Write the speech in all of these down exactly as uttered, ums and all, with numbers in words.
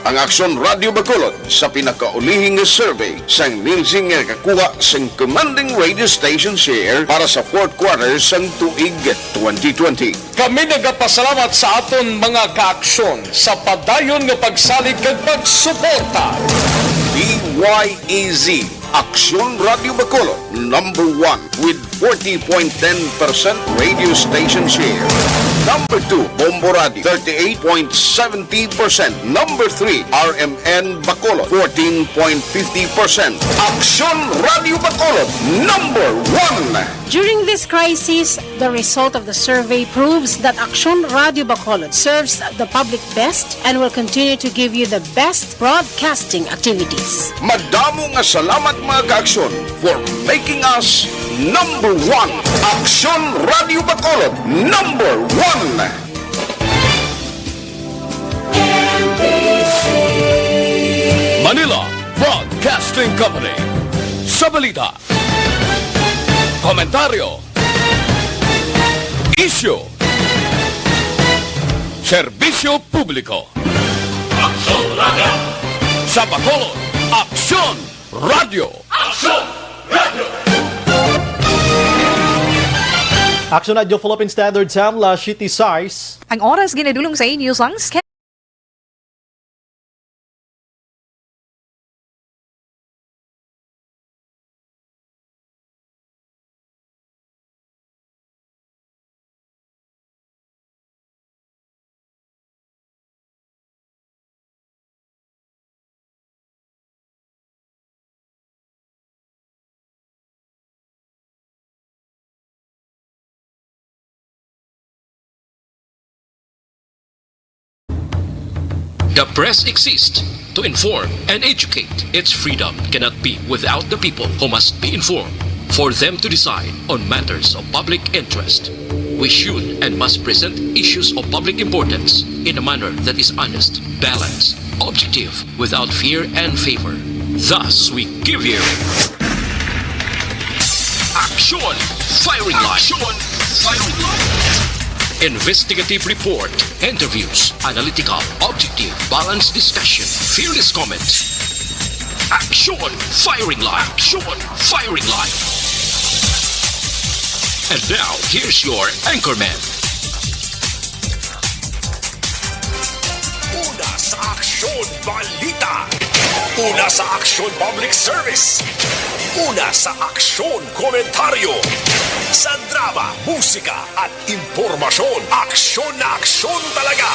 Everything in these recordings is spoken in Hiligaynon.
Ang Aksyon Radio Bacolod sa pinakaulihi nga survey sang Nielsen nga nakakuha sang commanding radio station share para sa fourth quarter sang tuig twenty twenty. Kami nagapasalamat sa aton mga kaaksyon sa padayon nga pagsalig kag pagsuporta. D Y E Z, Aksyon Radio Bacolod, number one with forty point ten percent radio station share. Number two, Bombo Radio, thirty-eight point seventy percent. Number three, R M N Bacolod, fourteen point fifty percent. Aksyon Radio Bacolod, number one. During this crisis, the result of the survey proves that Aksyon Radio Bacolod serves the public best and will continue to give you the best broadcasting activities. Madamo nga salamat, mga kaaksyon, for making us number one. Aksyon Radio Bacolod, number one. Manila Broadcasting Company. Sa balita, komentaryo, isyu, serbisyo publiko. Aksyon Radio. Sa Bacolod, Aksyon Radio. Aksyon Radio. Aksyon Radio Philippine Standard Time, las siete sais. Ang oras ginadulong sa inyo sang The press exists to inform and educate. Its freedom cannot be without the people, who must be informed for them to decide on matters of public interest. We should and must present issues of public importance in a manner that is honest, balanced, objective, without fear and favor. Thus, we give you Aksyon Firing Line. Aksyon Firing Line. Investigative report, interviews, analytical, objective, balanced discussion, fearless comments. Aksyon Firing Line. Aksyon Firing Line. And now, here's your anchorman. Una sa Aksyon Balita. Una sa Aksyon Public Service. Una sa Aksyon Komentaryo. Sa drama, musika, at impormasyon, aksyon na aksyon talaga.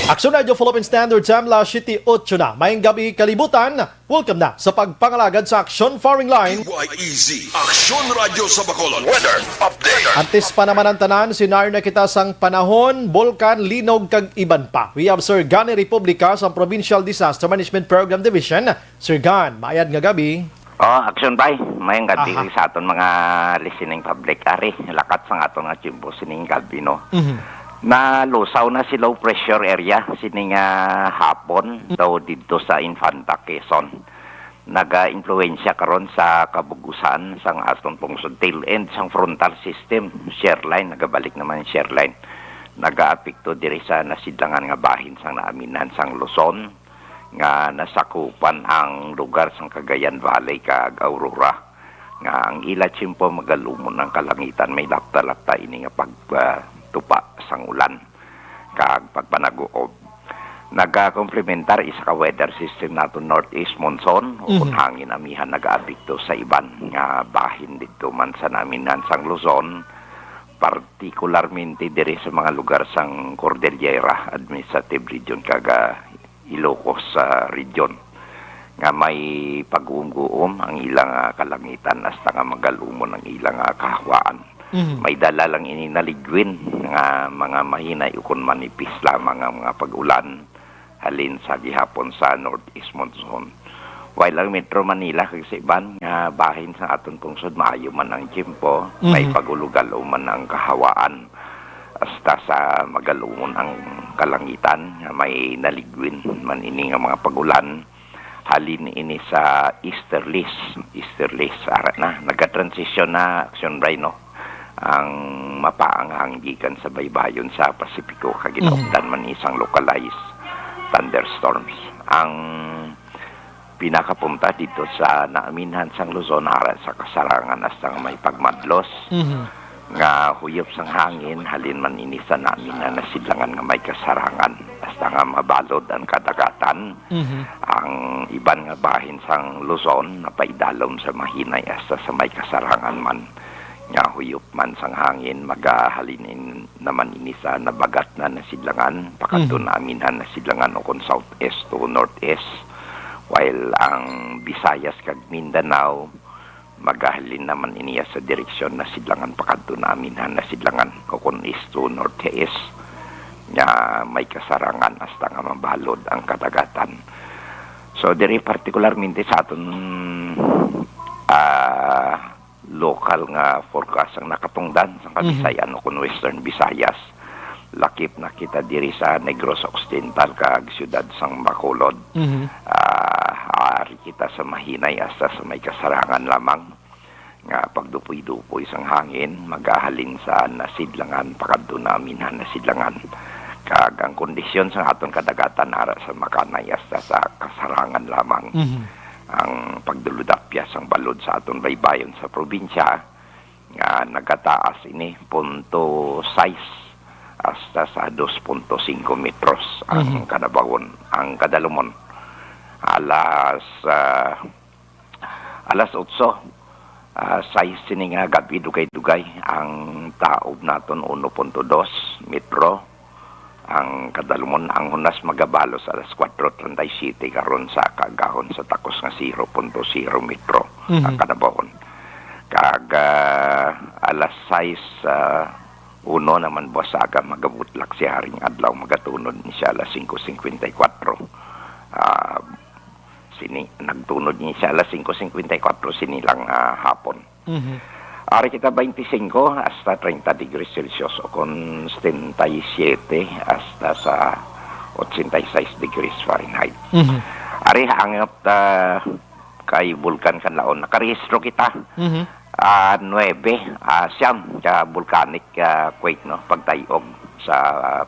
Aksyon Radio Philippine Standard Time, las siete ocho na. Maayong gabi, kalibutan. Welcome na sa pagpangalagad sa Aksyon Firing Line. D Y E Z, Aksyon Radio sa Bacolod. Weather update. Antes pa naman ang tanan, senaryo na kita sang panahon, bulkan, linog, kag iban pa. We have Sir Gani Republica sa Provincial Disaster Management Program Division. Sir Gan, maayad nga gabi. Oh, Aksyon Bay, maayong gabi. Aha. Sa aton mga listening public. Ari, lakat sang aton nga tiyempo sining gabi, no? Mhm. Nalusaw na si low pressure area sining, ah, hapon Mm. daw didto sa Infanta, Quezon. Naga-impluwensya karon sa kabug-usan sang aton pungsod, tail end sang frontal system, shear line, nagabalik naman ang shear line. Nagaapekto diri sa nasidlangan nga bahin sang naaminan sang Luzon, nga nasakupan ang lugar sang Cagayan Valley kag Aurora, nga ang ila tiyempo magalumon ang kalangitan, may lapta-lapta ini nga pagtupa sang ulan kag pagpanaguob. Nagakomplementar isa ka weather system nato, northeast monsoon, Mhm. ukon hangin amihan, nagaapekto sa iban nga bahin didto man sa naaminan sang Luzon, partikularmente diri sa mga lugar sang Cordillera Administrative Region kag, ah, Ilocos, ah, Region, nga may pag-uumguom ang ilang, ah, kalangitan hasta nga magalumon ang ilang, ah, kahawaan. Mhm. May dala lang ini naligwin nga mga mahinay ukon manipis lamang nga mga pag-ulan halin sa gihapon sa northeast monsoon. While ang Metro Manila kag sa iban nga bahin sa aton pungsod, maayo man ang tiyempo, may Mhm. pag-ulog-alom man ang kahawaan, hasta sa magalumon ang kalangitan nga may naligwin man ini nga mga pag-ulan. Halin ini sa easterlies, easterlies, ara na, nagatransisyon na, Aksyon Bray, no? Ang mapaang hangin gikan sa baybayon sa Pasipiko, kag Mhm. ginaupdan man isang localized thunderstorms. Ang pinakapunta dito sa naaminhan sang Luzon, ara sa kasarangan hasta nga may pagmadlos, Mhm. nga huyop sang hangin, halin man ini sa naaminhan na sidlangan nga may kasarangan, hasta nga mabalod ang kadagatan. Mhm. Ang iban nga bahin sang Luzon napaidalom sa mahinay hasta sa may kasarangan man, nga huyop man sang hangin, magahalin in-, naman ini sa nabagat na nasidlangan, pakadto Mhm. naaminhan nasidlangan, o kon southeast to northeast, while ang Visayas kag Mindanao, magahalin naman iniya sa direksyon nasidlangan, pakadto naaminhan nasidlangan, o kon east to northeast, nga may kasarangan hasta nga mabalod ang kadagatan. So, diri partikularmente sa aton, ah, lokal nga forecast ang nakatungdan sa Mhm. Kabisayan o kon Western Visayas. Lakip na kita diri sa Negros Occidental kag siyudad sang Bacolod. Mhm. Ah, ari kita sa mahinay hasta sa may kasarangan lamang nga pagdupoy-dupoy sang hangin, magahalin sa nasidlangan, pakadto naaminhan nasidlangan. Kag ang kondisyon sa aton kadagatan ara sa makanay hasta sa kasarangan lamang. Mhm. Ang pagduludapya sang balod sa aton baybayon sa probinsya, nga nagataas ini, punto sais hasta sa dos punto singko metros ang Mhm. kanabawon, ang kadalumon. Alas, ah, alas otso, ah, sais sini nga gab-i, dugay-dugay, ang taob naton uno punto dos metro. Ang kadalumon, ang hunas magabalos alas kuwatro treinta y siete karon sa kaagahon sa takos nga zero punto zero metro Mhm. ang kanabawon. Kag, ah, alas sais, ah, uno naman buas aga, magabutlak siya haring adlaw, magatunod ni siya alas singko singkwenta y kuwatro. Ah, sini, nagtunod ni siya alas singko singkwenta y kuwatro sini lang, ah, hapon. Mhm. Ari kita, twenty-five hasta treinta degrees Celsius o kon setenta y siete hasta sa ochenta y seis degrees Fahrenheit. Mhm. Ari, hangat, ah, kay Bulkan Kanlaon, nakarehistro kita, Mhm. ah, nuebe, ah, siyam ka volcanic, ah, quake, no, pagtay-og sa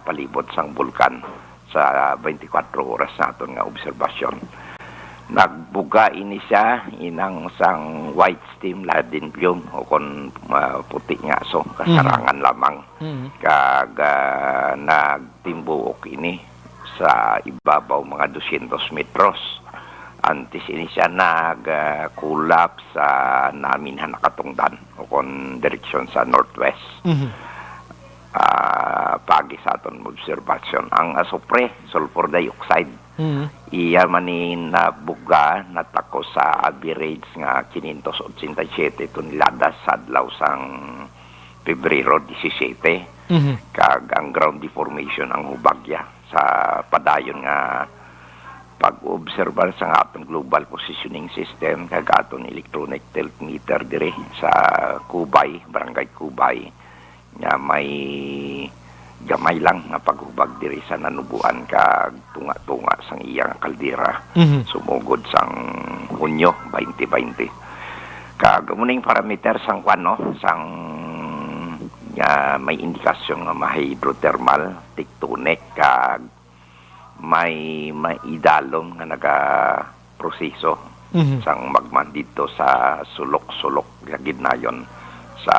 palibot sang bulkan sa twenty-four oras naton nga obserbasyon. Nagbuga ini siya inang sang white steam laden plume o kon, ah, puti nga aso, kasarangan lamang. Mhm. Kag, ah, nagtimbuok ini sa ibabaw mga dosyentos metros. Antes ini siya nag, ah, collapse sa naaminhan na katungdan o kon direksyon sa northwest. Mhm. Ah, paagi sa aton obserbasyon, ang asupre, sulfur dioxide, Mhm. iya man ni nabuga, natakos sa average nga quinientos ochenta y siete toneladas sa adlaw sang Pebrero disisiete, Mhm. kag ang ground deformation ang hubagya sa padayon nga pag-obserbar sang aton global positioning system kag aton electronic tilt meter diri sa Cubay, Barangay Cubay, nga may gamay lang nga paghubag diri sa Nanuboan kag tunga-tunga sang iya nga kaldera Mhm. sumugod sang Hunyo twenty twenty. Kag amo ning parameter sang kwan, no, sang, nga may indikasyon nga mahydrothermal, tectonic, kag may, may idalom nga nagaproseso Mhm. sang magma didto sa sulok-sulok nga gidnayon sa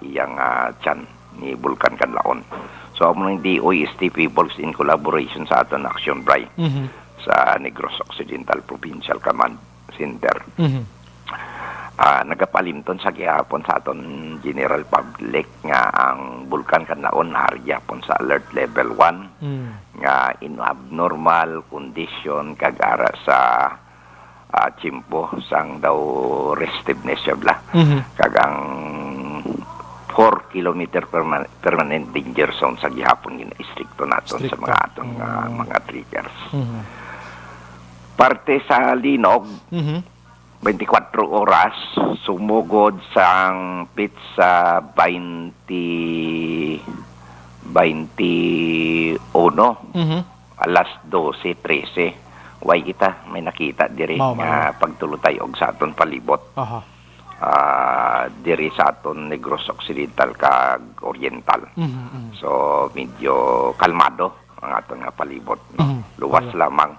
iyang, ah, tiyan ni Bulkan Kanlaon. So, amo ning D O S T P Bulks in collaboration sa aton action, Bri, Mhm. sa Negros Occidental Provincial Command Center. Mhm. Ah, nagapalimton sa gihapon sa aton general public nga ang Bulkan Kanlaon ari gihapon sa alert level one, Mm. nga in abnormal condition kag ara sa, ah, tiyempo sang daw restiveness siya bala. Mhm. Kag ang four kilometer perma-, permanent danger zone sa gihapon gina-istrikto naton sa Istrikto. mga aton nga Mm. mga triggers. Mhm. Parte sa Linog, Mhm. twenty-four oras, sumugod sang petsa twenty, twenty-one, Mhm. alas dose trese. Way kita may nakita diri Mao, nga mao. pagtulutay og sa aton palibot. Aha. Ah, diri sa aton Negros Occidental kag Oriental. Mhm, mhm. So, medyo kalmado. Ang aton nga palibot, no? Mhm. Luwas lamang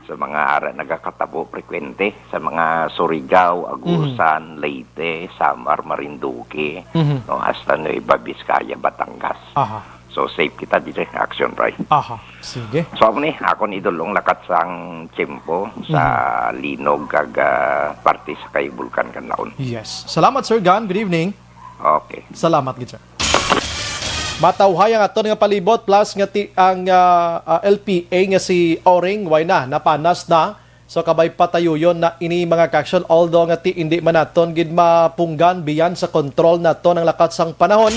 sa mga ara nagakatabo frekwente sa mga Surigao, Agusan, Leyte, Samar, Marinduque, Mhm. no, hasta Nueva Vizcaya, Batangas. Aha. So, safe kita dito, Action Bray. Aha. Sige. So, amo ni, akon idulong lakat sang tiyempo sa Mhm. linog kag, ah, parte sa kay Bulkan Kanlaon. Yes. Salamat, Sir Gan. Good evening. Okay. Salamat gid, sir. Matawhay ang aton nga palibot, plus nga ti ang, ah, ah, L P A nga si Oring, way na, napanas na. So, kabay patayuyon na ini, mga ka-action, although nga ti indi man naton gid mapunggan, beyond sa kontrol naton ang lakat sang panahon.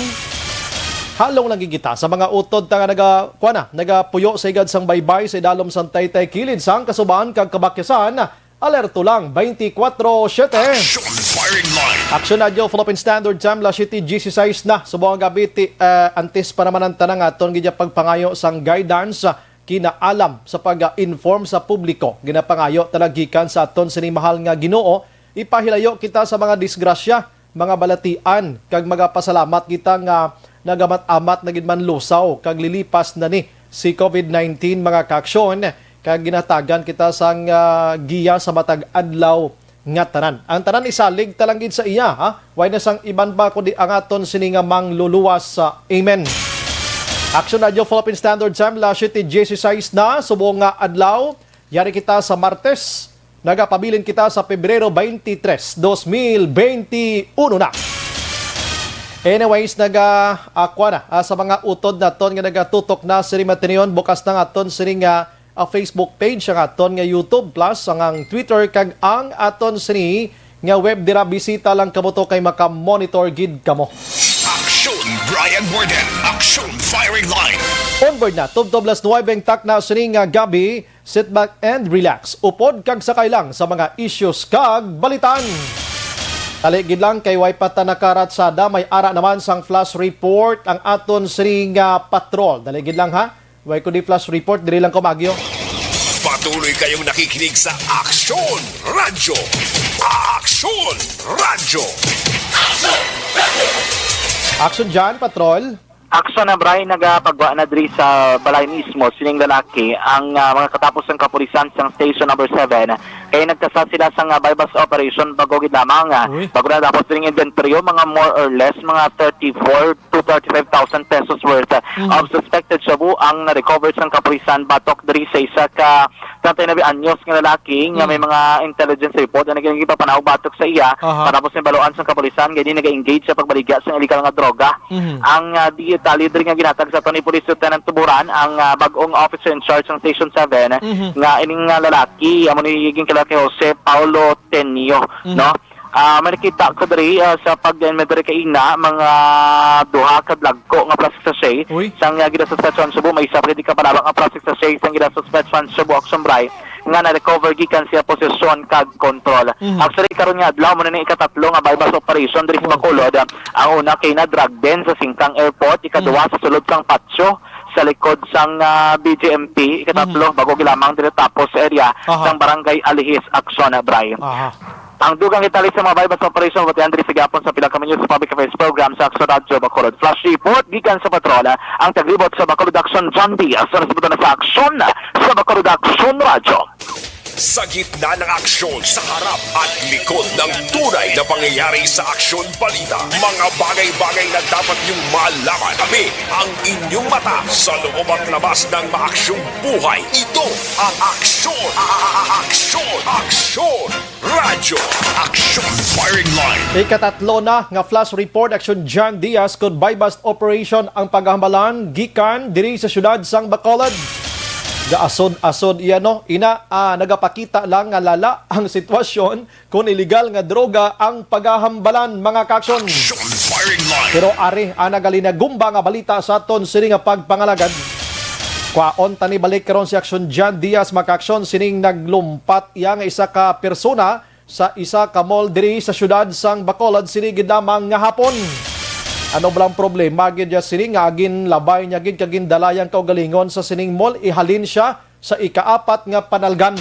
Halong lang gid kita sa mga utod ta nga naga-, kuwan na, nagapuyo sa higad sang baybay sa idalom sang taytay kilid sang kasubahan kag kabakyasan. Alerto lang, twenty-four seven. Action Firing Line. Action Radio, Philippine Standard Time, alas siyete dieciséis na. Subong nga gab-i, ti, eh, antes pa naman ang tanan nga aton gid pagpangayo sang guidance, ah, kinaalam sa pag-inform sa publiko. Ginapangayo ta lang gikan sa aton sini mahal nga Ginoo, ipahilayo kita sa mga disgrasya, mga balatian, kag magapasalamat kita nga nagamat-amat na gid man lusaw kag lilipas na ni si covid nineteen, mga ka-action, kag ginatagan kita sang, ah, giya sa matag adlaw nga tanan. Ang tanan isalig ta lang gid sa iya, ha? Way na sang iban pa kundi ang aton sini nga mangluluwas sa Amen. Action Radio Philippine Standard Time, alas siyete dieciséis na, subong nga adlaw. Yari kita sa Martes. Nagapabilin kita sa Pebrero twenty-three, dos mil twenty-uno na. Anyways, naga, ah, kuwan na, ah, sa mga utod naton nga nagatutok na sini matinion, bukas na nga aton sini nga, ah, Facebook page, ang aton nga YouTube, plus ang, ang Twitter, kag ang aton sini nga web. Dira bisita lang kamo to kay maka-monitor gid kamo. Action Brian Warden, Action Firing Line. Onboard na, tubtob alas nuwebe ang takna sini nga gab-i. Sit back and relax. Upod kag sakay lang sa mga issues kag balitan. Dali gid lang kay way pa ta nakaratsada, may ara naman sang flash report ang aton sini nga patrol. Dali gid lang, ha. Way ko di flash report, diri lang ko, Baguio. Patuloy kayong nakikinig sa Action Radyo. Action Radyo. Action dyan, patrol. Action na, Bray, nagapagwa na diri sa balay mismo sining lalaki ang, ah, mga katapos ng kapulisan sang Station Number Seven, kay nagkasa sila sa, ah, buy-bust operation bago gid lamang, ah, Uy. bago na tapos diri ang inventory, mga more or less mga thirty-four to thirty-five thousand pesos worth, ah, Mhm. of suspected shabu ang na-recover sang kapulisan batok diri sa isa ka treinta y nueve anyos nga lalaki nga may Mm. mga intelligence report nga naging gipapanawag batok sa iya. Aha. Matapos ni baluan sang kapulisan nga di naga-engage sa pagbaligya sang illegal nga droga. Mhm. Ang, ah, detalye diri nga ginhatag sa aton ni Police Lieutenant Tuburan, ang, ah, bag-ong officer in charge sang Station Seven, Mhm. nga ining, ah, lalaki, amo ni ginkilala kay Jose Paulo Tenio, Mhm. no? Ah, may nakita ko diri, ah, sa pag-inventory kaina, mga duha ka dagko nga plastic sachet Uy. sang, ah, ginasuspetsahan shabu, may isa pa gid ka palabak nga plastic sachet sang ginasuspetsahan shabu, Action Bray, nga na-recover gikan sa posesyon kag kontrol. Mhm. Actually, karon nga adlaw, mo na ni ikatatlo nga buy-bust operation diri sa Wow. Bacolod. Ang una kay na drug den sa Singkang Airport, ikaduha Mhm. sa sulod sang patio, sa likod sang, ah, B J M P, ikatatlo, Mhm. bago gilamang diri tapos sa area Aha. sang Barangay Alihis, Action Bray. Aha. Ang dugang detalye sa mga buy-bust operation, mabatian diri sa gihapon sa pila ka minutes sa Public Affairs Program sa Action Radyo Bacolod. Flash report gikan sa patrol, ang taglibot sa Bacolod Action, John Diaz. Sa respeto na sa aksyon sa Bacolod Action Radyo. Sa gitna ng aksyon, sa harap at likod ng tunay na pangyayari sa Aksyon Balita, mga bagay-bagay na dapat niyong malaman. Kami ang inyong mata sa loob at labas ng maaksyong buhay. Ito ang Aksyon, a-, a-, a-, Aksyon, Aksyon Radyo, Aksyon Firing Line. Ikatatlo na nga flash report, Action John Diaz, kun buy-bust operation ang paghambalan gikan diri sa siyudad sang Bacolod. Gaasod-asod iya, no? Ina, ah, nagapakita lang nga lala ang sitwasyon kun illegal nga droga ang pagahambalan, mga ka-aksyon. Action Firing Line. Pero ari ang nagalinagumba nga balita sa aton sini nga pagpangalagad. Kwaon ta ni balik karon si Action John Diaz, mga ka-aksyon, sining naglumpat iya nga isa ka persona sa isa ka mall diri sa siyudad sang Bacolod sini gid lamang nga hapon. Ano bala ang problema gid ya sini nga ginlabay niya gid kag gindala yang kaugalingon sa sining mall, ihalin siya sa ikaapat nga panalgan.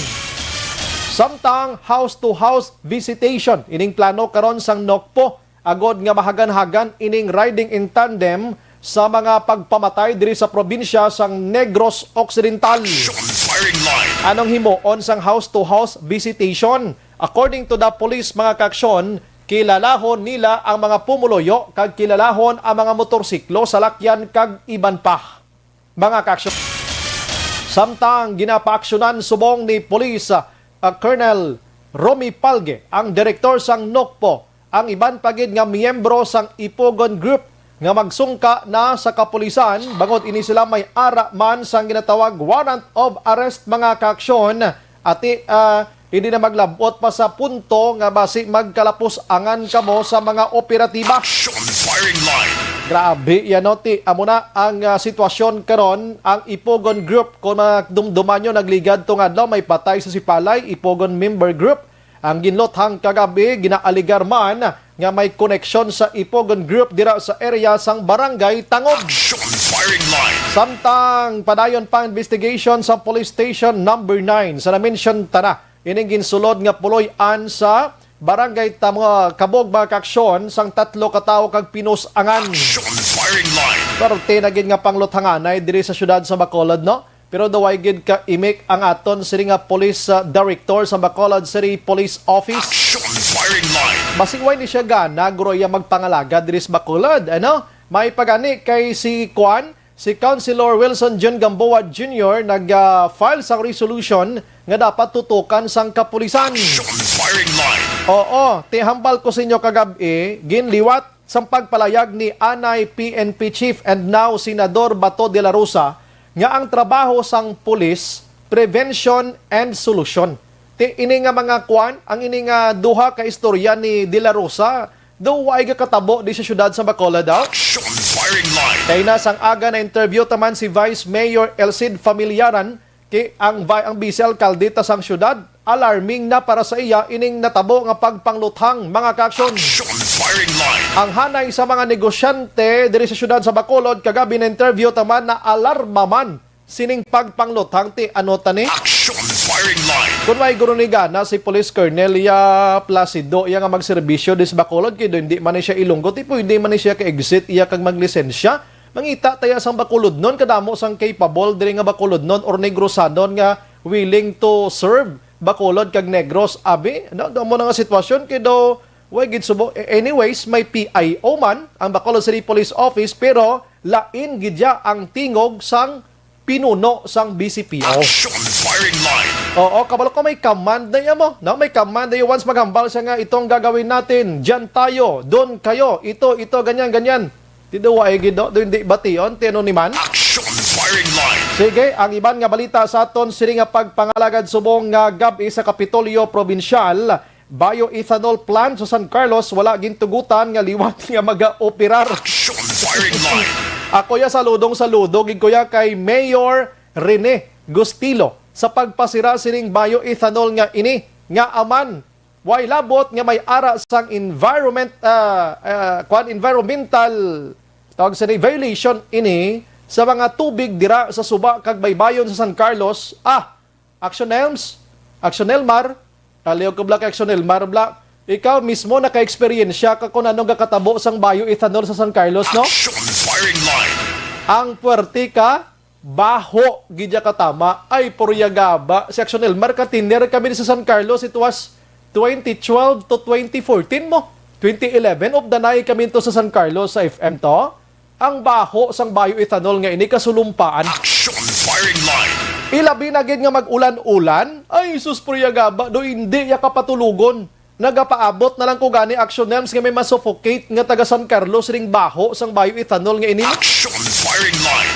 Samtang house-to-house visitation ining plano karon sang NOCPO, agod nga mahagan-hagan ining riding in tandem sa mga pagpamatay diri sa probinsya sang Negros Occidental. Action Firing Line. Anong himuon sang house-to-house visitation? According to the police, mga kaaksyon, kilalahon nila ang mga pumuluyo kag kilalahon ang mga motorsiklo, salakyan kag iban pa. Mga kaaksyon. Samtang ginapaaksyonan subong ni Police, ah, Colonel Romy Palge, ang direktor sang NOCPO, ang iban pa gid nga miyembro sang Ipugon Group nga magsungka na sa kapulisan bangod ini sila may ara man sang ginatawag warrant of arrest, mga kaaksyon. Ati, ah, hindi na maglabot pa sa punto nga basi magkalapusangan kamo sa mga operatiba. Action Firing Line. Grabe yan, no? Ti, amo na ang, ah, sitwasyon karon. Ang Ipugon Group, kung madumduman nyo, nagligad tong adlaw, may patay sa Sipalay, Ipugon member group. Ang ginluthang kagabi, ginaaligar man nga may koneksyon sa Ipugon Group dira sa area sang Barangay Tangod. Action Firing Line. Samtang padayon pa ang investigation sa Police Station Number nine sa na-mention tana, ining ginsulod nga puloy-an sa Barangay Tamo, Kabog, mga kaaksyon, sang tatlo ka tawo kag pinus-angan. Action Firing Line. Parte na gid nga pangluthanganay diri sa siyudad sa Bacolod, no? Pero daw way gid ka imik ang aton sini nga police, ah, director sa Bacolod City Police Office. Action Firing Line. Basi way ni siya gana, guro, iya magpangalaga diri sa Bacolod, ano? May pagani kay si Kwan, si Councilor Wilson John Gamboa Junior nag, ah, file sang resolution nga dapat tutukan sang kapulisan. Action Firing Line. Oo, ti hambal ko sa inyo kagab-i, ginliwat sang pagpalayag ni anay P N P Chief and now Senador Bato de la Rosa nga ang trabaho sang pulis, prevention and solution. Ti ini nga mga kwan, ang ini nga duha ka istorya ni De La Rosa, daw way gakatabo di sa siyudad sa Bacolod daw. Action Firing Line. Kay na sang aga na-interview ta man si Vice Mayor Elcid Familiaran, kay ang vi-, ang vice alkalde ta sang siyudad, alarming na para sa iya ining natabo nga pagpangluthang, mga kaaksyon. Action Firing Line. Ang hanay sa mga negosyante diri sa siyudad sa Bacolod, kagabi na-interview ta man, naalarma man sining pagpangluthang. Ti ano tani? Action Firing Line. Kun way guro ni gana si Police Colonel iya Placido, iya nga magserbisyo dis Bacolod, kay do hindi man ni siya Ilonggo, ti pwede man ni siya ka-exit iya kag maglisensya. Mangita taya sang Bacolodnon, kadamo sang capable diri nga Bacolodnon or Negrosanon nga willing to serve Bacolod kag Negros. Abi, no? Do mo na nga sitwasyon kay do way gid subo. A-, anyways, may P I O man ang Bacolod City Police Office, pero lain gid ya ang tingog sang pinuno sang B C P O. Action Firing Line. Oo, kabalo ko may command na iya mo, no? May command na iya once maghambal siya nga, "Itong gagawin natin, diyan tayo, doon kayo, ito, ito, ganyan, ganyan." Ti do way gid, no? Do hindi bation, ti ano ni man? Action Firing Line. Sige, ang iban nga balita sa aton sini nga pagpangalagad subong nga gab-i sa Kapitolyo Probinsyal, bioethanol plant sa San Carlos wala gintugutan nga liwat nga maga-operar. Action Firing Line. Ako ya saludong saludo gid ko ya kay Mayor Rene Gustilo sa pagpasira sining bioethanol nga ini nga aman way labot nga may ara sang environment, ah, ah, kwan, environmental, tawag sa ni, violation ini sa mga tubig dira sa suba kag baybayon sa San Carlos. Ah, Action Elms, Action Elmar, aliw ko bla kay Action Elmar bla. Ikaw mismo naka-eksperyensya ka kung ano gakatabo sang bioethanol sa San Carlos, no? Action Firing Line. Ang puwerte ka, baho gid ya katama. Ay, purya gaba. Si Action Elmar, ka-tenner kami sa San Carlos, it was twenty twelve to twenty fourteen mo. Twenty eleven, updanay kami to sa San Carlos sa F M to. Ang baho sang bioethanol nga ini kasulumpaan. Action Firing Line. Ilabi na gid nga mag-ulan-ulan. Ay, sus, purya gaba, do hindi ya kapatulogon. Nagapaabot na lang ko gani, Action Elms, nga may masuffocate nga taga San Carlos ring baho sang bioethanol nga ini. Action Firing Line.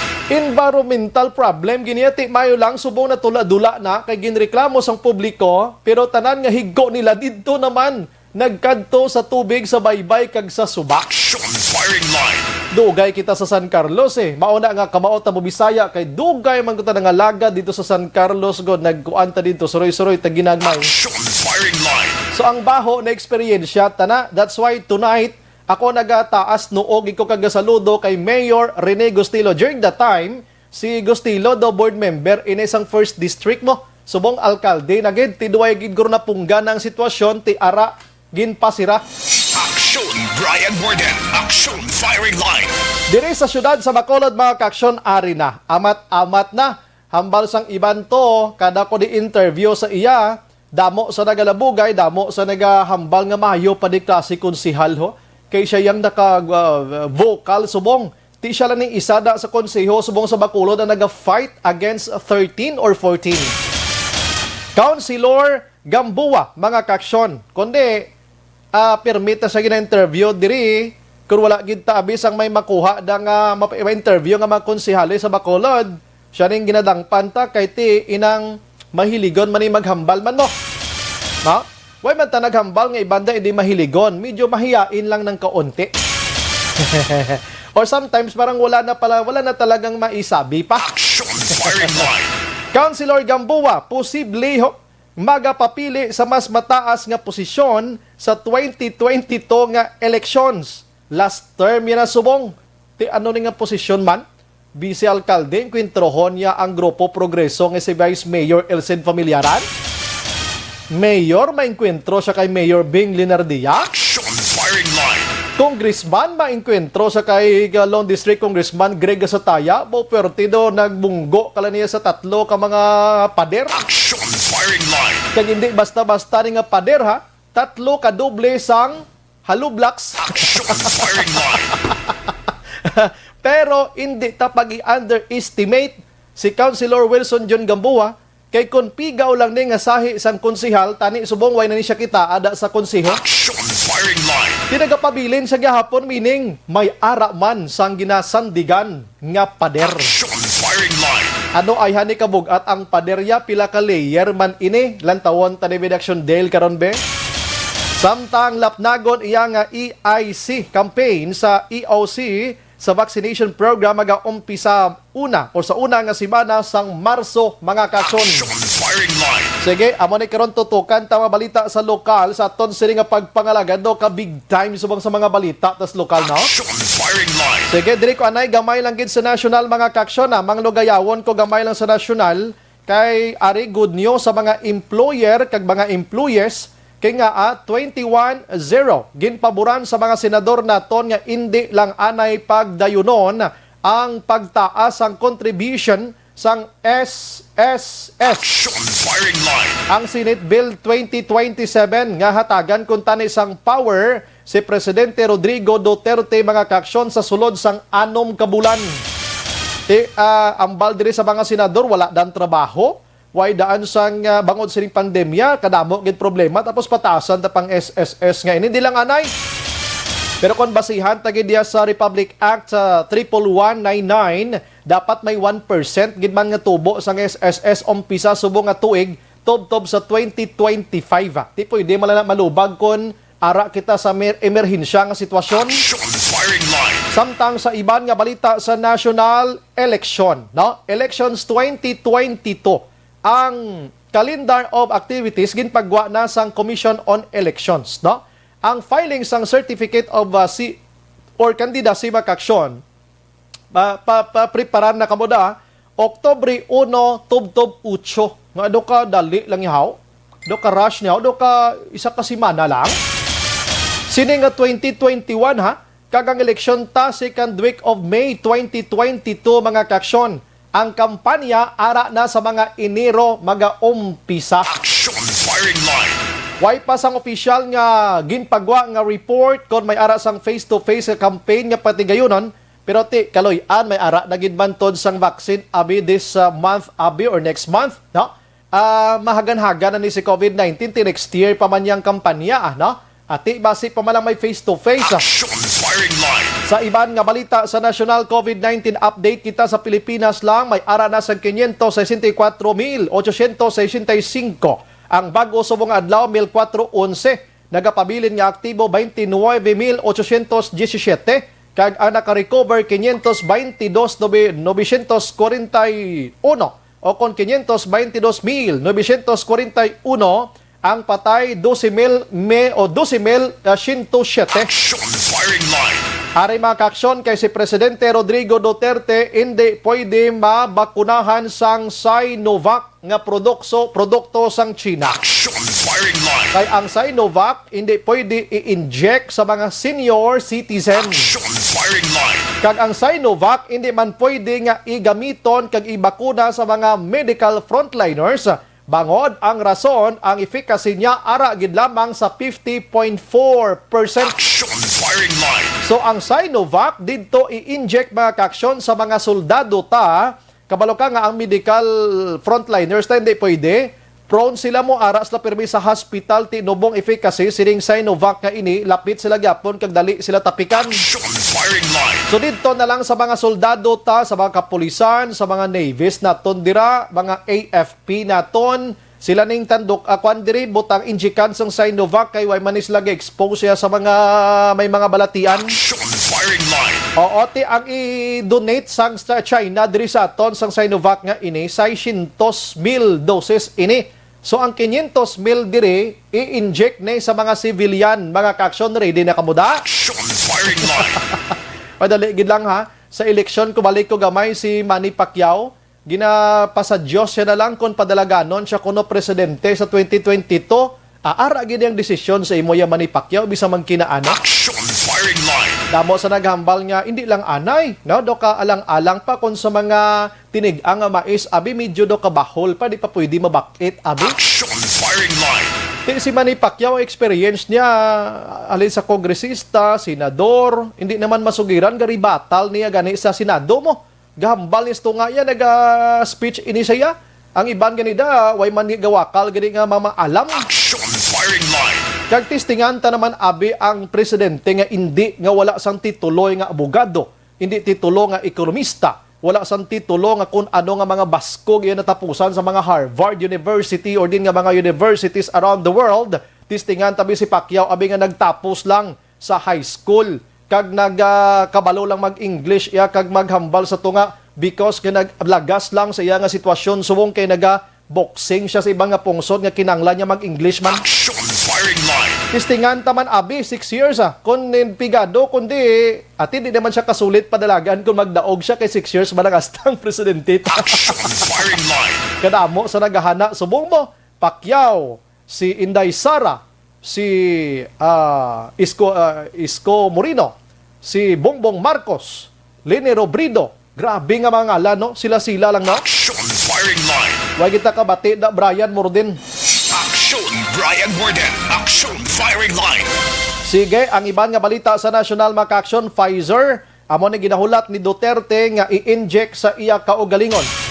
Environmental problem gini, ti mayo lang subong natula-dula na kay ginreklamo sang publiko, pero tanan nga higko nila didto naman nagkadto sa tubig sa baybay kag sa suba. Action Firing Line. Dugay kita sa San Carlos, eh. Mao na nga kamao ta mo Bisaya kay dugay man kita nangalagad dito sa San Carlos, god, nagkuan ta dito, suroy-suroy ta ginagmay. Action Firing Line. So ang baho na eksperyensya tana. That's why tonight ako nagataas nuog iko kag saludo kay Mayor Rene Gustilo. During the time, si Gustilo daw board member ini sang first district mo. Subong alkalde na gid, ti do way gid guro napunggan ang sitwasyon, ti ara ginpasira. Action Brian Morden, Action Firing Line. Diri sa siyudad sa Bacolod, mga kaaksyon, ari na. Amat-amat na. Hambal sang iban to, kada ko di interview sa iya, damo sa nagalabugay, damo sa nagahambal nga maayo pa di klase konsehal, ho. Kay siya yang naka ah, vocal subong. Ti siya lang ni isa da sa konseho subong sa Bacolod ang naga-fight against thirteen or fourteen. Councilor Gamboa, mga kaaksyon. Kundi, ah, permit na siya gina-interview diri. Kung wala gid ta abis ang may makuha da nga mapa- ma-interview nga mga konsehali sa Bacolod, siya ning ginadangpan ta kay ti inang mahiligon man ni maghambal man mo. No? Why man ta naghambal nga ibanda hindi mahiligon? Medyo mahiyain lang ng kaunti. Or sometimes parang wala na pala, wala na talagang maisabi pa. Action Firing Line. Councilor Gamboa, posible ho, magapapili sa mas mataas nga posisyon sa twenty twenty-two nga elections. Last term yan na subong. Ti ano ni nga posisyon man? Vice Alkalde, engkwentrohon niya ang Grupo Progreso nga si Vice Mayor Elcid Familiaran? Mayor, maengkwentro siya kay Mayor Bing Linardia? Action Firing Line. Congressman, maengkwentro siya kay uh, Lone District Congressman Greg Gasataya? Bo, pwerte do, nagbunggo ka lang niya sa tatlo ka mga pader. Action Firing Line. Kag hindi basta-basta ni nga pader, ha? Tatlo ka doble sang halublaks. Action Firing Line. Pero hindi ta pag-i-underestimate si Councilor Wilson John Gamboa, kay kon pigaw lang ni nga sahi sang konsehal, tani subong way na ni siya kita ada sa konseho. Action Firing Line. Pinagapabilin sa gihapon, meaning may ara man sang ginasandigan nga pader. Action Firing Line. Ano ay hani kabugat ang paderya? Pila ka layer man ini? Lantawon ta ni Bid Action Dale karon, be. Samtang lapnagon iya nga E I C campaign sa E O C sa vaccination program magaumpisa una o sa una nga semana sang Marso, mga kaaksyon. Action Firing Line. Sige, amo ni karon tutukan ta mga balita sa lokal sa aton sini nga pagpangalagad, no, ka big time subong sa mga balita tas lokal, no? Action Firing Line. Sige, diri ko anay gamay lang gid sa national, mga kaaksyon, ah. Manglugayawon ko gamay lang sa national kay ari good news sa mga employer kag mga employees kay nga ah, twenty-one zero ginpaboran sa mga senador naton nga indi lang anay pagdayunon ang pagtaas sang contribution sang S S S. Action Firing Line. Ang Senate Bill twenty twenty-seven nga hatagan kuntani sang power si Presidente Rodrigo Duterte, mga kaaksyon, sa sulod sang anom ka bulan. Ti, ah, ambal diri sa mga senador, wala dan trabaho, way daan sang ah, bangod sining pandemya, kadamo gid problema, tapos patasan ta pang S S S nga ini. Di lang anay. Pero kung basihan ta gid diya sa Republic Act sa triple one nine nine, dapat may one percent gid man nga tubo sang S S S umpisa subong nga tuig tubtob sa twenty twenty-five. Ti pwede man lang malubag kon ara kita sa mer- emerhensya nga sitwasyon. Action Firing Line. Samtang sa iban nga balita sa national election, no? Elections twenty twenty-two, ang calendar of activities ginpagwa na sang Commission on Elections, no? Ang filing sang certificate of uh, si or candidacy, mga kaaksyon, pa, pa, pa preparar na kamo da, Oktubre uno tubtob otso. Nga do ka dali lang ihaw. Do ka rush niya, do ka isa ka semana lang. Sini nga twenty twenty-one, ha, kag ang eleksyon ta second week of May twenty twenty-two, mga kaaksyon. Ang kampanya ara na sa mga Enero magaumpisa. Action Firing Line. Way pa sang opisyal nga ginpagwa nga report kon may ara sang face-to-face nga campaign nga patigayunon, pero ti kaloy-an may ara na gid man tod sang vaccine abi this uh, month abi or next month, no? Ah, mahagan-hagan na ni si covid nineteen ti next year pa man yang kampanya, ah, no? Ati basi pa man lang may face-to-face, ah. Action Firing Line. Sa iban nga balita sa National covid nineteen Update, kita sa Pilipinas lang may ara na sang quinientos sesenta y cuatro mil ochocientos sesenta y cinco. Ang bag-o subong nga adlaw, mil kwatro onse. Nagapabilin nga aktibo, twenty-nine mil ochocientos diecisiete, kag ang nakarecover, quinientos veintidós mil novecientos cuarenta y uno, o kon quinientos veintidós mil novecientos cuarenta y uno, ang patay, doce mil me, o doce mil siyento siete. Action Firing Line. Ari, mga kaaksyon, kay si Presidente Rodrigo Duterte hindi pwede mabakunahan sang Sinovac nga produkso-, produkto sang China. Action Firing Line. Kay ang Sinovac hindi pwede i-inject sa mga senior citizen. Action Firing Line. Kag ang Sinovac hindi man pwede nga igamiton kag ibakuna sa mga medical frontliners. Bangod ang rason, ang efficacy niya ara gid lamang sa fifty point four percent. Action Firing Line. So, ang Sinovac didto i-inject, mga kaaksyon, sa mga soldado ta. Kabalo ka nga ang medical frontliners ta hindi pwede. Prone sila mo ara sila pirmi sa hospital, tinubong efficacy sining Sinovac nga ini, lapit sila gyapon kag dali sila tapikan. Action Firing Line. So, didto na lang sa mga soldado ta, sa mga kapulisan, sa mga navies naton dira, mga A F P naton, sila ning tandok, ah, kwan diri, butang injikan sang Sinovac kay way man ni sila ga-expose siya sa mga may mga balatian. Action Firing Line. Oo, ti ang i-donate sang sa China diri sa aton sang Sinovac nga ini, seiscientos mil doses ini. So ang quinientos mil diri, i-inject ni sa mga civilian, mga kaaksyon, ready na kamo da? Action Firing Line. Madali gid lang ha. Sa eleksyon, kubalik ko gamay si Manny Pacquiao. Ginapasadyos siya na lang kung padalaganon siya kuno presidente sa twenty twenty-two. Aara gid ang desisyon sa imo ya, Manny Pacquiao, bisan man kinaano. Action Firing Line. Damo sa naghambal nga, hindi lang anay, no? Do ka alang-alang pa kung sa mga tinig-ang nga mais, abi, medyo do ka bahol pa, di pa pwede mabakit, abi. Action Firing Line. Ti si Manny Pacquiao, experience niya, alin sa kongresista, senador, hindi naman masugiran, garibatal niya gani sa Senado mo. Gahambal ni Sto nga iya naga-speech ini siya. Ang iban gani da, way man ni gawakal gani nga mamaalam. Action Firing Line. Kag testingan ta naman abi ang presidente nga indi nga wala sang titulo nga abogado, indi titulo nga ekonomista, wala sang titulo nga kun ano nga mga baskog iya natapusan sa mga Harvard University or din nga mga universities around the world. Testingan tabi si Pacquiao abi nga nagtapos lang sa high school, kag nagakabalo lang mag-English iya kag maghambal sa tunga because nga naglagas lang sa iya nga sitwasyon subong kay naga-boxing siya sa iba nga pungsod nga kinahanglan niya mag-English man. Action Firing Line. Testingan ta man abi, six years, ah. Kung nin pigado, kundi, ati, di naman siya kasulit padalagan kung magdaog siya kay six years ba nang astang presidente ta. Action Firing Line. Kadamo sa nagahana, subong mo, Pacquiao, si Inday Sara, si, ah, Isko, ah, Isko Moreno, si Bongbong Marcos, Leni Robredo. Grabe nga mga ngalan, no? Sila-sila lang, no? Action Firing Line. Wa kita kabati da, Brian Morden. Action Brian Morden. Action Firing Line. Sige, ang iban nga balita sa nasyonal, mga kaaksyon, Pfizer, amo ni ginahulat ni Duterte nga i-inject sa iya kaugalingon.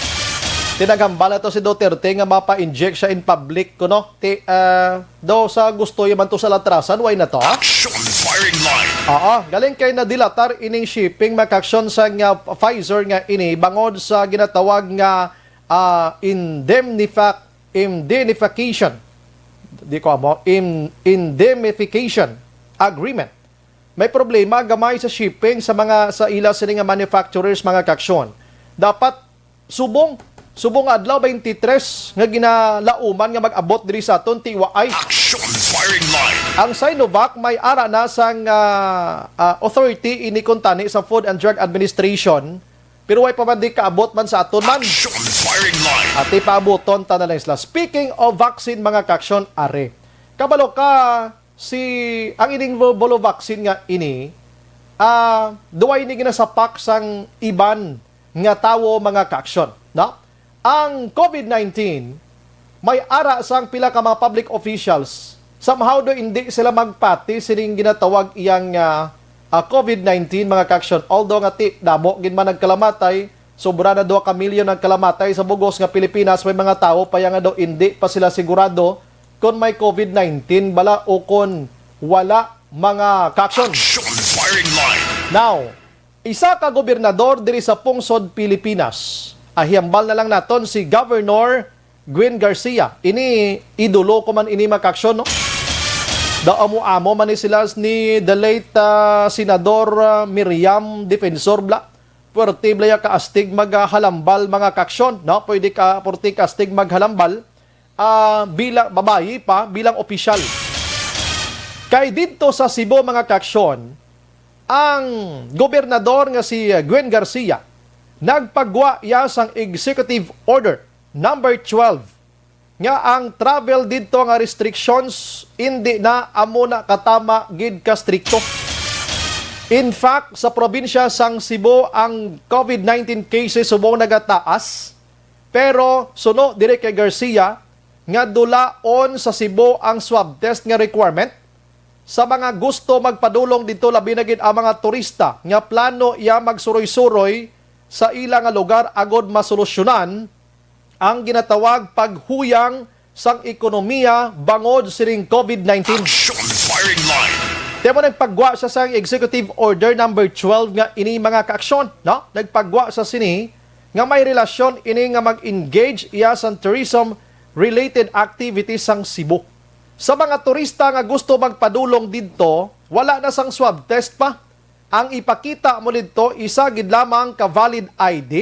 Tinaghambal na to si Duterte nga mapa-inject siya in public kuno. Ti, ah, daw sa gusto ya man to sa latrasan, why na to? Action Firing Line. Oo, galing kay nadilatar ining shipping, mga kaaksyon, sa nga Pfizer nga ini bangod sa ginatawag nga, ah, indemnifac-, indemnification. Di ko amo, in-, indemnification agreement. May problema gamay sa shipping sa mga, sa ila sini nga manufacturers, mga kaaksyon. Dapat subong, subong adlaw twenty-three nga ginalauman nga mag-abot diri sa aton, ti waay. Action Firing Line. Ang Sinovac may ara na sang, ah, ah, authority ini kuntani sa Food and Drug Administration, pero way pa man di kaabot man sa aton man. Action Firing Line. Ati paabuton ta na lang sila. Speaking of vaccine, mga kaaksyon, are. Kabalo ka, si, ang ining Volvo vaccine nga ini, ah, duway ni ginasapak sang iban nga tawo, mga kaaksyon, no? Ang COVID nineteen, may ara sang pila ka mga public officials, somehow do hindi sila magpati sining ginatawag iyang, ah, ah, COVID nineteen, mga kaaksyon. Although nga ti, damo gid man nagkalamatay, sobra na duha ka milyon nagkalamatay sa bugos nga Pilipinas, may mga tawo pa ya nga daw hindi pa sila sigurado kon may COVID nineteen bala o kon wala, mga kaaksyon. Action Firing Line. Now, isa ka gobernador diri sa pungsod Pilipinas, ahiyambal na lang naton si Governor Gwen Garcia. Ini, idolo ko man ini, mga kaaksyon, no? Daw amo-amo man ni sila ni the late, ah, Senador, ah, Miriam Defensor bla. Puwerte bala ya kaastig maghalambal, mga kaaksyon, no? Pwede ka, puwerte kaastig maghalambal, ah, bilang babayi pa, bilang opisyal. Kay didto sa Cebu, mga kaaksyon, Ang gobernador nga si Gwen Garcia nagpagwa iya sang Executive Order number twelve nga ang travel didto nga restrictions indi na amo na katama gid ka strikto. In fact, sa probinsya sang Cebu, ang COVID nineteen cases subong nagataas, pero suno diri kay Garcia nga dulaon sa Cebu ang swab test nga requirement sa mga gusto magpadulong didto, labi na gid ang mga turista nga plano iya magsuroy-suroy sa ila nga lugar agod masolusyonan ang ginatawag paghuyang sang ekonomiya bangod sining COVID nineteen. Action Firing Line. Temo nagpagwa siya sang Executive Order number twelve nga ini mga kaaksyon, no? Nagpagwa sa sini nga may relasyon ini nga mag-engage iya sang tourism related activities sang Cebu. Sa mga turista nga gusto magpadulong didto, wala na sang swab test pa. Ang ipakita mo didto, isa gid lamang ka valid I D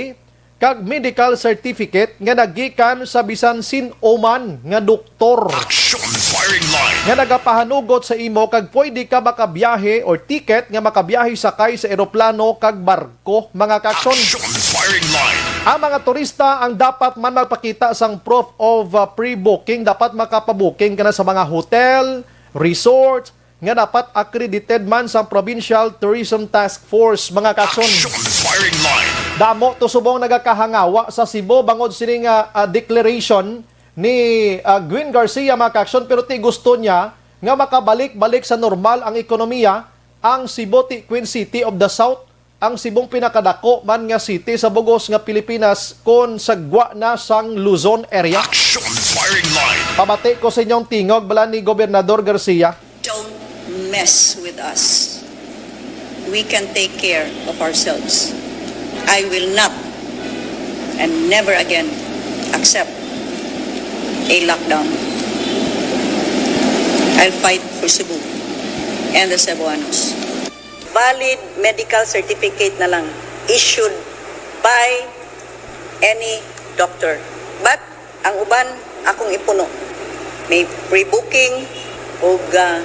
kag medical certificate nga nagikan sa bisan sin-o man nga doktor. Action Firing Line. Nga nagapahanugot sa imo kag pwede ka makabiyahe or ticket nga makabiyahe sakay sa eroplano kag barko, mga kaaksyon. Action Firing Line. Ang mga turista ang dapat man magpakita sang proof of, uh, pre-booking. Dapat makapabuking ka na sa mga hotel, resort, nga dapat accredited man sang Provincial Tourism Task Force, mga kaaksyon. Action Firing Line. Damo to subong nagakahangawa sa Cebu bangod sini nga, ah, declaration ni, ah, Gwen Garcia, mga kaaksyon, pero ti gusto niya nga makabalik-balik sa normal ang ekonomiya ang Cebu, ti Queen City of the South, ang Cebong pinakadako man nga city sa bugos nga Pilipinas kon sa gwa na sang Luzon area. Action Firing Line. Pamati ko sa inyong tingog, bala ni Gobernador Garcia. Don't mess with us. We can take care of ourselves. I will not and never again accept a lockdown. I'll fight for Cebu and the Cebuanos. Valid medical certificate na lang issued by any doctor. But ang uban, akong ipuno. May pre-booking ug, ah,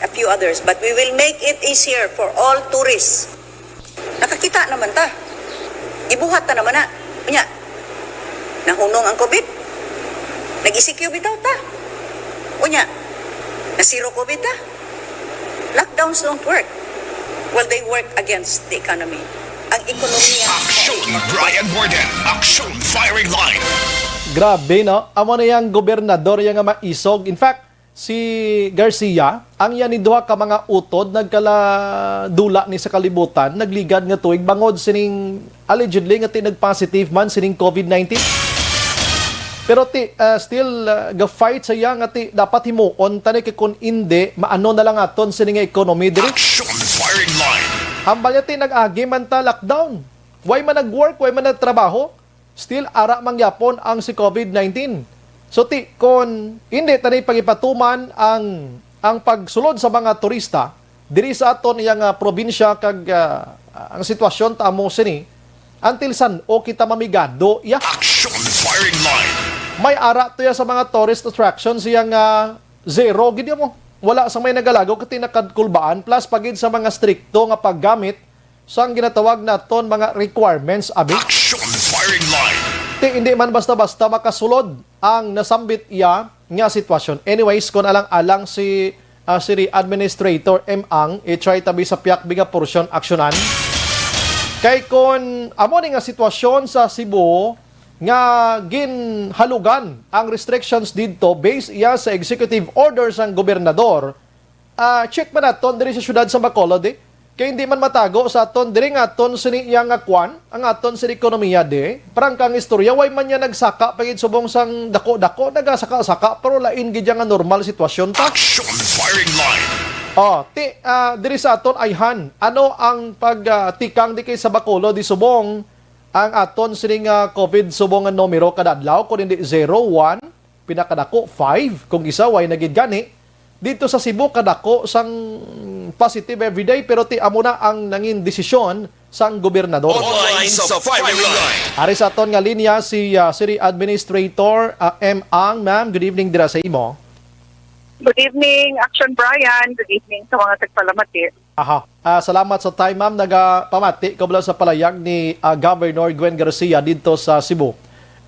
a few others. But we will make it easier for all tourists. Nakakita naman ta. Gibuhat ta naman na. Unya, nahunong ang COVID. Nag-E C Q bitaw ta. Unya, na-zero COVID ta. Lockdowns don't work. Well, they work against the economy. Ang ekonomiya. Action, Brian Warden. Action Firing Line. Grabe, no? Amo na yang gobernador yang nga maisog. In fact, si Garcia, ang iya ni duha ka mga utod nagkaladula ni sa kalibutan, nagligad nga tuig bangod sining allegedly nga ti nag-positive man sining COVID nineteen. Pero ti, ah, still, ah, ga-fight sa iya nga ti dapat himuon tani kay kun indi, maano na lang aton sini nga economy diri. Action Firing Line. Hambal niya ti nag-agi man ta lockdown. Way man nag-work, way man nagtrabaho, still ara man gyapon ang si COVID nineteen. So ti, kun indi tani pagipatuman ang, ang pagsulod sa mga turista, diri sa aton iya nga probinsya kag, ah, ang sitwasyon ta amo sini, until san-o kita mamigado iya? Action Firing Line. May ara to iya sa mga tourist attractions iya nga zero gid mo. Wala sa may nagalagaw kati nakadkulbaan, plus pa gid sa mga strikto nga paggamit sang ginatawag naton mga requirements, abi. Action Firing Line. Ti, hindi man basta-basta makasulod ang nasambit iya nga sitwasyon. Anyways, kung alang-alang si, ah, City Administrator M. Ang, i-try tabi sa piyakbi nga porsyon aksyonan. Kay kun amo ni nga sitwasyon sa Cebu nga ginhalugan ang restrictions didto based iya sa executive order sang gobernador, ah, check man naton diri sa siyudad sa Bacolod, eh. Kay hindi man matago sa aton diri nga aton sini iya nga kwan, ang aton sini ekonomiya, di. Prangka ang istorya, way man niya nagsaka pa gid subong sang dako-dako, nagasaka-saka, pero lain gid iya nga normal sitwasyon ta. Action Firing Line. Oh, ti, ah, diri sa aton ayhan, ano ang pag, ah, tikang di kay sa Bacolod, di subong ang aton sini nga COVID subong nga numero kada adlaw, kun hindi zero, one, pinakadako five, kung isa way na gid gani. Dito sa Cebu, kadako sang positive everyday, pero ti amo na ang nangin desisyon sang gobernador. Online sa Firing Line. Ari sa aton nga linya si, ah, City Administrator, ah, M. Ang. Ma'am, good evening dira sa imo. Good evening, Action Brian. Good evening sa mga tagpalamati. Aha. Ah, salamat sa time, ma'am. Nagapamati ko bala sa palayag ni, ah, Governor Gwen Garcia dito sa Cebu.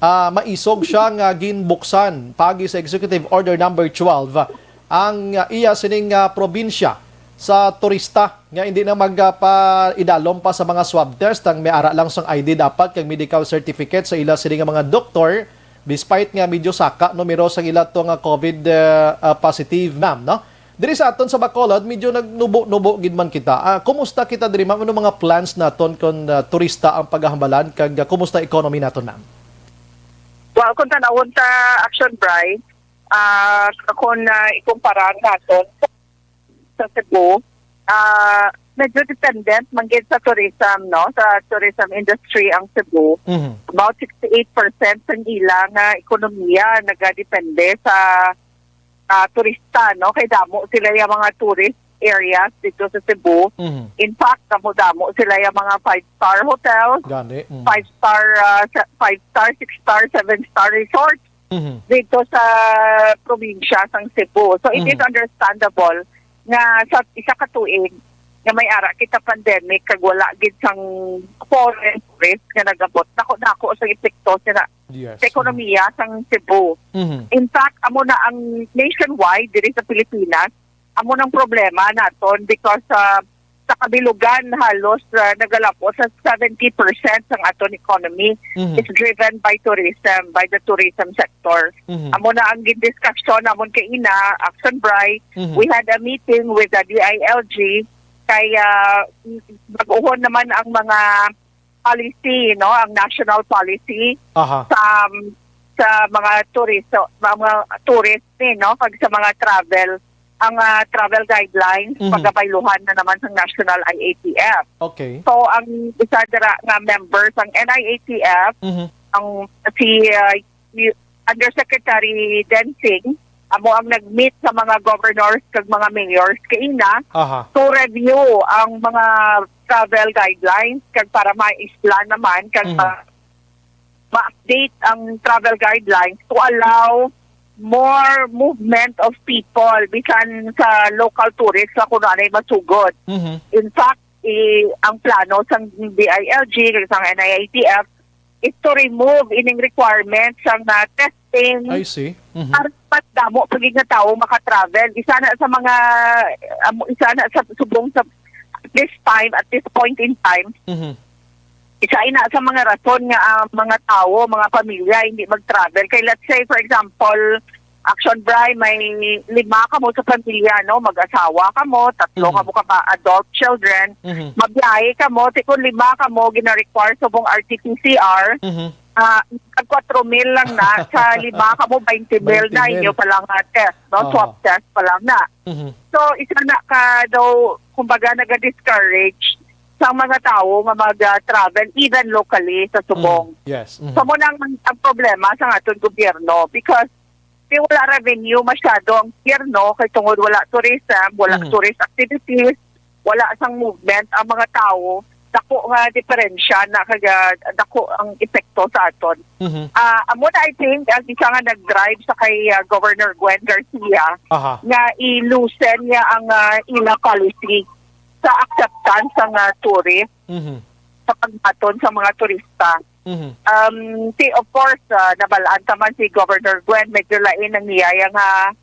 Ah, maisog siya nga ginbuksan paagi sa Executive Order Number twelve, ah, ang, ah, iya sining, ah, probinsya sa turista nga hindi na magpaidalom pa sa mga swab test, ang may ara lang sang I D dapat kag medical certificate sa ila sini nga mga doktor, despite nga medyo saka numero sang ila to nga COVID, ah, ah, positive, ma'am, no? Diri sa aton sa Bacolod, medyo nagnubo-nubo gid man kita. Ah, kumusta kita diri, ma'am? Ano mga plans naton kon, ah, turista ang paghahambalan kag, ah, kumusta economy naton, ma'am? Well, kung tanawon sa Action Bright, ah, kung, ah, ikumpara naton sa Cebu, ah, medyo dependent man gid sa tourism, no? Sa tourism industry ang Cebu. Mhm. About sixty-eight percent sang ila nga ekonomiya nagadepende sa, ah, turista, no? Kay damo sila yung mga tourist areas dito sa Cebu. Mhm. In fact, damo-damo sila yung mga five-star hotels, Gani. Mm. five-star, ah, sa- five-star, six-star, seven-star resorts Mhm. dito sa probinsya sang Cebu. So, it is Mhm. understandable nga sa isa ka tuig nga may ara kita pandemic kag wala gid sang foreign tourist nga nagabot. Dako-dako sa epekto sila Yes. sa ekonomiya sang Cebu. Mhm. In fact, amo na ang nationwide diri sa Pilipinas, amo nang problema naton because, ah, sa kabilugan halos, ah, nagalapos sa seventy percent sang aton economy Mhm. is driven by tourism, by the tourism sector. Mhm. Amo na ang gindiskusyon namon kaina, Action Bright. Mhm. We had a meeting with the D I L G kay, ah, bag-ohon naman ang mga policy, no, ang national policy Aha. sa, sa mga tourist, so, mga tourist, eh, no, pag sa mga travel, ang, ah, travel guidelines, Mhm. pagabayluhan na naman sang National I A T F. Okay. So, ang isa dira nga member sang N I A T F, Mhm. ang si, ah, y- Undersecretary Densing, amo ang nag-meet sa mga governors kag mga mayors kaina Aha. to review ang mga travel guidelines kag para maisla naman kag Mhm. ma- ma-update ang travel guidelines to allow more movement of people bisan sa local tourists nga kuno anay masugod. Mhm. In fact, i- ang plano sang D I L G kag sang N I A T F is to remove ining requirement sang, ah, testing. I see. Mhm. Aron mas damo pa gid nga tawo makatravel. Isa na sa mga, amo, isa na sa subong sa, at this time, at this point in time, Mhm. isa ina sa mga rason nga ang mga tawo, mga pamilya, hindi mag-travel. Kay let's say, for example, Action Bri, may lima kamo sa pamilya, no? Mag-asawa kamo, tatlo Mhm. kamo ka ba, adult children, Mhm. mabiyahe kamo, ti kung lima kamo, gina-require subong R T P C R, Mhm. ah, tag kwatro mil lang na, sa lima kamo, twenty mil na Twenty mil. inyo pa lang nga test, no? Oo. Swab test pa lang na. Mhm. So, isa na ka daw, kumbaga, naga-discourage sa mga tawo nga mag-, ah, travel, even locally, sa subong. Mm. Yes. Mhm. So, mo nang ang problema sa aton gobyerno because di wala revenue masyado ang gobyerno kay tungod wala tourism, wala Mhm. tourist activities, wala sang movement ang mga tawo, dako nga diferensya na kag dako ang epekto sa aton. Mhm. Ah, amo na, I think, ang isa nga nag-drive sa kay, ah, Governor Gwen Garcia Aha. nga i-loosen niya ang, ah, ila policy sa acceptance sang, ah, tourist Mhm. sa pagbaton sa mga turista. Mhm. Um, si, of course, ah, nabalaan ta man si Governor Gwen, medyo lain ang iya nga,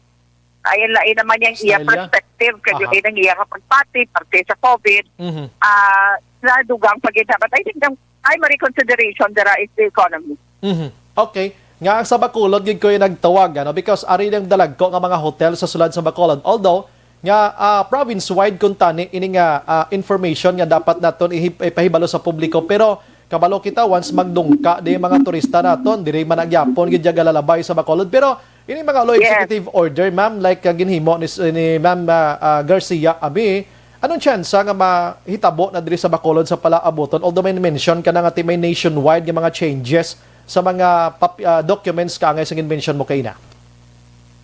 ay, lain naman yung iya Style niya? perspective, kag Aha. lain ang iya nga pagpati, parte sa COVID. Mhm. Ah, sa dugang pagkita. But I think the primary consideration dira is the economy. Mhm. Okay. Nga ang sa Bacolod gid ko yung nagtawag, ano, because ari ang dalagko nga mga hotel sa sulod sa Bacolod. Although, nga, ah, province-wide kuntani ini nga, ah, information nga dapat naton ihip-, ipahibalo sa publiko. Pero kabalo kita, once magdungka di mga turista naton, diri man ang gyapon gid nga lalabay sa Bacolod. Pero ini mga law Yes. executive order, ma'am, like, ah, ginhimo ni s-, ni Ma'am, ah, ah, Garcia abi, anong tsansa nga mahitabo na diri sa Bacolod sa palaabuton? Although may mention ka na nga ti-, may nationwide nga mga changes sa mga pap-, ah, documents ka angay sa gin-mention mo kaina.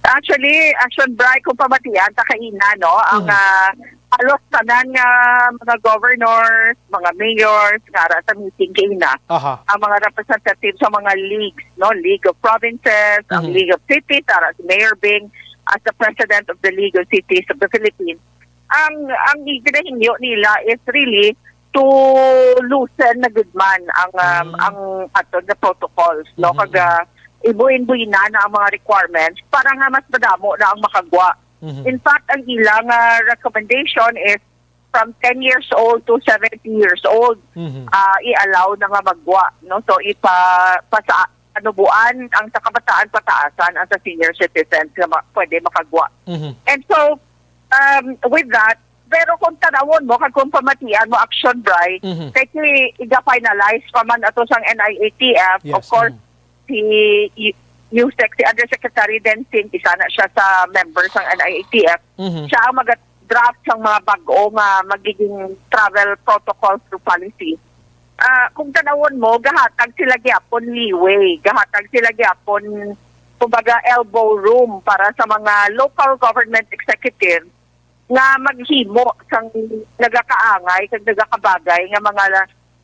Actually, Action Bri, kung pamatian ta kaina, no, ang, Mm. ah, halos tanan nga mga governors, mga mayors, nga ara sa meeting kaina, Aha. ang mga representatives sa mga leagues, no, League of Provinces, ang Mhm. League of Cities, ara si Mayor Bing as the President of the League of Cities of the Philippines, ang, ang ginahingyo nila is really to loosen na gud man ang, um, Mm. ang ato nga protocols, no? Mhm, Kag, mhm. ah, ibuin-buinan na ang mga requirements para nga mas madamo na ang makagwa. Mhm. In fact, ang ilang, ah, recommendation is from ten years old to seventy years old, Mhm. ah, i-allow na nga magwa, no? So, ipa-, pasa-, anubuan ang sa kabataan pataasan ang sa senior citizens nga ma-, pwede makagwa. Mhm. And so, um, with that, pero kung tanawon mo, kag kung pamatian mo, Action Bri, Mhm. kay si iga-finalize pa man ato sang N I A T F, of Yes, course, mhm. si U-, USEC, si Undersecretary Densing, isa na siya sa member sang N I A T F. Mhm. Siya ang mag-draft sang mga bag-o nga magiging travel protocol through policy. Ah, kung tanawon mo, gahatag sila gyapon leeway, gahatag sila gyapon, kumbaga, elbow room para sa mga local government executive nga maghimo sang nagakaangay kag nagakabagay nga mga,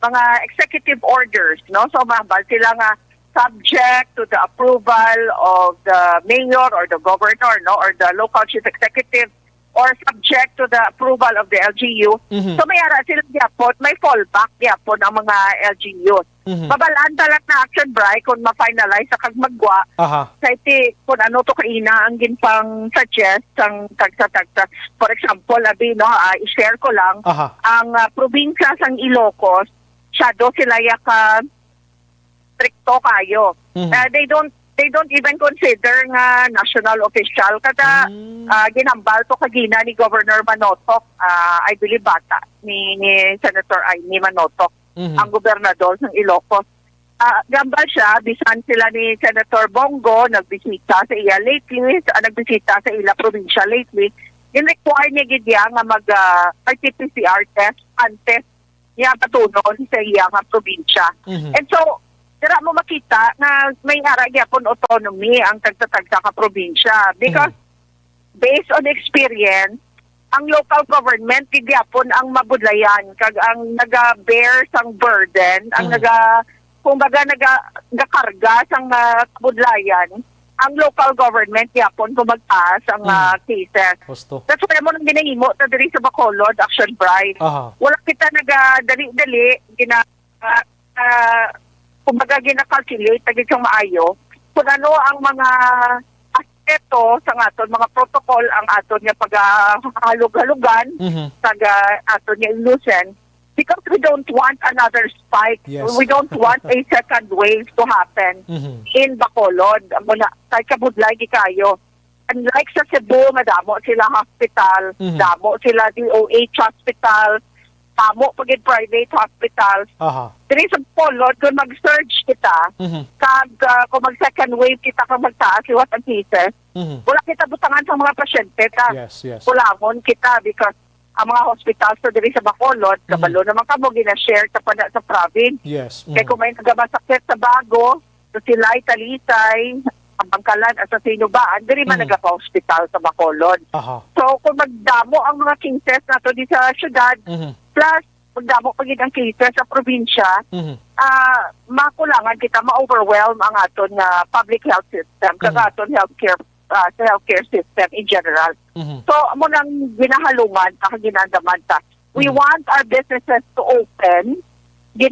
mga executive orders, no? So, mahambal sila nga subject to the approval of the mayor or the governor, no, or the local chief executive, or subject to the approval of the L G U. Mhm. So, may ara sila gyapon, may fallback gyapon ang mga L G Us. Mhm. Babalaan ta lang na, Action Bri, kung ma-finalize sa kag magwa, Aha. kay ti, kung ano to kaina ang ginpang-suggest sang tagsa-tagsa. For example, abi, no, ah, i-share ko lang, Aha. ang, ah, probinsya sang Ilocos, masyado sila ya ka strikto kayo. Mhm. Ah, they don't, they don't even consider nga national official. Kada, Mm. ah, ginambal to kagina ni Governor Manotoc, ah, I believe bata ni, ni Senator Imee Manotoc, Mhm. ang gobernador ng Ilocos. Ah, gambal siya, bisan sila ni Senator Bong Go nagbisita sa iya lately, sa, nagbisita sa ila probinsya lately, gin-require niya gid iya nga mag, ah, R T P C R test antes niya batunon sa iya nga probinsya. Mhm. And so, dira mo makita nga may ara gyapon autonomy ang tagsa-tagsa ka probinsya. Because Mhm. based on experience, ang local government gid gyapon ang mabudlayan kag ang naga-bear sang burden, ang Mhm. naga-, kumbaga, naga-, nagakarga sang, ah, kabudlayan ang local government gyapon kung magtaas ang, Mm. ah, cases. Husto. That's why mo nang ginahimo ta diri sa Bacolod, Action Bri. Aha. Wala kita nagadali-dali, gina-, ah, ah, kumbaga, gina-calculate na gid sang maayo kung ano ang mga aspeto sa aton mga protocol, ang aton nga pagahalog-halugan, Mhm. sa ga-, aton nga ilusen. Because we don't want another spike. Yes. We don't want a second wave to happen Mhm. in Bacolod. Amo na, kay kabudlay gid kayo. Unlike sa Cebu, nga damo sila hospital, Mhm. damo sila D O H hospital, damo pa gid private hospitals. Aha. Diri sa Bacolod, kung mag-surge kita, Mhm. kag, ah, kung mag-second wave kita, kag magtaas liwat ang cases, Mhm. wala kita butangan sa mga pasyente, ta Yes, yes. kulangon kita because ang mga hospital sa diri sa Bacolod, Mhm. kabalo naman kamo, gina-share ta pa na sa province. Yes. Kay Mhm. kung may nagamasakit sa Bago, sa Silay, Talisay, sa Bangkalan, at sa Sinubaan, diri man Mhm. nagapa-hospital sa Bacolod. Aha. So, kung magdamo ang mga cases nato di sa syudad, Mhm. plus magdamo pa gid ang cases sa probinsya, Mhm. ah, makulangan kita, ma-overwhelm ang aton nga public health system, kag Mhm. aton healthcare, ah, sa healthcare system in general. Mhm. So, amo nang ginahalungan ta, kag ginaandaman ta. We Mhm. want our businesses to open.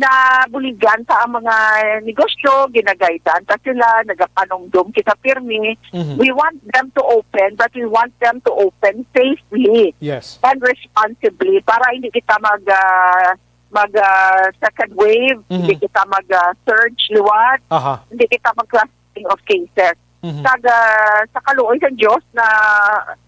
Ginabuligan ta ang mga negosyo, ginagaydan ta sila, nagapanumdom kita pirmi. Mhm. We want them to open, but we want them to open safely Yes. and responsibly para hindi kita mag, ah, mag, ah, second wave, Mhm. hindi kita mag, ah, surge liwat, Aha. hindi kita mag clustering of cases. Mhm. Kag, ah, sa kaluoy sa Dios na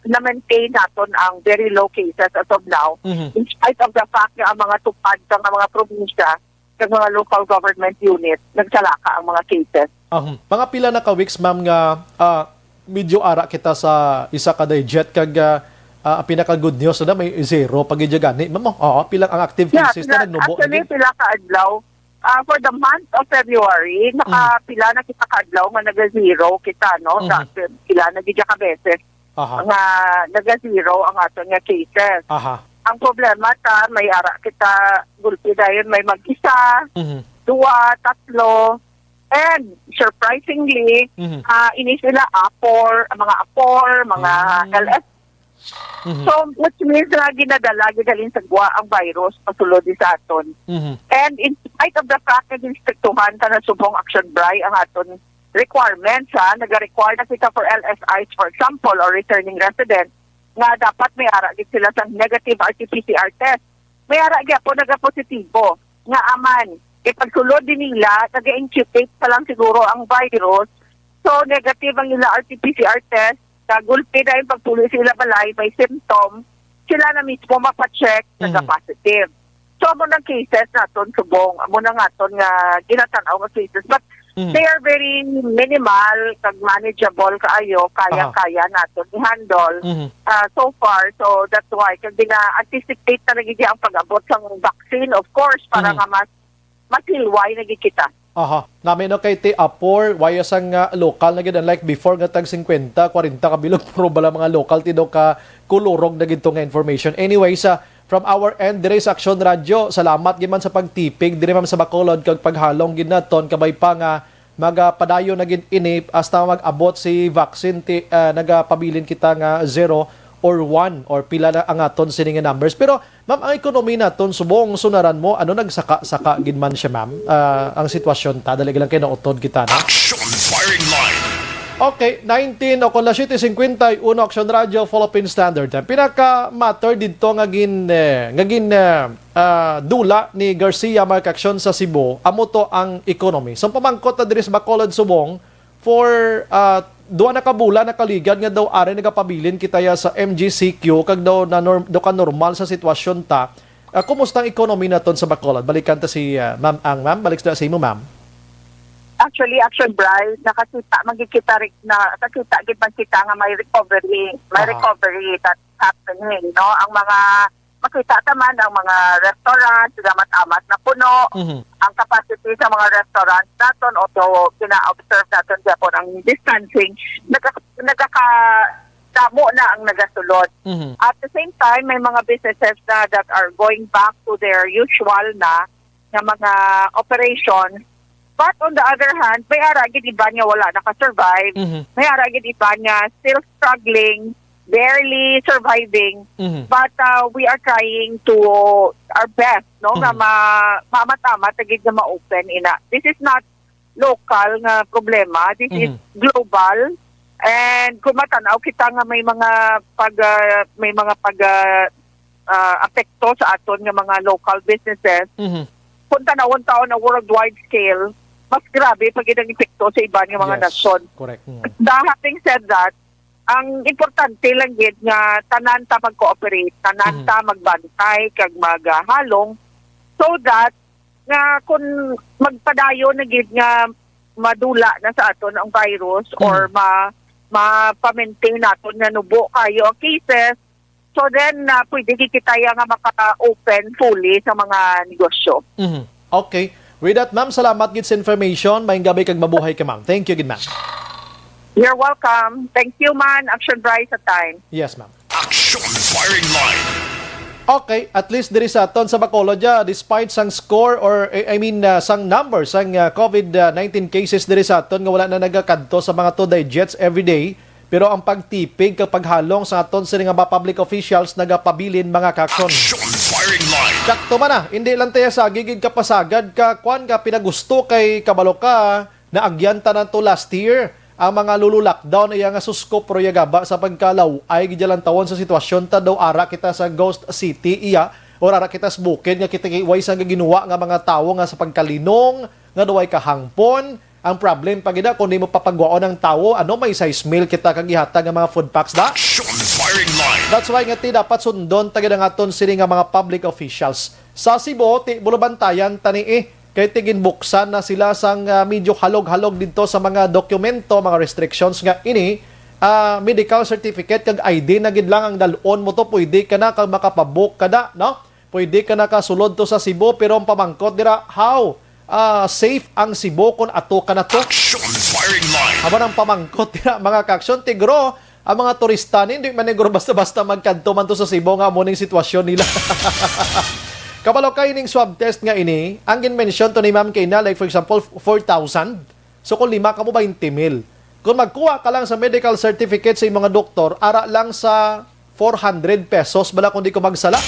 na-maintain naton ang very low cases as of now, Mhm. in spite of the fact nga ang mga tupad sa mga probinsya, sa mga local government unit, nagsalaka ang mga cases. Ahum. Mga pila na ka weeks, ma'am, nga, ah, medyo ara kita sa isa ka digit kag, ah, ah, ang pinaka good news na may zero pa gid gani, ma'am, oh. Oo, pila ang active Yeah, cases na pila, nagnubo na actually, gid? Pila ka adlaw. Ah, for the month of February, naka Mm. pila na kita ka adlaw nga naga-zero kita, no? Sa Mhm. pila na gid ka beses Aha. nga naga-zero ang aton nga cases. Aha. Ang problema ta, may ara kita gulpi dayon, may mag-isa, Mhm. duwa, tatlo, and surprisingly, Mhm. ah, ini sila apor, mga apor, mga Mm. L S Mhm. So, which means nga ginadala, gidalin sa gwa ang virus pasulod di sa aton. Mhm. And in spite of the fact nga ginstriktuhan ta na subong, Action Bri, ang aton requirements, ha, naga-require na kita for L S Is, for example, or returning resident, nga dapat may ara gid sila sa negative R T P C R test. May ara gyapon nagapositibo nga aman. Kay pagsulod din nila, nag-incubate pa lang siguro ang virus. So, negative ang ila R T P C R test. Kagulpi na yung pagpuloy sa ila balay, may symptom, sila na mismo mapacheck, Mhm. nagapositive. So, amo nang cases naton subong, amo na nga aton nga ginatanaw nga cases. But Mhm. they are very minimal, kag manageable kaayo, Aha. kaya-kaya naton i-handle. Mhm. Ah, so far, so that's why, kag gina-anticipate na lagi ang pag-abot sang vaccine, of course, para Mhm. nga mas, mas hilway na gid kita. Aha. Nami no kay ti apor, waya sang, ah, lokal na gid, unlike before nga tag singkwenta, kwarenta ka bilog, puro bala mga lokal ti daw ka kulurog na gid to nga information. Anyway, sa, from our end, dire sa Action Radio, salamat gid man sa pagtipig dire, ma'am, sa Bacolod, kag paghalong gid naton, kabay pa nga magapadayon na gid ini hasta mag-abot si vaccine ti, ah, nagapabilin kita nga zero or one or pila na ang aton sini nga numbers. Pero, ma'am, ang ekonomi naton subong sunaran mo, ano, nagsaka-saka gid man siya, ma'am? Ah, ang sitwasyon ta, dali lang kay nautod kita, no? Action Firing Line. Okay, nineteen o kon las siete cincuenta y uno, Action Radio, Philippine Standard Time. Pinaka-matter didto nga gin, eh, nga gin, eh, ah, dula ni Garcia, Mark Action, sa Cebu, amo to ang economy. So, pamangkot na diri sa Bacolod, subong, for, ah, duha na ka bulan nakaligad nga daw ari nagapabilin kita ya sa M G C Q, kag daw na norm-, daw ka normal sa sitwasyon ta. Ah, kumusta ang ekonomi naton sa Bacolod? Balikan ta si, ah, Ma'am Ang. Ma'am, balik sa, sa imo, ma'am. Actually, Action Bri, nakakita man gid kita ri-, nakakita gid man kita nga may recovery, may Aha. recovery that's happening, no? Ang mga, makita ta man ang mga restaurants, gamat-amat na puno. Mhm. Ang capacity sa mga restaurants naton, although gina-observe naton gyapon ang distancing, nagka-, nagakadamo na ang nagasulod. Mhm. At the same time, may mga businesses na that are going back to their usual na, na mga operations. But on the other hand, may ara gid iban nga wala naka-survive. Mhm. May ara gid iban nga still struggling, barely surviving. Mhm. But, uh, we are trying to our best, no, nga Mhm. ma-, maamat-amat na gid nga ma-open ina. This is not local nga problema. This is Mhm. global. And kung matanaw kita nga may mga pag, ah, may mga pag, ah, ah, apekto sa aton nga mga local businesses, Mhm. kung tanawon ta on a worldwide scale, mas grabe pa gid ang epekto sa iban nga mga Yes, nasyon. correct. Mm. But having said that, ang importante lang gid nga tanan ta mag-cooperate, tanan Mhm. ta magbantay kag maghalong, so that nga kung magpadayon na gid nga madula na sa aton ang virus Mhm. or ma-, ma-maintain naton nga nubo kayo ang cases, so then, ah, pwede gid kita ya nga maka-open fully sa mga negosyo. Mhm. Okay. With that, ma'am, salamat gid sa information. Maayong gabay kag mabuhay ka, ma'am. Thank you gid, ma'am. You're welcome. Thank you man, Action Bri, sa time. Yes, ma'am. Action Firing Line. Okay, at least diri sa aton sa Bacolod, ya, despite sang score or, I, I mean, uh, sang number sang, uh, COVID nineteen cases diri sa aton nga wala na nagakadto sa mga two digits every day, pero ang pagtipig kag paghalong sa aton sini nga mga public officials nagapabilin, mga ka-aksyon. Action Firing Line. Sakto man na, hindi lang tayo sa gigid kapasagad ka, kwan ka, pinagusto kay kabalo ka, naagyan tanan to last year. Ang mga lulu lockdown iya nga susko, pero yagaba sa pagkalaw-ay gid lang tawon sa sitwasyon ta daw ara kita sa ghost city iya, or ara kita sa bukid nga kita way sa ginuwa nga mga tawo nga sa pagkalinong nga daw ay kahangpon. Ang problem pa gid na kung di mo papagwaon ang tawo, ano, may size meal kita kag ihatag nga mga food packs da. Action Firing Line. That's why nga ti dapat sundon ta gid ang aton sini nga mga public officials. Sa Cebu, ti bulubantayan ta ni, eh, kay ti ginbuksan na sila sang, ah, medyo halog-halog didto sa mga dokumento, mga restrictions nga ini, ah, medical certificate kag I D na gid lang ang dal-on mo to, pwede ka na kag makapabook ka da, no? Pwede ka nakasulod to sa Cebu, pero ang pamangkot dira, how, ah, safe ang Cebu kung ato ka na to? Action Firing Line. Amo nang pamangkot dira, mga ka-aksyon, ti guro, ang mga turista ni, hindi man ni guro basta-basta magkadto man to sa Cebu nga amo ning sitwasyon nila. Kabalo kay ning swab test nga ini, ang gin-mention to ni ma'am kay na, like, for example, four thousand. So kung lima ka mo, twenty mil. Kung magkuha ka lang sa medical certificate sa imong doktor, ara lang sa four hundred pesos bala, kung di ko magsala.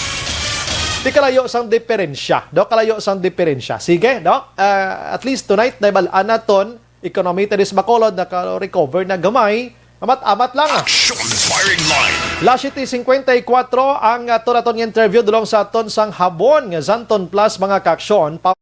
Di kalayo sang diferensya, no? Kalayo sang diferensya. Sige, no? Ah, at least tonight, nabal-an naton, ekonomiya diri sa Bacolod, naka-recover na gamay. Amat-amat lang, ah. Action Firing Line. Las siyete cincuenta y cuatro ang ato naton nga interview dulong sa aton sang Habon nga Xanthone Plus, mga kaaksyon. Pa-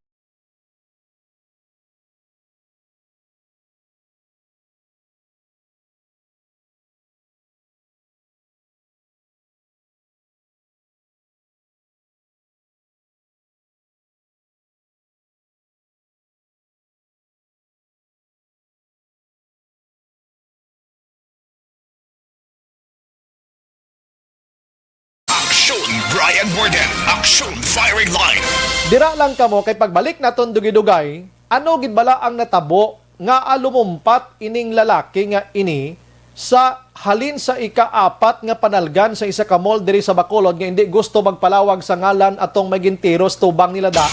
Action, Brian Warden. Action, Firing Line. Dira lang kamo, kay pagbalik naton dugay-dugay, ano gid bala ang natabo nga lumumpat ining lalaki nga ini sa halin sa ikaapat nga panalgan sa isa ka mall diri sa Bacolod nga hindi gusto magpalawag sa ngalan atong may gintiros tubang nila da?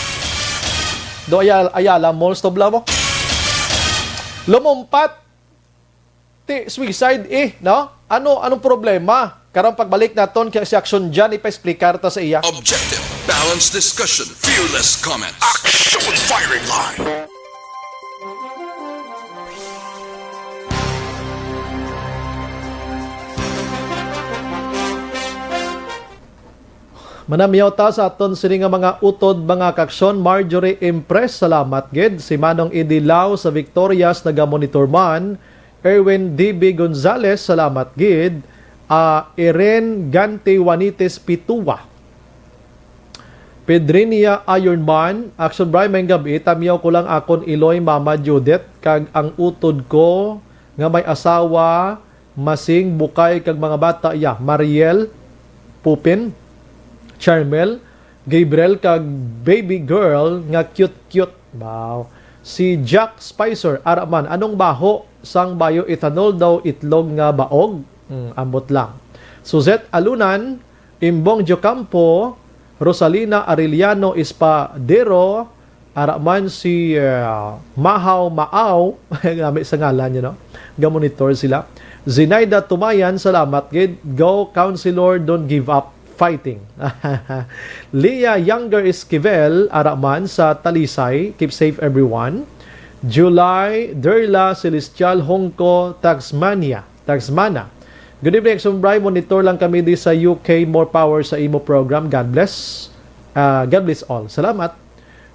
Do Ayala, Ayala Malls to, bla mo? Lumumpat ti suicide, eh, no? Ano, anong problema? Karong pagbalik naton kay si Action John, ipa-explicar ta sa iya. Objective, balanced discussion, fearless comments. Action Firing Line. Manamyaw ta sa aton sini nga mga utod, mga kaaksyon. Marjorie Impress, salamat gid. Si Manong Eddie Lau sa Victorias, nagamonitor man. Erwin D B Gonzalez, salamat gid. Ah, Irene Gante Juanites Pitua. Pedrinia Ironman, Action Bri, maayong gab-i. Tamyaw ko lang akon iloy, Mama Judith, kag ang utod ko nga may asawa, masing bukay kag mga bata, ya, Mariel, Pupin, Charmel, Gabriel, kag baby girl nga cute-cute. Wow. Si Jack Spicer, ara man, anong baho sang bioethanol daw itlog nga baog? Hmm, ambot lang. Suzette Alunan, Imbong Diocampo, Rosalina Arellano Espadero, ara man si, uh, Mahaw Maaw, nami sa ngalan niya, no? Gamonitor sila. Zinaida Tumayan, salamat gid. Go, Councilor, don't give up fighting. Leah Younger Esquivel, ara man sa Talisay, keep safe everyone. July Derla Celestial Hongko Taxmania, Taxmana. Good evening, Action Bri. Monitor lang kami di sa U K. More power sa imo program. God bless. Ah, God bless all. Salamat.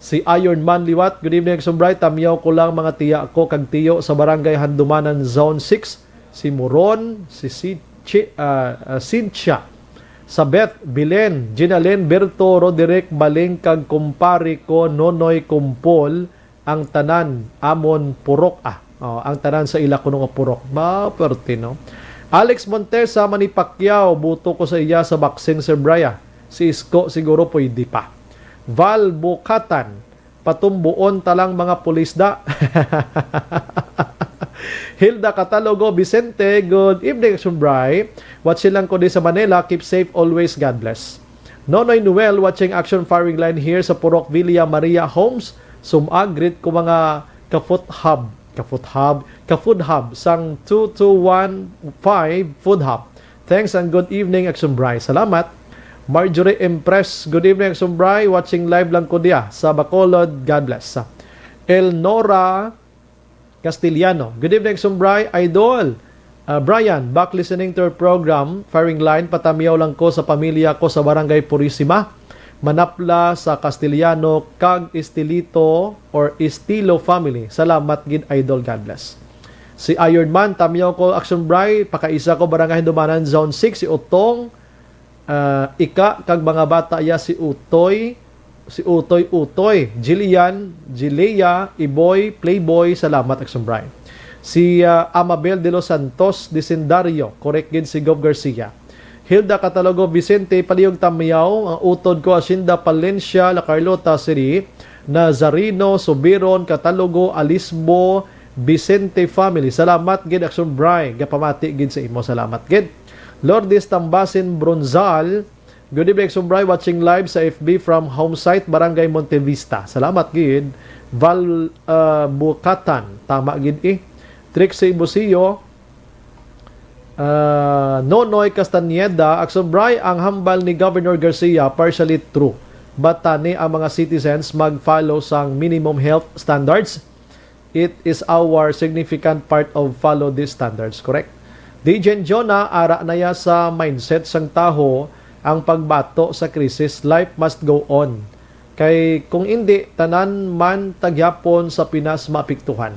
Si Iron Man liwat, "Good evening, Action Bri. Tamyaw ko lang mga tiya ko kag tiyo sa Barangay Handumanan, Zone six. Si Moron, si Sid-, Chi-, ah, ah, Sincia, Sabeth, Belen, Ginalen, Berto, Roderick, Baling, kag kumpare ko, Nonoy Kumpol, ang tanan amon purok, ah. Oh, ang tanan sa ila kuno nga purok." Ba, perte, no? Alex Montesa, "Manny Pacquiao, boto ko sa iya sa boxing, Sir Bri. Si Isko siguro pwede pa." Val Bukatan, "Patumbuon ta lang mga pulis da." Hilda Catalogo Vicente, good evening, Action Bri. Watching lang ko di sa Manila. Keep safe always. God bless. Nonoy Noel, watching Action Firing Line here sa Purok Villa Maria Homes. Sumag, greet ko mga ka-food hub. Ka-food hub. Ka-food hub sang two two one five Food Hub. Thanks and good evening, Action Bri. Salamat. Marjorie Impress, "Good evening, Action Bri. Watching live lang ko diya sa Bacolod. God bless." Elnora Castellano, "Good evening, Action Bri. Idol, ah, Brian, back listening to your program, Firing Line, patamyaw lang ko sa pamilya ko sa Barangay Purisima, Manapla, sa Castellano kag Estilito or Estilo family. Salamat gid, Idol. God bless." Si Iron Man, "Tamyaw ko, Action Bri, pakaisa ko, Barangay Handumanan, Zone six, si Utong, ah, Ika, kag mga bata ya, si Utoy, si Utoy Utoy, Jillian, Jilea, Iboy, Playboy, salamat, Action Bri." Si, ah, Amabel de los Santos Disendario, correct gid si Gov Garcia. Hilda Catalogo Vicente, "Palihog tamyaw, ang utod ko, Hacienda Palencia, La Carlota City, Nazarino, Subiron, Catalogo, Alisbo, Vicente family. Salamat gid, Action Bri. Gapamati gid sa imo. Salamat gid." Lourdes Tambasin Bronzal, "Good evening, Action Bri. Watching live sa F B from home site, Barangay Montevista." Salamat gid. Val, ah, Bukatan. Tama gid, eh. Trixie Busio, Ah, Nonoy Castañeda, Akson Bry, ang hambal ni Governor Garcia partially true. But tani ang mga citizens mag-follow sang minimum health standards? It is our significant part of follow these standards, correct? D J Jonah, ara na ya sa mindset sang tawo ang pagbato sa krisis, life must go on. Kay kung indi, tanan man ta gyapon sa Pinas maapektuhan.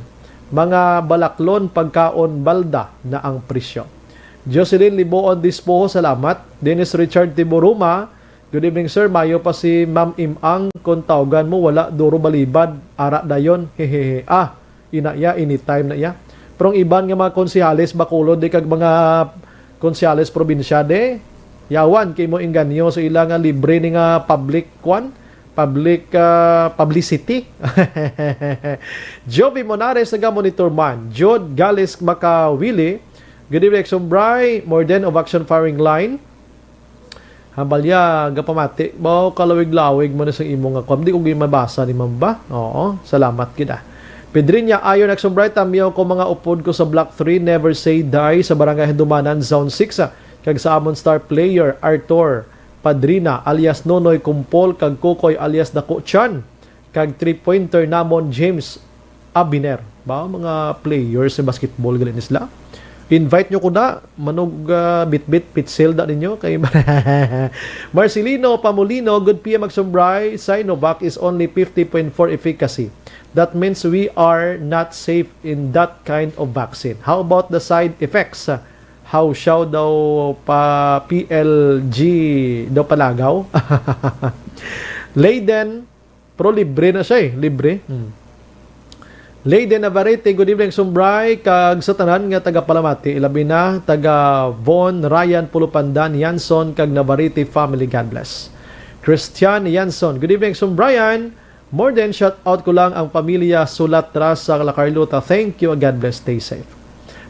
Mga balaklon, pagkaon, balda na ang presyo. Jocelyn Liboon Dispoho, salamat. Dennis Richard Tiburuma, good evening, sir. Mayo pa si Ma'am Imang, kung tawgan mo, wala duro balibad. Ara dayon. Hehehe. Ah, ina ya, anytime na ya. Pero ang iban nga mga konsehales, Bacolod, di kag mga konsehales probinsya, de, yawan kay mo engganyo sa ila nga libre ni nga public, kwan, public, ah, publicity. Jovi Monares, naga-monitor man. Jude Gales Makawili, good evening, Exum Bry. More than of action firing line. Hambal ya, gapamati. Ba, kalawig-lawig man sa imo nga kwan. Di ko gyud mabasa ni Ma'am ba? Oo, salamat gid, ah. Pedrinya Ayon, Exum Bry, tamyaw ko mga upod ko sa Block three, Never Say Die, sa Barangay Handumanan, Zone six, ah. Kag sa amon star player, Arthur Padrina, alias Nonoy Kumpol, kag Kukoy, alias Dako Chan, kag three-pointer namon, James Abiner. Ba, mga players sa basketball, gali ni sila. Invite nyo ko na, manog, ah, bitbit, pitsil da ninyo. Kay Marcelino Pamulino, good P M Exum Bry, Sinovac is only fifty point four efficacy. That means we are not safe in that kind of vaccine. How about the side effects? How siya daw pa P L G daw palagaw? Leiden, pero libre na siya eh, libre. Hmm. Leiden Navarrete, good evening, Exum Bry, kag sa tanan nga taga-Palamati, labi na taga Von, Ryan, Pulupandan, Yanson, kag Navarrete family, God bless. Christian Yanson, good evening, Exum Brian. More than shout out ko lang ang pamilya Sulatra sa La Carlota. Thank you and God bless. Stay safe.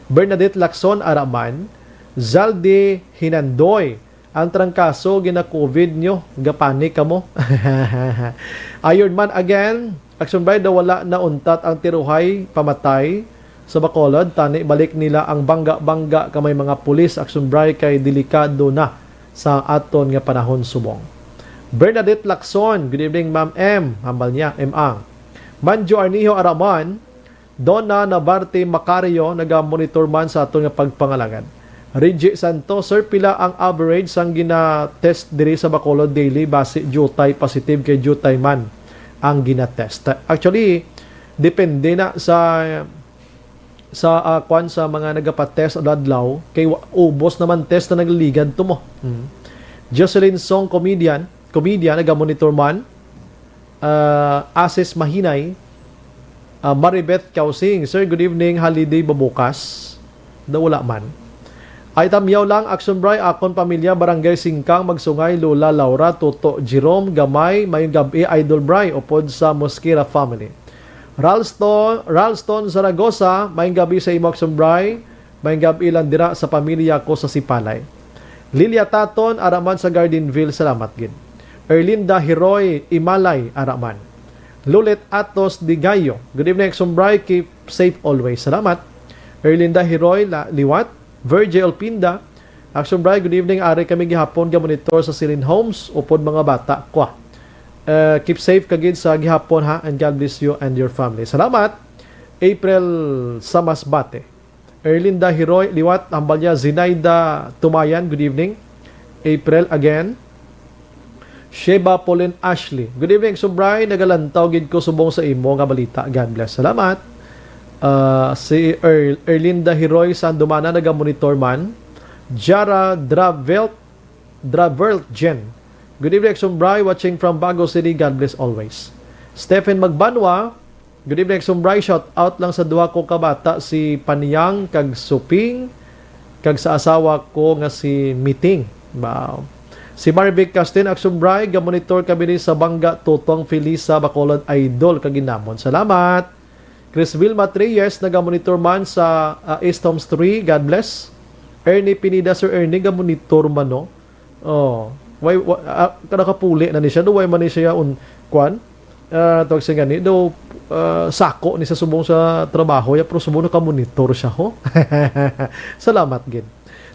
Bernadette Lacson, ara man. Zaldi Hinandoy, ang trangkaso gina-covid nyo, gapanik kamo. Iron Man again, Exum Bry, daw wala na untat ang tiruhay pamatay sa Bacolod, tani balik nila ang bangga-bangga ka may mga pulis, Exum Bry, kay delikado na sa aton nga panahon subong. Bernadette Lacson, good evening, Ma'am M. Hambal niya, M. Ang. Manjo Arnijo Araman, Donna Nabarte Macario, naga-monitor man sa aton nga pagpangalagad. Reggie Santos, sir, pila ang average sang gina-test diri sa Bacolod daily, basi diutay positive kay diutay man ang gina-test? Actually, depende na sa, sa, ah, kwan, sa mga nagapa-test adlaw, kay wa-, ubos naman test na nagligad to mo. Mm. Jocelyn Song, comedian, comedian, naga-monitor man. Ah, Asis Mahinay, ah, Maribeth Kausing, "Sir, good evening, holiday ba bukas?" Daw wala man. Ay tamyaw lang, Exum Bry, akon pamilya, Barangay Singkang, Magsungay, Lola Laura, Toto Jerome, Gamay, mayong gab-i, Idol Bry, upod sa Mosquera family. Ralston, Ralston Zaragoza, mayong gab-i sa imo, Exum Bry, mayong gab-i lang dira sa pamilya ko sa Sipalay. Lilia Taton, ara man sa Gardenville, salamat gid. Erlinda Hiroy Imalay, ara man. Lulit Atos Digayo, good evening, Exum Bry, keep safe always. Salamat. Erlinda Hiroy, la-, liwat. Virgil Pinda, Exum Bry, good evening. Ari kami gihapon ga-monitor sa Silin Homes, upod mga bata. Kwa. Eh, keep safe ka gid sa gihapon, ha, and God bless you and your family. Salamat. April Samasbate. Erlinda Hiroy, liwat, hambal niya, Zinaida Tumayan, good evening. April again. Sheba Pauline Ashley, good evening, Exum Bry. Nagalantaw gid ko subong sa imo nga balita. God bless. Salamat. Ah, si Er-, Erlinda Hiroy Sandumana, naga-monitor man. Jara Dravelt, Dravelt Jen, good evening, Exum Bry, watching from Bago City. God bless always. Stephen Magbanwa, good evening, Exum Bry. Shout out lang sa duha ko ka bata, si Panyang kag Suping, kag sa asawa ko nga si Miting. Wow. Si Marvic Castin, Exum Bry, ga-monitor kami ni sa Bangga, Tutong Felisa, Bacolod, Idol, kag Inamon. Salamat. Chris Wilma Reyes, naga-monitor man sa, ah, East Homes three. God bless. Ernie Pineda, Sir Ernie, ga-monitor man, no? Oh, why, wa-, ah, kada kapuli na ni siya, do why man ni siya un-, kwan? Ah, tawag siya gani, do, ah, sako ni sa subong sa trabaho ya, pero subong naka-monitor siya, ho? Salamat gid.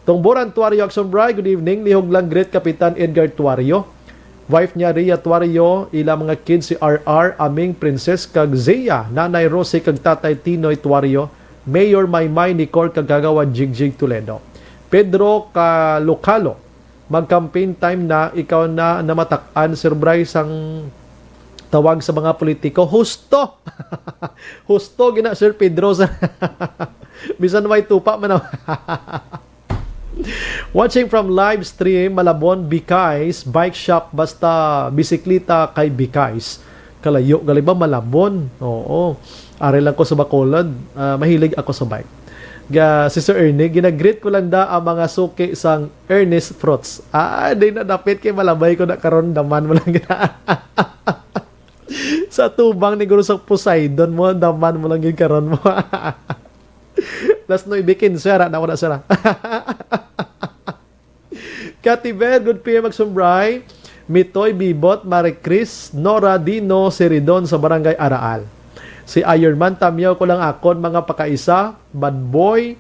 Tungboran Tuario, Action Bri, good evening. Lihog lang greet Kapitan Edgar Tuario. Wife niya, Rhea Tuario, ila mga kids si R R, Aming, Princess, kag Zia, Nanay Rosie, kag Tatay Tinoy Tuario, Mayor Maymay, Nicor, kag Kagawad Jigjig Toledo. Pedro Calocalo, mag-campaign time na, ikaw na namatak-an, Sir Bryce, ang tawag sa mga politiko. Husto! Husto gina, Sir Pedro. Sa bisan may tupa man na. Watching from live stream, Malabon, Bikais, bike shop, basta bisikleta kay Bikais. Kalayo gali ba, Malabon? Oo. Ari lang ko sa Bacolod. Ah, mahilig ako sa bike. Ga, Sister Ernie, ginagreet ko lang da ang mga suki sang Ernest Fruits. Ah, di na dapit kay malabay ko na karon, daman mo lang gina. Sa tubang ni Guru sa Poseidon mo, daman mo lang gid karon mo. Las nuebe quince, ara na ko na, sir, ah. Kativer, good P M, Action Bri. Mitoy Bibot, Marie Chris, Nora Dino, Siridon sa Barangay Araal. Si Iron Man, tamyaw ko lang akon mga pakaisa, Bad Boy,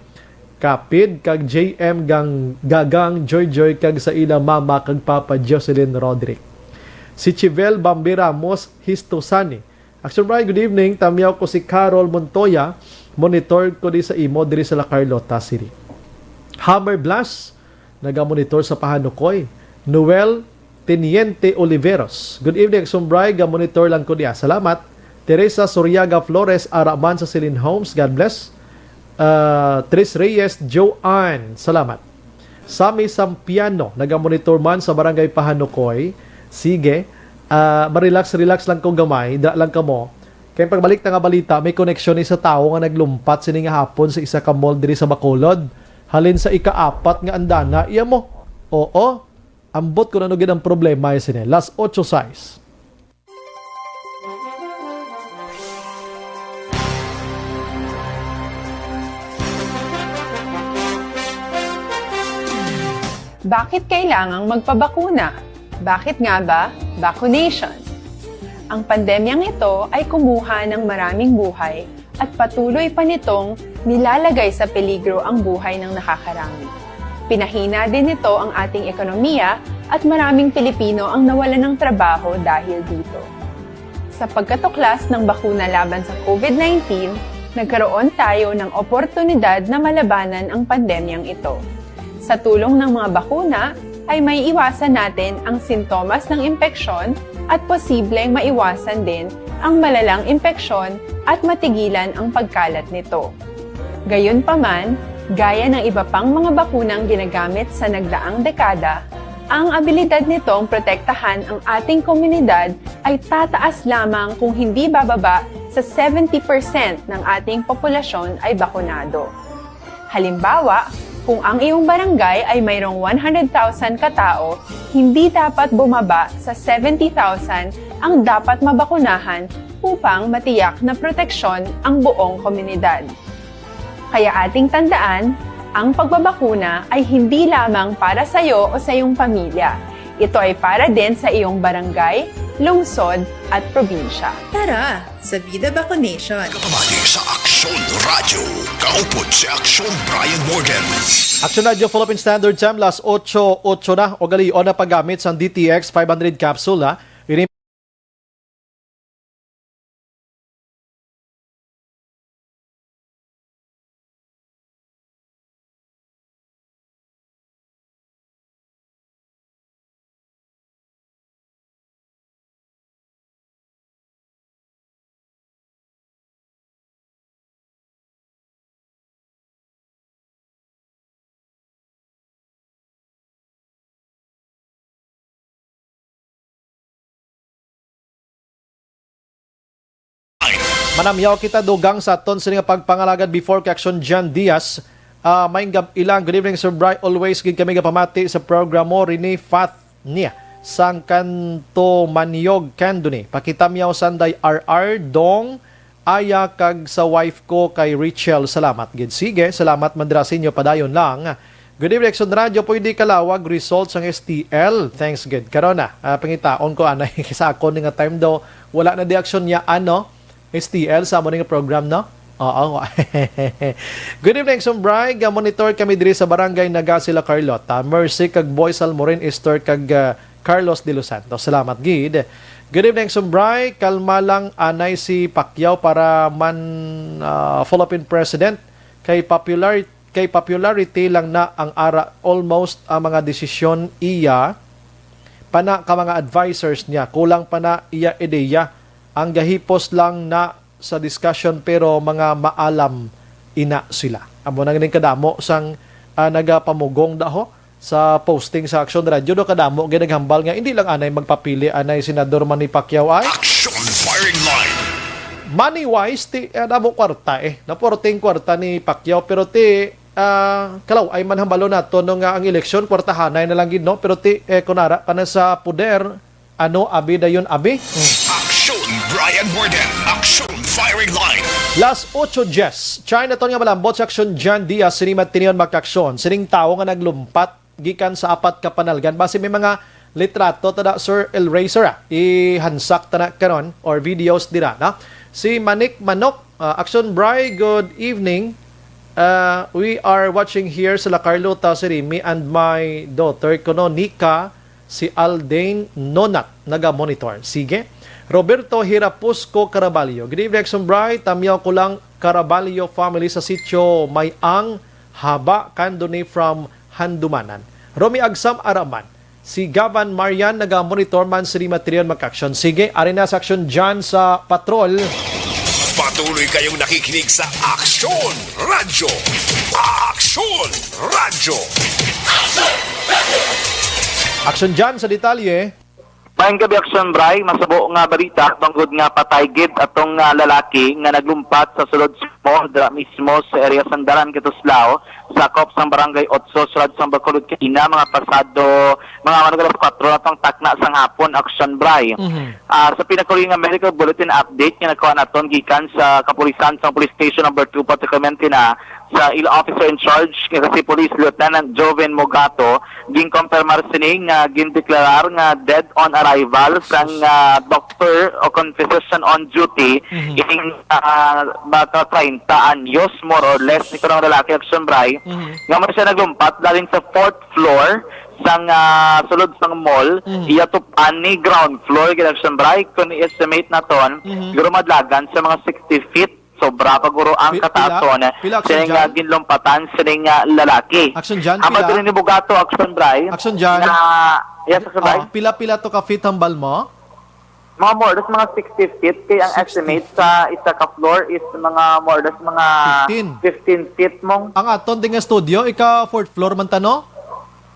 Kapid, kag J M Gang, Gagang, Joy Joy, kag sa ila mama kag papa, Jocelyn Roderick. Si Chivel Bambi Ramos Histosani. Action Brian, good evening. Tamyaw ko si Carol Montoya. Monitor ko di sa imo diri sa La Carlota City. Hammer Blast, nagamonitor sa Pahanukoy. Noel Teniente Oliveros, good evening, Action Brian. Gamonitor lang ko diya. Salamat. Teresa Soriaga Flores, ara man sa Celine Homes. God bless. Ah, Tris Reyes, Joanne. Salamat. Sammy Sampiano, nagamonitor man sa Barangay Pahanukoy. Sige. Ah, ma-relax-relax lang ko gamay. Da lang kamo. Kay pagbalik ta nga balita, may koneksyon ni sa tawo nga naglumpat sini nga hapon sa isa ka mall diri sa Bacolod. Halin sa ikaapat nga andana, iya mo. Oo. Ambot kung ano gid ang problema, eh, sini. Las otso sais. Bakit kailangang magpabakuna? Bakit nga ba vaccination? Ang pandemyang ito ay kumuha ng maraming buhay at patuloy pa nitong nilalagay sa peligro ang buhay ng nakakarami. Pinahina din nito ang ating ekonomiya at maraming Pilipino ang nawalan ng trabaho dahil dito. Sa pagkatuklas ng bakuna laban sa COVID nineteen, nagkaroon tayo ng oportunidad na malabanan ang pandemyang ito. Sa tulong ng mga bakuna, ay maiiwasan natin ang sintomas ng impeksyon at posibleng maiwasan din ang malalang impeksyon at matigilan ang pagkalat nito. Gayunpaman, gaya ng iba pang mga bakunang ginagamit sa nagdaang dekada, ang abilidad nitong protektahan ang ating komunidad ay tataas lamang kung hindi bababa sa seventy percent ng ating populasyon ay bakunado. Halimbawa, kung ang iyong barangay ay mayroong one hundred thousand katao, hindi dapat bumaba sa seventy thousand ang dapat mabakunahan upang matiyak na proteksyon ang buong komunidad. Kaya ating tandaan, ang pagbabakuna ay hindi lamang para sa iyo o sa iyong pamilya. Ito ay para din sa iyong barangay, lungsod, at probinsya. Tara, sa Vida Vaccination. Kapamati sa Aksyon Radio. Kaupod si Aksyon Brian Morgan. Aksyon Radio, Philippine Standard Time, las otso otso na. Ugalion na paggamit sang D T X five hundred capsule, ha. Ini Manamyaw kita dugang sa aton sini nga pagpangalagad before kay Action Jan Diaz. Ah, maayong gab-i lang. Good evening, Sir Bry. Always gid kami gapamati sa programa. Rene Fat niya sang Kanto Manyog, Candoni. Pakitamyaw sanday R R, Dong, Aya, kag sa wife ko kay Rachel. Salamat gid. Sige, salamat man dira sa inyo. Padayon lang. Good evening, Action Radio. Pwede kalawag result sang S T L? Thanks gid. Karon na, ah, pangitaon ko anay sa akon ni nga time daw. Wala na di aksyon niya, ano? S T L sa amo ni nga program, no? Oo. Good evening, Sumbray. Ga-monitor kami diri sa Barangay Nagasi, La Carlota. Mercy kag Boy Salmorin, Esther kag, ah, Carlos de los Santos. Salamat gid. Good evening, Sumbray. Kalma lang anay si Pacquiao para man, ah, Philippine President. Kay popular, kay popularity lang na ang ara, almost ang mga desisyon iya pa na ka mga advisors niya. Kulang pa na iya ideya. Ang gahipos lang na sa discussion, pero mga maalam ina sila. Amo na ganing kadamo sang, ah, nagapamugong daho sa posting sa Action Radio, do kadamo gid naghambal nga hindi lang anay magpapili anay Senador Manny Pacquiao ay Action Firing Line. Money wise, ti, ah, damo kwarta eh. Naporting kwarta ni Pacquiao, pero ti, ah, kalaw ay man hambalo nato no nga ang eleksyon kwartahanay na lang gid, no? Pero ti, eh, kunara ka na sa poder, ano, abi dayon, abi? Mm. Action, Brian Warden. Action, Firing Line. Las ocho diez. Try naton nga malambot sa Action John Diaz, sini matinion makaksyon. Sining tawo nga naglumpat gikan sa apat ka panalgan. Basi may mga litrato ta da, Sir Elrazer, ah. Ihansak ta na karon or videos dira, no? Si Manik Manok, ah, Action Bri, good evening. Ah, we are watching here sa La Carlota City, me and my daughter, kuno Nika, si Aldain Nonat, naga-monitor. Sige. Roberto Hirapusco Caraballo, good evening, Action Bri. Tamyaw ko lang, Caraballo family sa sitio May-ang, Haba, Candoni from Handumanan. Romy Agsam Araman, si Gavan Marian, naga-monitor man sa Lima Trion, mag-action. Sige, ari na sa Action John sa patrol. Patuloy kayong nakikinig sa Action Radyo. Action Radyo. Action John sa detalye. Maayong gabi, Action Bri. Masabo nga balita tungod nga patay gid atong, ah, lalaki nga naglumpat sa sulod sa mall dira mismo sa area sang Dalan Katuslao, sakop sang Barangay Otso, sulod sang Bacolod, kanina mga pasado, mga ano, alas kuwatro na tong takna sang hapon, Action Bri. Mhm. Ah, sa pinakahuli nga medical bulletin update nga nakuha naton gikan sa kapulisan sa Police Station Number Two, particularmente na sa ila officer in charge nga si Police Lieutenant Joven Mogato, ginkonfirmar sini nga gindeklarar nga dead on arrival sang, ah, doctor o kon physician on duty, mhm, ining, ah, bata treinta anyos, more or less, ni kanang lalaki, Action Bri, mhm, nga man siya naglumpat dalin sa fourth floor sang, ah, sulod sang mall, mhm, iya tupan ni ground floor, gid, Action Bri, kung i-estimate naton, mhm, siguro madlagan sa mga sixty feet, sobra pa guro ang Pi-, pila? Kataason Pila, Action sining, ah, John? Ginlumpatan sining, ah, lalaki. Action John, Apan pila? Diri ni Mogato, Action Bri, Action John? Na, yes, Action Bri? Ah, pila-pila to ka feet hambal mo? Mga more or less mga sixty feet. Kay ang sixty estimate feet sa isa ka floor is mga more or less mga fifteen. Fifteen feet mong. Ang aton din nga studio, ika fourth floor man ta, no?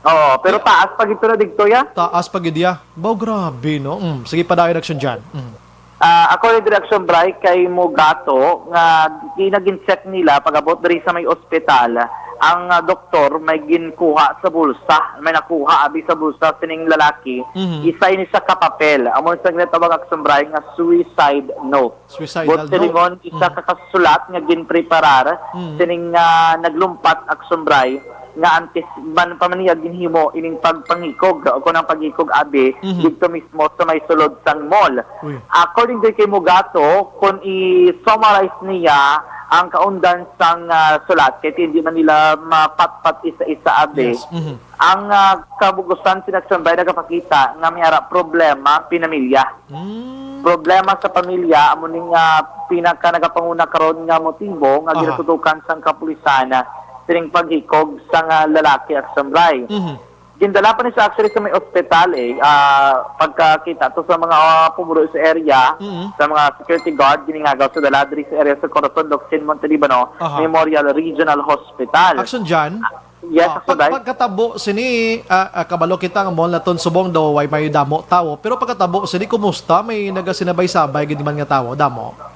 Oo, pero taas pa gid to na digto, ya? Taas pa gid, ya. Baw, grabe, no? Mm, sige, padayon, Action John. Mm. Ah, according to Action Bri, kay Mogato, nga ginagin-check nila pag-abot diri sa may ospital, ang, ah, doktor may ginkuha sa bulsa, may nakuha abi sa bulsa sining lalaki, mhm, isa ini sa kapapel. Amo sa ginatawag, Action Bri, nga suicide note. Suicidal note. Buot silingon, isa, mhm, ka kasulat nga ginpreparar, mhm, sining, ah, naglumpat, Action Bri, nga antes man pa man niya ginhimo ining pagpanghikog o kung ang paghikog abi, mhm, didto mismo sa may sulod sang mall. Uy. According to kay Mogato, kung i-summarize niya ang kaundan sang, ah, sulat, kay hindi man nila mapatpat isa-isa abi. Yes. Mhm. Ang, ah, kabug-usan, sining Action Bri, nagapakita nga may ara problema pinamilya. Mm. Problema sa pamilya, amo ni nga pinaka nagapanguna karon nga motibo nga, aha, ginatutukan sang kapulisan, ah, sining paghikog sang, ah, lalaki, Action Bri. Mhm. Gindala pa ni sa actually sa may ospital, eh, ah, pagkakita to sa mga, ah, pumuluyo sa area, mhm, sa mga security guard, giningagaw sa dala diri sa area sa Corazon, Locsin, Monte Libano, aha, Memorial Regional Hospital. Action John? Yes, ah, Action Bri. Pag-, pagkatabo sini, ah, ah, kabalo kita nga mall naton subong daw way may damo tawo, pero pagkatabo sini, kumusta? May nagasinabay-sabay gid man nga tawo, damo?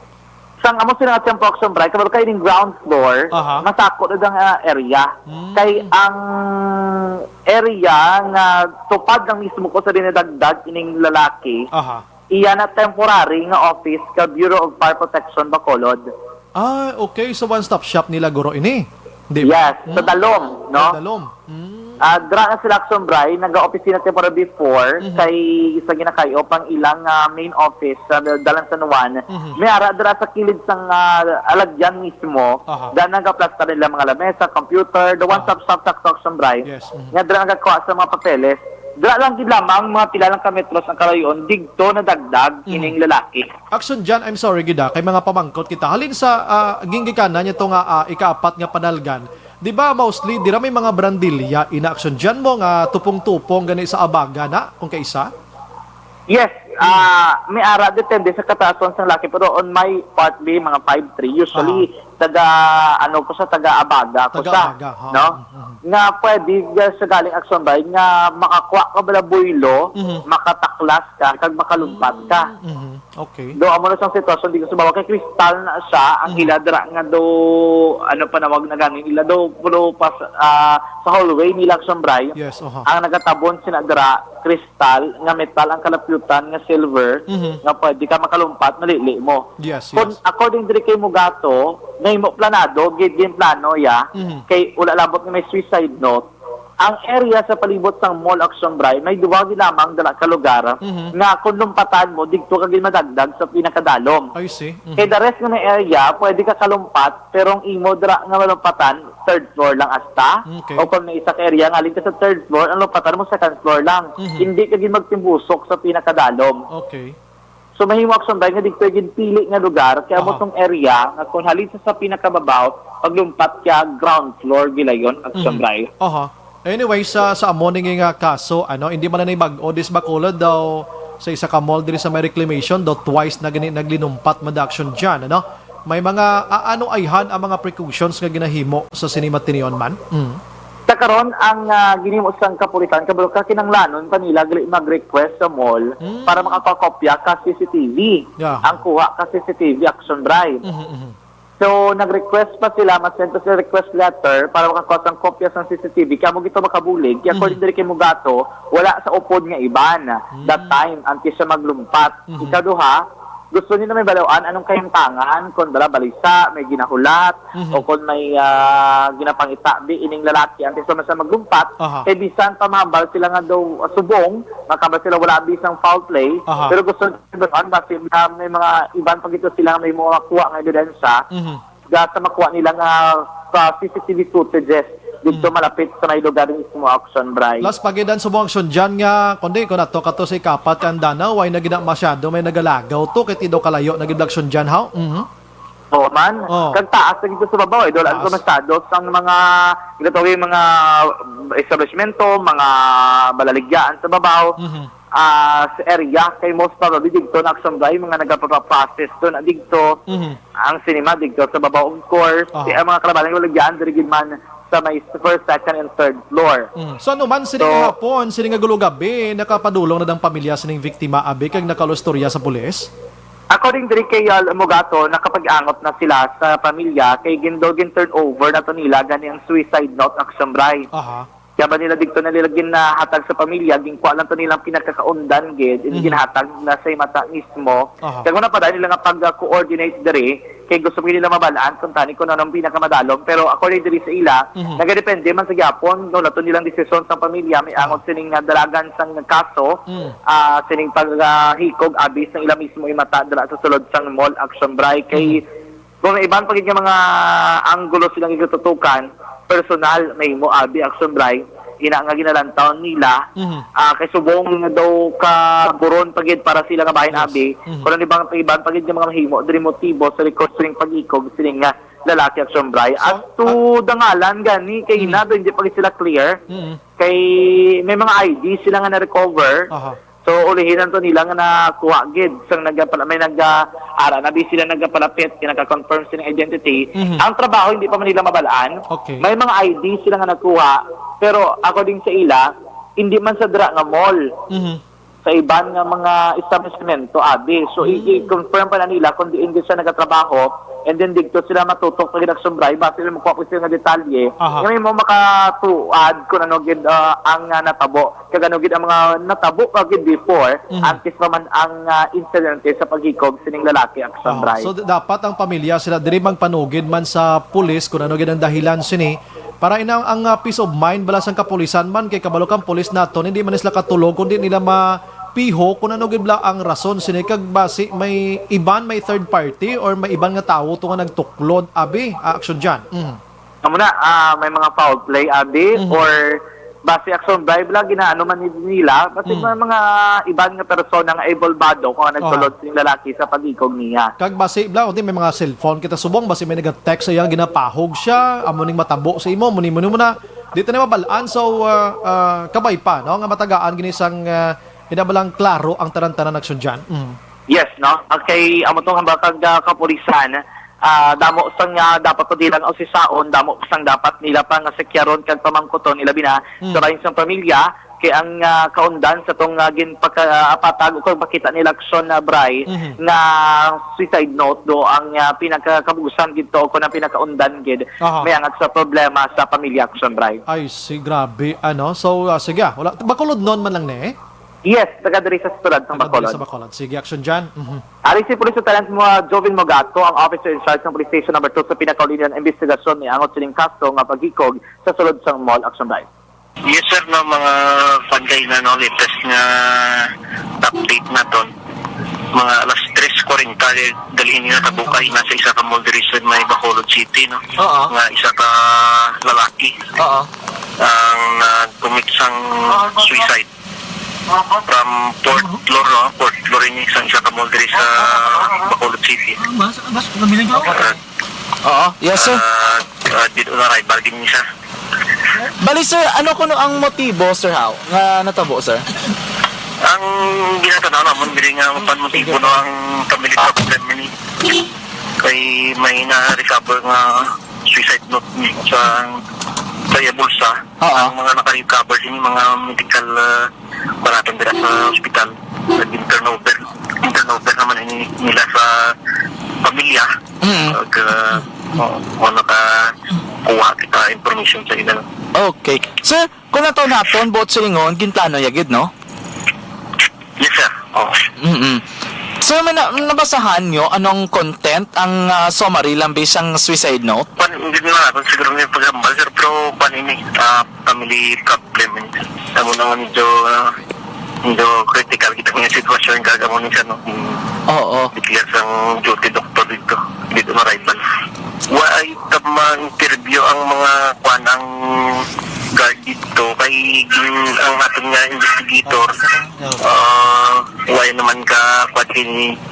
Sang amo sini nga tiyempo, Action Bri, kabalo kay ning ground floor, aha, masako na ang, ah, area. Hmm. Kay ang area nga tupad lang mismo ko sa dinadagdag ining lalaki, aha, iya na temporary nga office ka Bureau of Fire Protection Bacolod. Ah, okay. So, one-stop shop nila guro ini. Di ba? Yes, sa, hmm, dalom, no? Sa dalom. Hmm. Ah, dira na sila, Action Bri, nag-opisina temporary before Mhm. kay sa ginakay-op ang ilang, ah, main office sa Dalan San Juan. Mhm. May ara dira sa kilid sang, ah, alagyan mismo, Aha. daan nagaplastar nila mga lamesa, computer, the one Aha. stop shop sa Action Bri. Yes. Mhm. Nga dira nagakuha sa mga papeles. Dira lang gid lamang mga pila lang ka metros ang kalayon digto nadagdag Mhm. ining lalaki. Action John, I'm sorry gid, ah, kay mga pamangkot kita. Halin sa, ah, ginggikanan niya to nga, ah, ikaapat nga panalgan. Di ba mostly dira may mga brandilya ina Action John mo nga tupong-tupong gani sa abaga na kung kaisa? Yes, ah, may ara depende sa kataason sang laki, pero on my part be mga five three. Usually Ah. taga ano ko sa taga abaga ko Taga sa, abaga, ha. no? Mhm. Nga pwede nga sa galing Action Bri nga makakuha ka bala buylo, Mhm. makataklas ka kag makalumpat ka. Mhm. Okay. Do amo na sang sitwasyon dito sa baba kay kristal na siya ang Mhm. ila dira nga do ano panawag na gani nila do pero pas ah, sa hallway nila Action Bri Yes, oha. ang nagatabon sina dira kristal nga metal ang kalapyutan nga silver Mhm. nga pwede ka makalumpat malili mo. Yes, Kon yes. according diri kay Mugato, nahimo planado gid din plano ya Mhm. kay wala labot nga may suicide note. Ang area sa palibot sang Mall Action Bri may duwa gid lamang dala ka lugar Mhm. nga kung lumpatan mo digto ka gid madagdag sa pinakadalom. I see. Mhm. Kay the rest nga may area pwede ka kalumpat pero ang imo dira nga malumpatan third floor lang asta. Okay. O kung may isa ka area nga halin ka sa third floor, ang lumpatan mo second floor lang. Mhm. Hindi ka gid magtimbusok sa pinakadalom. Okay. So mahimo Action Bri nga digto gid pili nga lugar kay amo Aha. tong area nga kung halin sa, sa pinakababaw paglumpat ka ground floor gilayon Action Mhm. Bri. Aha. Anyway, sa sa amo ning nga kaso, ano, hindi man na bag-o, dis Bacolod daw sa isa ka mall diri sa may reclamation daw twice na gani naglinumpat man da Action John, ano? May mga, ah, ano ayhan ang mga precautions nga ginahimo sa sini matinion man? Mm. Sa karon, ang, ah, ginhimo sang kapulitan, kabalo ka, kinahanglanon pa nila gali mag-request sa mall Mm. para makakopya ka C C T V. Yeah. Ang kuha ka C C T V, Action Bri. Mhm, mhm. So, nag-request pa sila, ma-send pa sila request letter para makakuha sang kopya sang C C T V. Kaya mo gito makabulig. Kaya according Mhm. diri kay Mugato, wala sa upod nga iban that Mhm. time, antes siya maglumpat. Mhm. Ikaduha, gusto nila may balawan anong kahimtangan, kung dala balisa, may ginahulat, Mhm. o kung may, ah, ginapangita, di ining lalaki, antes pa man siya maglumpat, Aha. kay bisan pa mahambal sila nga daw, ah, subong, makambal sila wala bisang foul play, Aha. pero gusto nila balawan, basi na may mga iban pa gito sila nga may mga kuha nga ebidensya, Mhm. ga sa makuha nila nga sa C C T V footages dito Mm. malapit sa may lugar mismo, Action Bri. Plus, pagidan sa mga aksyon dyan nga, kundi kung ato ka to sa ikapat ka andanaw, ay na gid na masyado may nagalagaw to, kay tido kalayo na gid aksyon dyan, haw? Mhm. Oo man. Oh. Kag taas na gid sa babaw, eh. Doon ang Taas. Komisado sang mga, ginatawag yung mga establishmento, mga balaligyaan sa babaw. Mhm. Ah, sa area, kay most probably dito na Action Bri, mga nagpapaprocess to na dito. Mhm. Ang sinima dito sa babaw, of course. Aha. Kaya ang mga kalabanan yung lagyan, diri gid man sa may first, second, and third floor. Mhm. So, ano man, sini So, nga hapon, sini nga gulo gabi, nakapadulong na dang pamilya sining biktima, abi, kag nakalustorya sa pulis? According diri kay, uh, Mugato, nakapag-angot na sila sa pamilya, kay gindo gin turn over na to nila gani ang suicide note, Action Bri. Aha. Kaya ba nila dito na nila ginahatag sa pamilya, ginkuha lang to nilang pinakakaundan gid, Mhm. ginahatag na sa mata mismo. Aha. Kaya kung napadaan nila nga pag-coordinate diri, kay gusto pa nila mabalaan kung tani kung anong pinakamadalom. Pero according diri sa ila, Mhm. nagadepende man sa gyapon, no, lato nilang desisyon sa pamilya, may Aha. angot sining nga dalagan sang kaso, Mm. ah, sining paghikog, abis ng ila mismo imata dala sa sulod sang mall, Action Bri. Kay Mhm. Kung may iban pa gid nga mga anggulo silang gitutukan, personal, mahimo abi, Action Bri, ina nga ginalantaw nila, Mhm. ah, kay subong nga daw ka buron pa gid para sila nga bahin Yes. abi, Mhm. kung ano ibang iban pa gid nga mga mahimo diri motibo sa likod sining pag-ikog sining nga lalaki, Action Bri. So, As to ah, the ngalan gani, kay Mhm. ina daw hindi pa gid sila clear. Mhm. Kay may mga I D sila nga na-recover. Aha. So, ulihinan to nila nga nakuha gid sang nagapala-, may nag-, ah, ara na bi sila nagapalapit, nga naka-confirm sila ng identity. Mhm. Ang trabaho, hindi pa man nila mabalaan. Okay. May mga I D sila nga nakuha, pero according sa ila, hindi man sa dira nga mall. Mhm. Sa iban nga mga establishmento, abi. So, i- Mm. i-confirm pa na nila kung diin gid siya nagatrabaho, and then dito sila matutok sa gid Action Bri, basi sila makuha po sila nga detalye. Aha. Nga may mo makatuad kung ano gid, ah, ang, ah, natabo. Kag ano gid ang mga natabo pa gid before, Mhm. antes pa man ang, ah, insidente sa paghikog sining lalaki, Action Oh, Bri. So, d-, dapat ang pamilya sila diri magpanugid man sa pulis kung ano gid ang dahilan sini, Para ina ang, ah, peace of mind bala sang kapulisan man, kay kabalo kang pulis naton, hindi man sila katulog kundi nila mapiho kung ano gid bala ang rason sini, kag basi may iban, may third party or may iban nga tawo to nga nagtuklod, abi, ah, Action John. Mm. Amo na, ah, may mga foul play, abi, Mhm. or basi Action Bri, bala ginaano man ni nila, basi Mm. may mga iban nga persona nga involvado kung ang nagtulod Aha. sing lalaki sa pag-ikog niya. Kag basi, bala, kundi may mga cellphone kita subong, basi may naga-text sa iya, ginapahog siya, amo ning matabo sa imo, muni, muni mo na. Di ta na mabal-an, so, ah, ah, kabay pa, no, nga matagaan gini sang, ah, inabalang klaro ang tanan-tanan, Action John. Mm. Yes, no? Okay, amo tong hambal kag, ah, kapulisan, ah, damo sang, ah, dapat pa nila nga usisaon, damo sang dapat nila pa nga sikyaron kag pamangkuton, ilabi na Mm. sa bahin sang pamilya, kay ang, ah, kaundan sa tong, ah, ginpaka-, ah, patag o kung makita nila Action, ah, Bri, Mhm. nga suicide note do ang, ah, pinakakabusan gid to o kung ang pinakaundan gid Aha. may angat sa problema sa pamilya Action Bri. Ay, si grabe, ano? So, ah, sige, ah, wala, Bacolod non man lang ni, eh? Yes, taga diri sa siyudad sang Taga diri Bacolod. sa Bacolod. Sige, Action John. Mhm. Ari si Police Lieutenant mo, ah, Jovin Mogato, ang officer in charge ng Police Station Number Two sa pinakauli nga investigasyon may angot sining kaso nga paghikog sa sulod sang mall Action Bri. Yes, sir, no, mga kwan kay na, no, latest nga update naton. Mga alas tres kwarenta, eh, dali ini natabo kay nasa isa ka mall diri sa may Bacolod City, no? Oo. Nga isa ka lalaki Oo. ang nag-commit sang suicide from fourth floor, no? Fourth floor ini sang isa ka mall diri sa Bacolod City. Mas, mas, mabiling ka. Oo. Yes, sir. Ah, ah, dito na rival din siya. Bali, sir, ano kuno ang motibo, sir, how? Nga natabo, sir? Ang ginatanaw namon, dili nga mapan motibo, no, ang family problem ni. Kay may na-recover nga suicide note ni sa, sa iya bulsa. Oo. Ang mga naka-recover, yung mga medical, ah, Panatan dira sa ospital, nag-turnover. Turnover naman ini nila sa pamilya. Mm. Pag, ah, o, o nakakuha kita information sa ila. Okay. Sir, kung nato naton, buot silingon, ginplano ya gid, no? Yes, sir. Oo. Mm-mm. Sir, may na-, nabasahan nyo anong content ang, ah, summary lang based ang suicide note? Pan, hindi na natin siguro may paghambal, sir, pero pan ini, ah, family problem. Amo na nga medyo, ah, medyo critical kita nga sitwasyon kag amo ni siya, no? Mm. Oo. Declare sang duty doctor dito, dito na rival. Wa ay ta ma-interview ang mga kwan, ang guard dito kay gin-, ang aton nga investigator, ah, wa naman ka kwan,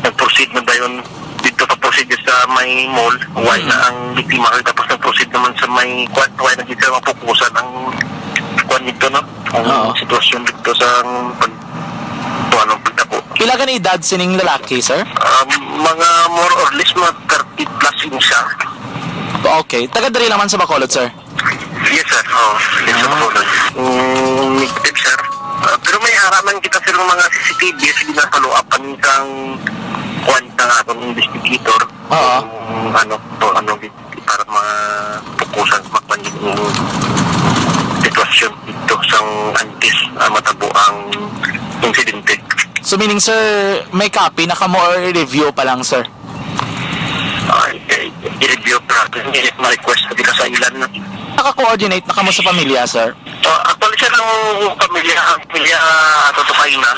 nag-proceed na dayon dito ka procedure sa may mall, wala Mm. na ang biktima, tapos nag-proceed naman sa may kwan, wala na dito mapukusan ang kwan dito, no? Ang Oo. sitwasyon dito sa pag-, kung anong pagtabo. Pila gani edad sining lalaki, sir? Um, mga more or less, mga thirty plus in siya. Okay. Taga diri lang man sa Bacolod, sir? Yes, sir. Oh, yes, sir. Ah. Mm, negative, sir. Ah, pero may araman kita, sir, ng mga C C T V, sige na, follow up kami kang kwan, kang akong investigator. Oo. Kung ano, kung ano, para mapukusan, makwan yung sitwasyon dito sa antes, ah, matabo ang insidente. So, meaning, sir, may copy na kamo or review pa lang, sir? Ay, eh, i-review pa natin. Eh, ma-request na dito sa ilan. Naka-coordinate na kamo sa pamilya, sir? Ah, actually, sir, ang pamilya, ang pamilya, ah, tutukay na,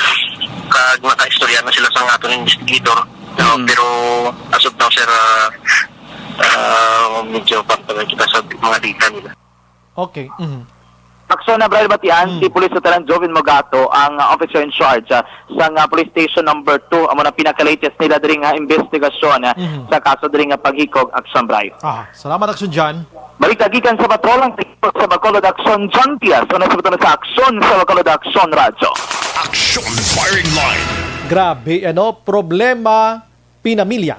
kag nakaistorya na sila sa aton investigator. No, Mm. pero as of now, sir, ah, ah, medyo pantay kita sa mga data nila. Okay. Mhm. Aksyon na, Brian Batian, Mm. si Police Lieutenant Jovin Mogato, ang, ah, officer in charge, ah, sa nga police station number two. Amo na pinaka-latest nila diri nga investigasyon, ah, Mhm. sa kaso diri nga paghikog, Aksyon, Brian. Aha. Salamat, Aksyon John. Balik na gikan sa patrol ang sa Bacolod Aksyon, John Diaz. Una sa butang sa Aksyon sa Bacolod Aksyon Radyo. Action Firing Line. Grabe, ano, problema pinamilya.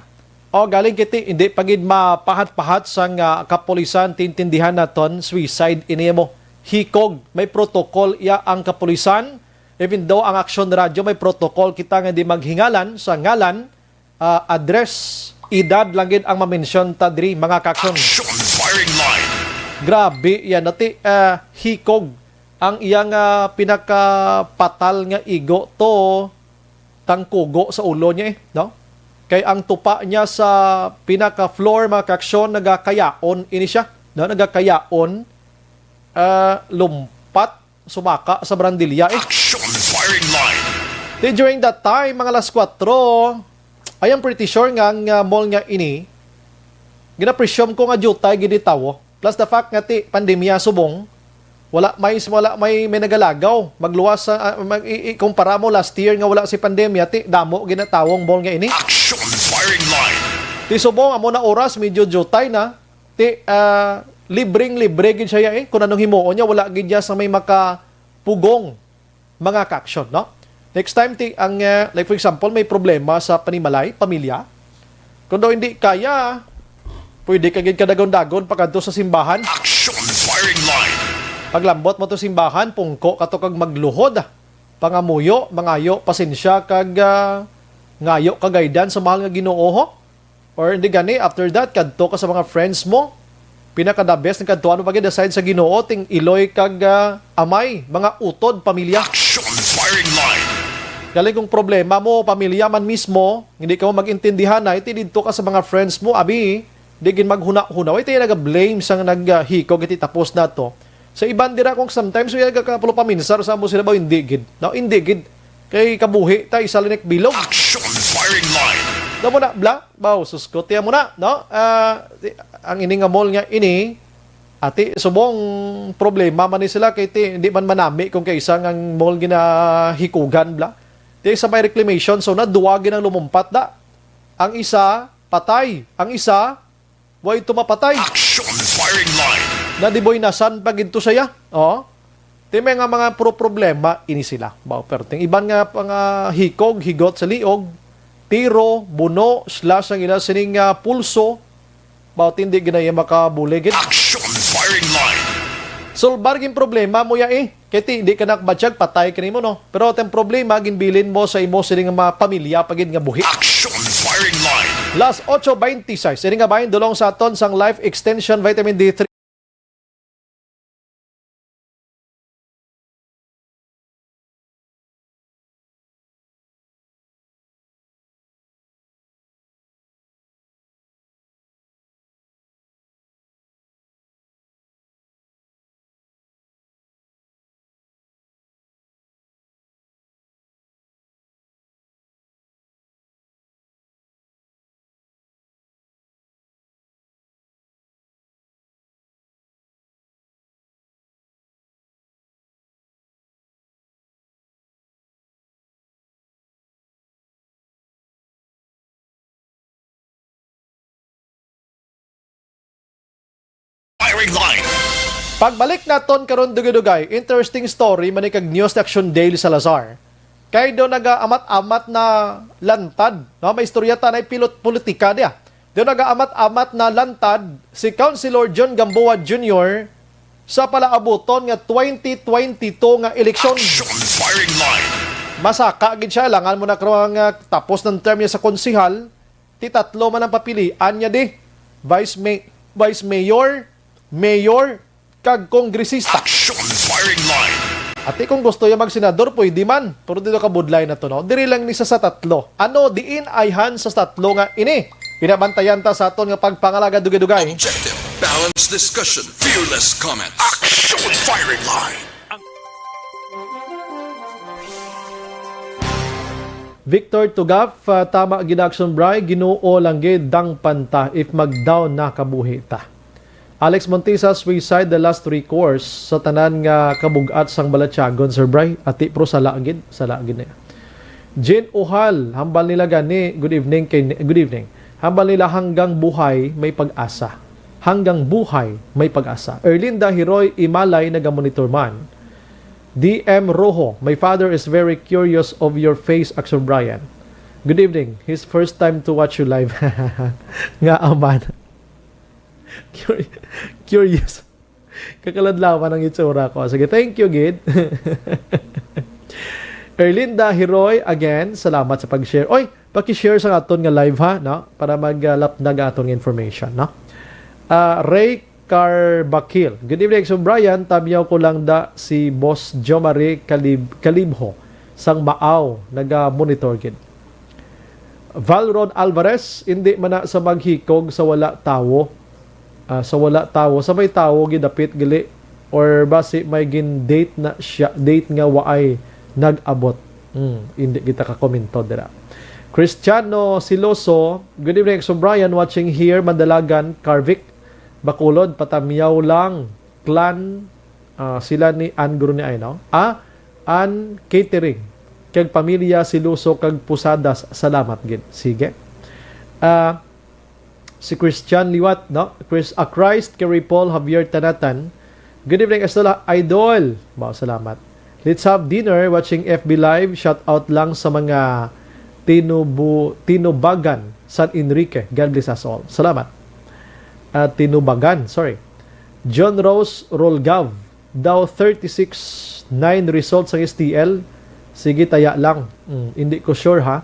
O, galing kiti, hindi pa gid mapahat-pahat sang, ah, kapulisan, tintindihan naton, suicide ini mo. Hikog, may protocol iya ang kapulisan. Even though ang Aksyon Radyo may protocol kita nga di maghingalan sa ngalan, ah, address, edad lang gid ang mamensyon ta diri, mga ka-aksyon. Action Firing Line. Grabe yan, nati, ah, hikog ang iyang, ah, pinakapatal nga igo to tangkugo sa ulo niya, eh, no? Kay ang tupa niya sa pinaka-floor, mga ka-aksyon, nagakayaon ini siya, no? Nagakayaon. ah, lumpat, sumaka sa barandilya, eh. Action firing line. Di during that time, mga alas kuwatro, I am pretty sure nga ang, ah, mall nga ini, ginapresume ko nga diutay gid ni tawo. Plus the fact nga ti pandemya subong, wala may, wala may, may nagalagaw. Magluwas sa, ah, mag, i, i, kumpara mo last year nga wala si pandemya, ti damo ginatawong mall nga ini. Action firing line. Ti subong, amo na oras, medyo diutay na. Ti, ah, libreng-libre gid siya, eh. Kung anong himuon niya, wala gid niya sa may makapugong mga ka-action, no? Next time, ti, ang, ah, like, for example, may problema sa panimalay, pamilya. Kung daw hindi kaya, pwede ka gid kadagon-dagon pakadto sa simbahan. Action firing line. Paglambot mo to simbahan, pungko ka to kag magluhod. Pangamuyo, mangayo, pasensya, kag, ah, ngayo ka guidance sa mahal nga Ginoo, ho? Or hindi gani, after that, kadto ka sa mga friends mo. Pinaka the best nga kadtuan mo pa gid aside sa Ginoo, ting iloy kag, ah, amay, mga utod, pamilya. Action firing line. Galing kung problema mo, pamilya man mismo, hindi ka mo mag-intindihan na, iti didto ka sa mga friends mo, abi, di gid maghuna-huna. Way tayo naga-blame sang naghikog iti tapos na to. Sa iban dira kung sometimes, may nagkakapulo paminsar sa amo sila ba, hindi gid. No, hindi gid. Kay kabuhi ta, isa linik bilog. Action firing line. Daw mo na, bla? Baw, suskot, tiyan mo na, no? Ah, ti-, ang ini nga mall nga ini, ati, subong problema man ni sila, kay ti, hindi man manami kung kaisa nga ang mall ginahikugan, bla? Ti, sa may reclamation, so na, duwa ginang lumumpat da. Ang isa, patay. Ang isa, way tumapatay. Action firing line. Na di boy nasan pa gid to siya? Oh. Ti may nga mga pro problema ini sila. Baw, pero ting iban nga pangahikog, higot sa liog, tiro, buno, slash ang ila sining, ah, pulso. Baw, tindi ginaya makabulig gid. Action firing line. Sulbar gin problema mo ya, eh. Kay ti, di ka nakbatyag, patay ka nimo, no? Pero ang problema, ginbilin mo sa imo sining mga pamilya pa gid nga buhi. Action firing line. Las ocho veintiséis. Ini nga bahin dulong sa aton sang Life Extension Vitamin D three. Firing line. Pagbalik naton karon, dugay-dugay, interesting story man ni kag news ni Action Dale Salazar. Kay do nagaamat-amat na lantad, no? May istorya ta na pilot politika niya. Do nagaamat-amat na lantad si Councilor John Gamboa Junior sa palaabuton nga twenty twenty-two nga eleksyon. Action firing line. Masaka gid siya, langan mo na karon nga tapos ng term niya sa konsehal, ti tatlo man ang papilian niya di. Vice May-, Vice Mayor, Mayor, kag Kongresista. Action firing line. Ati kung gusto niya magsenador, pwede man. Pero dito ka budlay na to, no? Diri lang ni sa, sa tatlo. Ano, diin ayhan sa tatlo nga ini? Pinabantayan ta sa aton nga pagpangalaga dugay-dugay. Objective, balanced discussion, fearless comments. Action firing line. Victor Tugaf, ah, tama gid, Action Bri, Ginoo lang gid dangpan ta if mag-down na kabuhi ta. Alex Montisa, suicide the last recourse sa tanan nga kabug-at sang balatyagon, Sir Bri. Ati, pero sala gid, sala gid na. Jean Uhal, hambal nila gani, good evening kay, good evening. Hambal nila hanggang buhay may pag-asa. Hanggang buhay may pag-asa. Erlinda Hiroy Imalay, nagamonitor man. D M Rojo, my father is very curious of your face, Action Brian. Good evening. His first time to watch you live. Nga aman. Curi-, curious. Kakaladlawan ang itsura ko. Sige, thank you, gid. Erlinda Hiroy, again, salamat sa pag-share. Oy, paki-share sa aton nga live, ha, no? Para maglapnag aton information, no? Ah, Ray Carbakil. Good evening, Sir Brian. Tamyaw ko lang da si Boss Jomari Kalib-, Kalibho sang Maaw, naga-monitor gid. Valron Alvarez, hindi man na sa maghikog sa wala tawo. Ah, sa wala tawo, sa may tawo gidapit gali Or basi may gin-date na siya, date nga waay nag-abot. Hmm, hindi kita kakomento dira. Cristiano Siloso, good evening, Exo Brian, watching here, Mandalagan, Carvic, Bacolod, patamyaw lang, clan, ah, sila ni Ann Guruni ay, no? Ah, Ann Catering, kag pamilya Siloso kag Posadas, salamat gid. Sige. Ah, si Christian Liwat, no? Chris, a Christ Kerry Paul Javier Tanatan. Good evening, Estola Idol. Wow, salamat. Let's have dinner, watching F B Live. Shout out lang sa mga Tinubu, Tinubagan, San Enrique. God bless us all. Salamat. Ah, Tinubagan, sorry. John Rose Rolgav, daw thirty-six nine result sang S T L. Sige, taya lang. Mm, hindi ko sure, ha.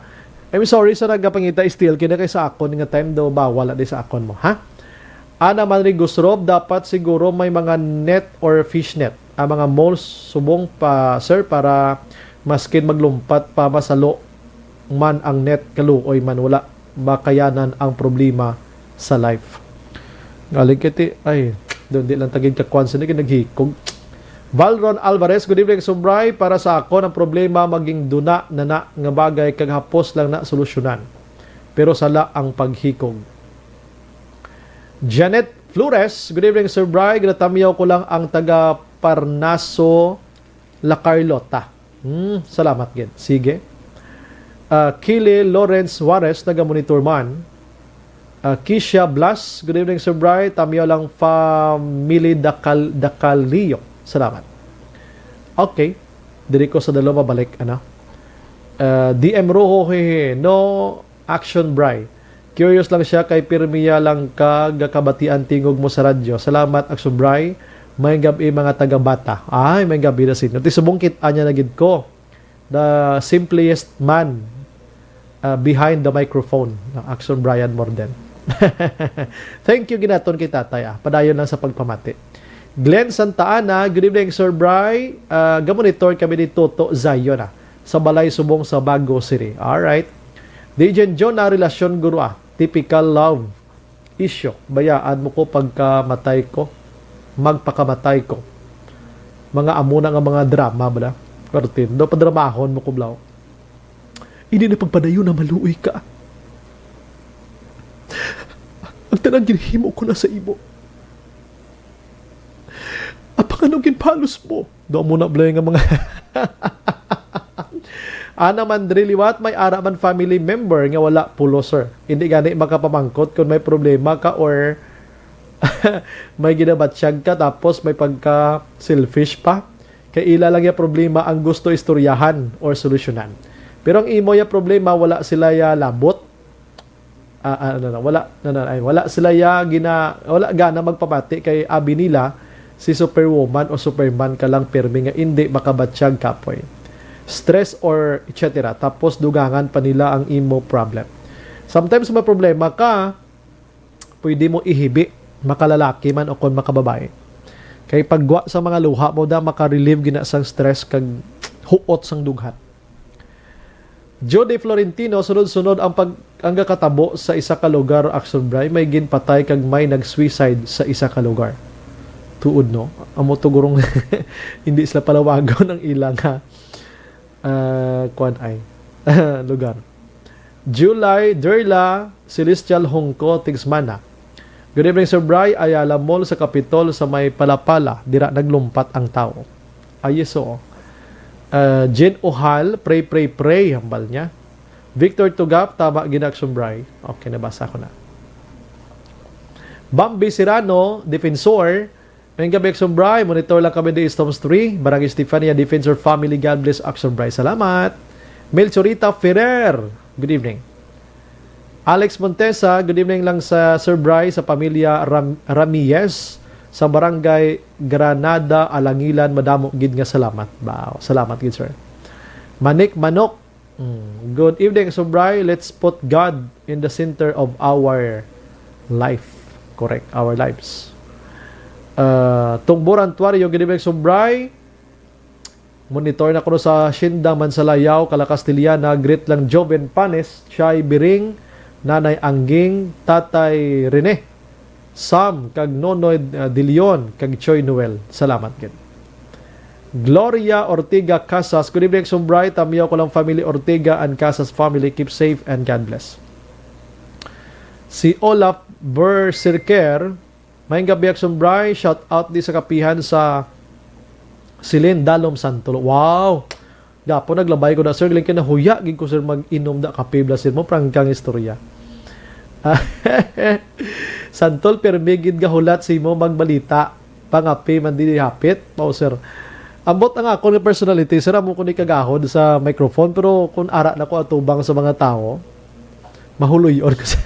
I'm sorry sa nagapangita S T L, kina kay sa akon nga time daw bawal na di sa akon mo, ha? Ana man rin, Gus Rob, dapat siguro may mga net or fish net ang mga malls subong pa, sir, para maskin maglumpat pa, masalo man ang net, kaluoy man, wala makayanan ang problema sa life. Galing kiti, ay, doon di lang tagig kakuan sila, naghikog. Valron Alvarez, good evening, Subray. Para sa akon, ang problema maging duna na na nga bagay kag hapos lang na solusyonan. Pero sala ang paghikog. Janet Flores, good evening, Sir Bry. Ginatamyaw ko lang ang taga Parnaso, La Carlota. Hmm, salamat gid. Sige. Ah, Kili Lawrence Juarez, naga-monitor man. Ah, Kisha Blas, good evening, Sir Bry. Tamyaw lang, family Dakal, Dakalio. Salamat. Okay. Diri ko sa dalo mabalik, ano? Ah, D M Rojo, hehe. No action, Bry. Curious lang siya kay pirmi ya lang ka gakabatian tingog mo sa radyo. Salamat, Action Bry. May gabi, mga taga-Bata. Ay, may gabi na sa inyo. Ti subong kit-a niya na gid ko. The simplest man, uh, behind the microphone, no? Action Brian Morden. Thank you ginaton kay Tatay, ah. Padayon lang sa pagpamati. Glenn Santa Ana, good evening, Sir Bry. Ah, gamonitor kami ni Toto Zion, ah, sa balay subong sa Bago City. Alright. D J John na relasyon, guro, ah. Typical love issue. Bayaan mo ko pagkamatay ko. Magpakamatay ko. Mga amo na nga mga drama, bala. Kartin. Daw padramahon mo ko, blaw. Hindi na pagpadayon na maluoy ka. Ang tanan ginhimo ko na sa imo. Apang ano ginpalos mo? Do mo na, Bloy, nga mga Ana man diri liwat, may ara man family member nga wala pulo, sir. Hindi gani makapamangkot kung may problema ka or may ginabatsyag ka, tapos may pagka selfish pa. Kay ila lang ya problema ang gusto istoryahan or solusyonan. Pero ang imo ya problema, wala sila ya labot. Ah, ah, ano na, wala, na, na, ay, wala sila ya gina, wala gana magpamati kay abi nila si Superwoman o Superman ka lang pirmi nga indi makabatyag kapoy. Stress or et cetera. Tapos dugangan pa nila ang imo problem. Sometimes may problema ka, pwede mo ihibi, makalalaki man o kon makababae. Kay paggwa sa mga luha mo da, makarelieve gina sang stress kag huot sang dughan. Jody Florentino, sunod-sunod ang pag-, ang gakatabo sa isa ka lugar, Action Bry, may ginpatay kag may nag-suicide sa isa ka lugar. Tuod, no? Amo to gurong hindi sila palawagon ang ila nga, ah, kuan ay, lugar. July Derla Celestial Hongko Tigsmana. Good evening, Sir Bry. Ayala Mall sa Capitol sa may Palapala. Dira naglumpat ang tao. Ay, yes, oo. Ah, Jen Ohal, pray, pray, pray, hambal niya. Victor Tugap, tama, gid, Action Bry. Okay, nabasa ko na. Bambi Serrano, Defensor, may gabi, Action Bry. Monitor lang kami di Storms three, Barangay Stefania, Defensor Family. God bless, Action Bry. Salamat. Melchorita Ferrer, good evening. Alex Montesa, good evening lang sa Sir Bry, sa pamilya Ram-, Ramirez, sa Barangay Granada, Alangilan. Madamo gid nga salamat. Wow, salamat gid, sir. Manik Manok, mm, good evening, Sir Bry. Let's put God in the center of our life. Correct, our lives. Uh, Tungburan Tuario, good evening, Sir Bry. Monitor na kuno sa Shinda, Mansalayaw, Cala Castellana. Greet lang Joven Panes, Chay Biring, Nanay Angging, Tatay Rene. Sam, kag Nonoy, uh, De Leon, kag Choy Noel. Salamat gid. Gloria Ortega Casas, "Good evening, Sumbray. Tamyaw ko lang family Ortega and Casas family. Keep safe and God bless." Si Olaf Berserker, "Maayong gabi, Action Bray. Shout out di sa kapihan sa Silin, Dalom, Santol." Wow! Gapo, naglabay ko na, sir. Galing kay nahuya gid ko, sir, mag-inom da kape, bla, sir, mo prangkang istorya. Santol, pirmi gid gahulat si mo magbalita. Pangape man di hapit, mao, sir. Ambot ang akon nga personality, sir, amo ko ni kagahod sa microphone, pero kung ara na ko atubang sa mga tawo, mahuloy-on ko sa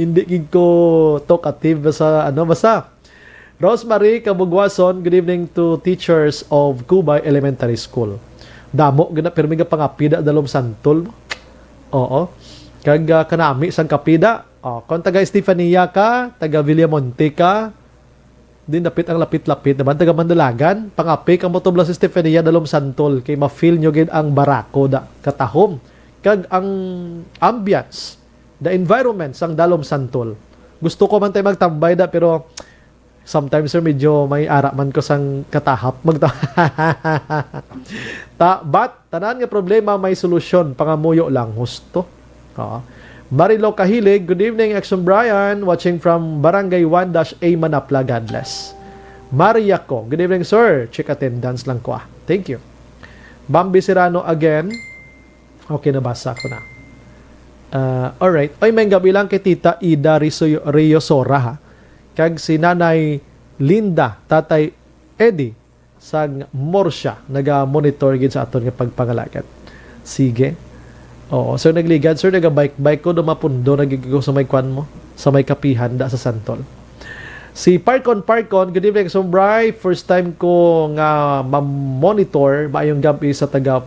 hindi gid ko talkative sa ano, basta. Rosemary Kabugwason, "Good evening to teachers of Cubay Elementary School." Damo gina pirmi nga pangapida, Dalom, Santol. Oo. Kag, ah, kanami sang kapida. Oh, kung taga Estefania ka, taga Villamonte ka, din dapit ang lapit-lapit naman, taga Mandalagan, pangapi ka mo tubla sa Estefania, Dalom, Santol, kay ma-feel nyo gid ang barako da, katahom, kag ang ambience, the environment sang Dalom, Santol. Gusto ko man tayo magtambay da, pero sometimes, sir, medyo may ara man ko sang katahap magta-, ta-, but tanan nga problema may solusyon, pangamuyo lang, husto. Oo. Marilo Kahilig, "Good evening, Action Brian. Watching from Barangay one dash A, Manapla. God bless." Maria ko, "Good evening, sir. Check attendance lang ko, ah. Thank you." Bambi Serrano again. Okay, nabasa ko na. Ah, alright. Ay, may gabi lang kay Tita Ida Riso-, Riosora, ha. Kag si Nanay Linda, Tatay Eddie, sang Murcia, naga-monitor gid sa aton nga pagpangalagad. Sige. Oo, sir, nagligad, sir, naga-bike-bike ko, dumapundo na gid ko sa may kwan mo, sa may kapihan da sa Santol. Si Parkon Parkon, "Good evening, Sumbray. First time ko nga ma-monitor. Maayong gabi sa taga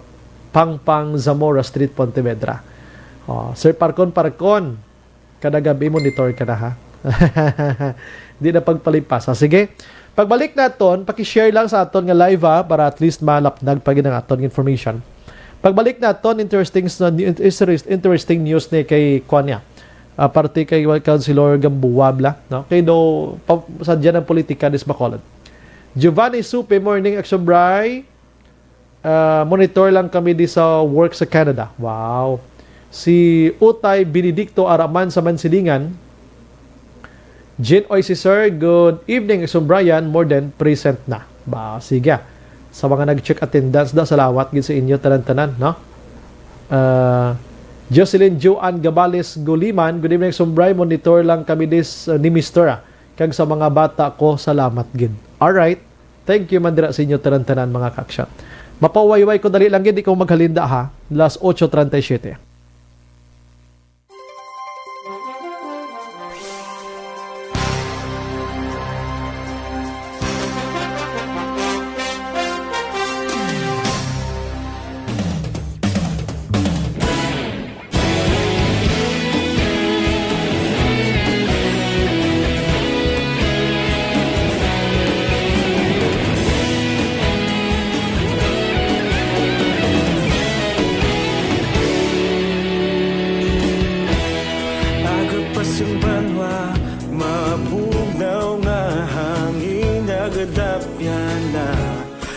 Pangpang, Zamora Street, Pontevedra." Oh, Sir Parkon Parkon, kada gabi monitor ka na, ha? Di na pagpalipasa. Sige. Pagbalik naton, paki-share lang sa aton nga live, ha, para at least malapnag pa gid ang aton information. Pagbalik naton, interesting s-, interesting news ni kay kwan niya. Ah, parte kay Councilor Gamboa, bla, no? Kay do, pa, sadya ng politika dis Bacolod. Giovanni Supe, "Morning, Action Bray. Ah, monitor lang kami di sa work sa Canada." Wow. Si Utay Benedicto, ara man sa Mansilingan. Jean Oy, si Sir, "Good evening, Action Brian, more than present na." Ba, sige. Sa mga nag-check attendance da, salawat gid sa inyo tanan-tanan, no? Ah, Jocelyn Joan Gabales Guliman, "Good evening, Sumbray. Monitor lang kami dis, uh, ni Mister, ah. Kag sa mga bata ko, salamat gid." Alright. Thank you man dira sa inyo tanan-tanan, mga kaaksyon. Mapawayway ko dali lang gid, di ko maghalinda, ha. Las ocho treinta y siete. Aga pa sang banwa, mabugnaw nga hangin, nagadapyan na.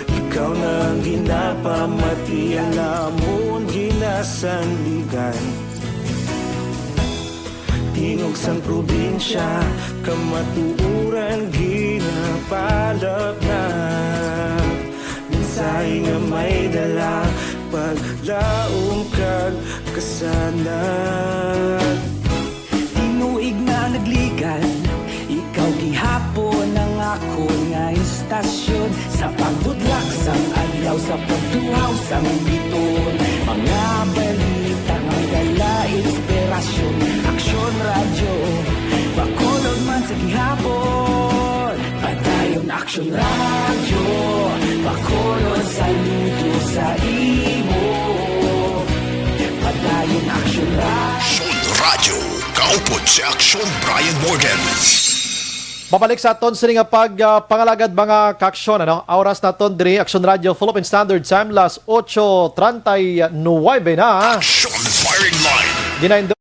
Ikaw na ang ginapamati, ang amon ginasandigan. Tingog sang probinsya, kamatuoran ginapalapnag. Mensahe nga may dala, paglaom kag kasanag. Tinuig na nagligad, ikaw gihapon ang akon nga istasyon. Sa pagbudlak sang adlaw, sa pagtuhaw sang biton, mga balita nga dala inspirasyon. Aksyon Radyo, Bacolod man sa gihapon. Padayon Aksyon Radyo, Bacolod, saludo sa imo. Padayon Aksyon Radyo. Aksyon Radyo, kaupod si Aksyon Brian Morgan. Mabalik sa aton sini nga pag, ah, pangalagad, mga kaaksyon, ano? Oras naton diri, Aksyon Radyo, Philippine Standard Time, las ocho treinta y nueve na. Aksyon Firing Line. Ginaindo-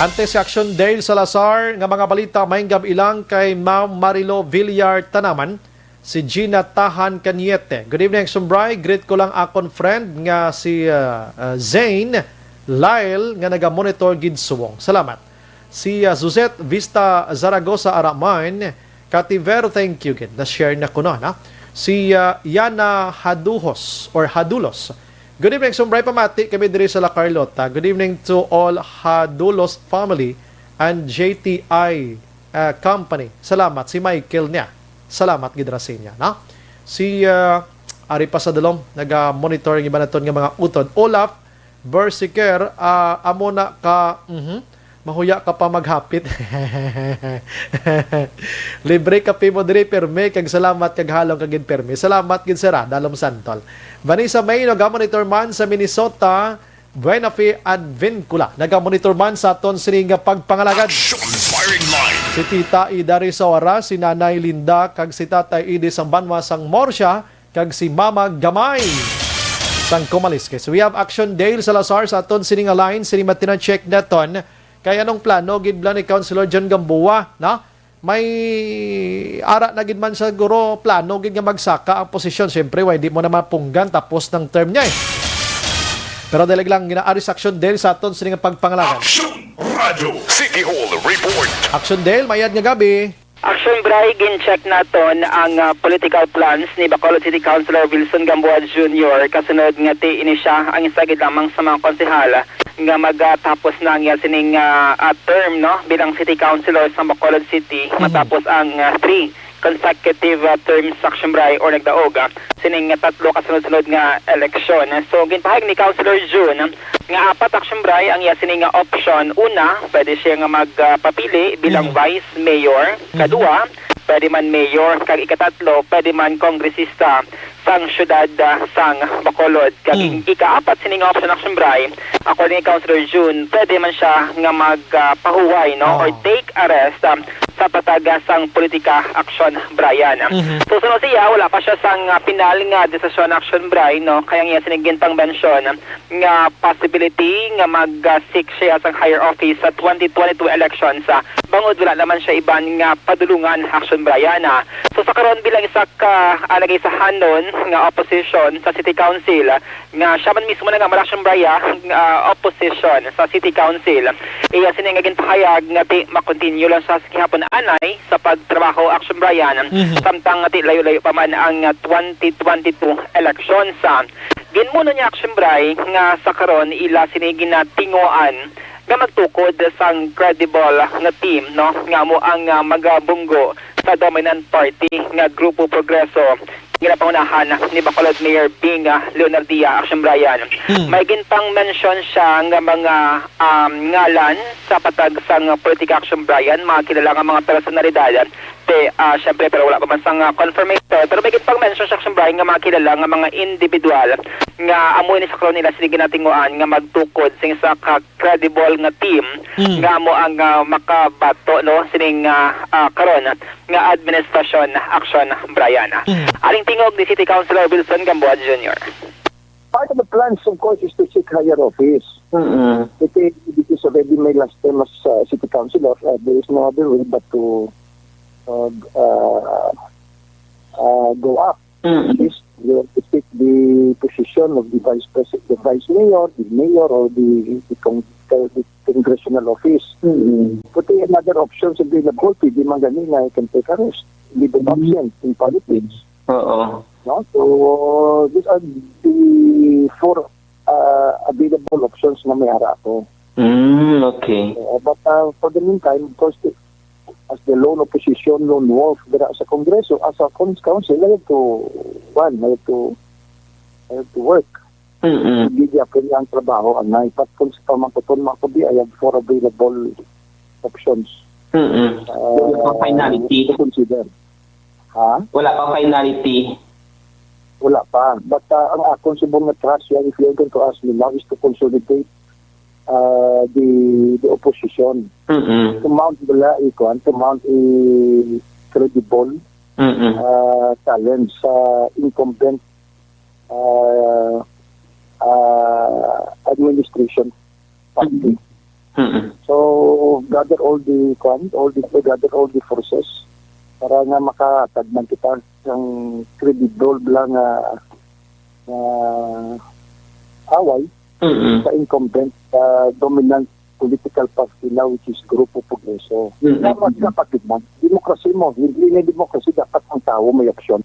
Antes si Action Dale Salazar nga mga balita, maayong gab-i lang kay Ma'am Marilo Villar Tanaman, si Gina Tahan Cañete. Good evening, Action Bri. Greet ko lang akon friend nga si, ah, ah, Zane Lyle nga naga-monitor gid subong. Salamat. Si, ah, Suzette Vista Zaragoza Araman, Kativer, thank you gid. Na-share na kuno, na? Si, ah, Yana Haduhos or Hadulos. Good evening, Action Bri, pamati kami diri sa La Carlota. Good evening to all Hadulos family and J T I, ah, company. Salamat si Michael niya. Salamat gid ra sa inyo, no? Si, ah, ari pa sa dalom, naga-monitor ang iba naton nga mga utod. Olaf Bersiker, ah, amo na ka, mhm. Mahuya ka pa maghapit. Libre kape mo diri, pirmi, kag salamat kag halong ka gid pirmi. Salamat gid, sir, ah, Dalom Santol. Vanessa May, naga-monitor man sa Minnesota. Buena Fe Advincula, naga-monitor man sa aton sining pagpangalagad. Action Firing Line. Si Tita Ida Risora, si Nanay Linda, kag si Tatay Idi sang banwa sang Morsia, kag si Mama Gamay sang Kumalisques. We have Action Dale Salazar sa aton sini nga line, sini matina check naton. Kay anong plano gid bala ni Councilor John Gamboa, no? May ara na gid man siguro plano gid nga magsaka ang posisyon. Siyempre, why di mo na mapunggan tapos ng term niya eh. Pero dali lang, ginaari sa Action Dale sa aton sini nga pagpangalagan. Action Radio City Hall Report. Action Dale, mayad nga gabi. Action Bri, gin-check naton ang, ah, political plans ni Bacolod City Councilor Wilson Gamboa Junior kasunod nga ti ini siya ang isa gid lamang sa mga konsehal nga magatapos na ang iya sining, ah, ah, term, no, bilang city councilor sa Bacolod City Mhm. matapos ang, ah, three consecutive, ah, terms, Action Bri, or nagdaog, ah, sining, ah, tatlo kasunod-sunod nga eleksyon. So, ginpahayag ni Councilor June nga apat, Action Bri, ang iya sining nga option. Una, pwede siya nga magpapili bilang Mhm. vice mayor. Mhm. Kadua, pwede man mayor. Kag ikatatlo, pwede man kongresista sang siyudad, ah, sang Bacolod. Kag Mm. ikaapat sining option, Action Bri, according kay Councilor June, pwede man siya nga mag, ah, pahuway, no, or Oh. take a rest, ah, sa pataga sang politika, Action Bri. Mhm. So, suno siya, wala pa siya sang, ah, pinal nga desisyon, Action Bri, no, kay ang iya sining ginpang-mention nga possibility nga mag, ah, seek siya sang higher office sa twenty twenty-two elections, ah, bangod wala naman siya iban nga padulungan, Action Bri. So, sa karon, bilang isa ka, ah, nag-isahanon nga opposition sa City Council, nga siya man mismo na nga, Action Bri, nga opposition sa City Council, iya sini nga ginpahayag nga ti makontinue lang siya sa gihapon anay sa pagtrabaho, Action Bri, Mhm. samtang ti layo-layo pa man ang, ah, twenty twenty-two elections. Ginmuno niya, Action Bri, nga sa karon ila sini ginatinguhaan nga magtukod sang credible nga team, no, nga amo ang, ah, magabunggo sa dominant party nga Grupo Progreso, ginapangunahan ni Bacolod Mayor Bing, ah, Leonardia, Action Bri. Hmm. May ginpang-mention siya nga mga, um, ngalan sa patag sang politika, Action Bri, mga kilala nga mga personalidad. Te, ah, syempre, pero wala pa man sang, ah, confirmation. Pero may ginpang-mention siya, Action Bri, nga mga kilala nga mga individual nga amo ni sa karon nila sila ginatinguan nga magtukod sing isa ka credible nga team Mm. nga amo ang, ah, makabato, no, sining, ah, ah, karon nga administrasyon, Action Bri. Mm. Aring tingog ni City Councilor Wilson Gamboa Junior. Part of the plans, of course, is to seek higher office. Mm-mm. Because, because already my last term as, uh, city councilor, uh, there is no other way but to, uh, uh, uh, go up. Mm. Is you have to take the position of the vice president, the vice mayor, the mayor, or the, the, con- the, the congressional office. Mm. But there are other options available. Pwede man gani nga you can take a rest. Leave it Mm. option in politics. Oo. No? So, these are the four, uh, available options nga may ara ako. Mm, okay. Uh, but, uh, for the meantime, of course, the, as the lone opposition, lone wolf dira sa Kongreso, as a cons-, council, I have to, one, I have to, I have to work. Mm-mm. Hindi niya pwede ang trabaho, anay. But kung sa pamangkuton mo ako, di, I have four available options. Mm-mm. Uh, Wala pa finality. To consider. Ha? Wala pa finality. Wala pa. But, uh, ang akon subong nga trust yan, if you're going to ask me now, is to consolidate, uh, the, the opposition. Mm-mm. To mount bala, ikuan, to mount a credible, Mm-mm. uh, challenge sa incumbent, uh, uh, administration party. Mm-mm. Mm-mm. So, gather all the, kwan, all the, gather all the forces para nga makatagman kita sang credible bala nga, nga away Mm-mm. sa incumbent, ah, dominant political party na, which is Grupo Progreso. Mm-mm. Dapat kapatid man, demokrasya mo, hindi na demokrasya, dapat ang tao may opsyon.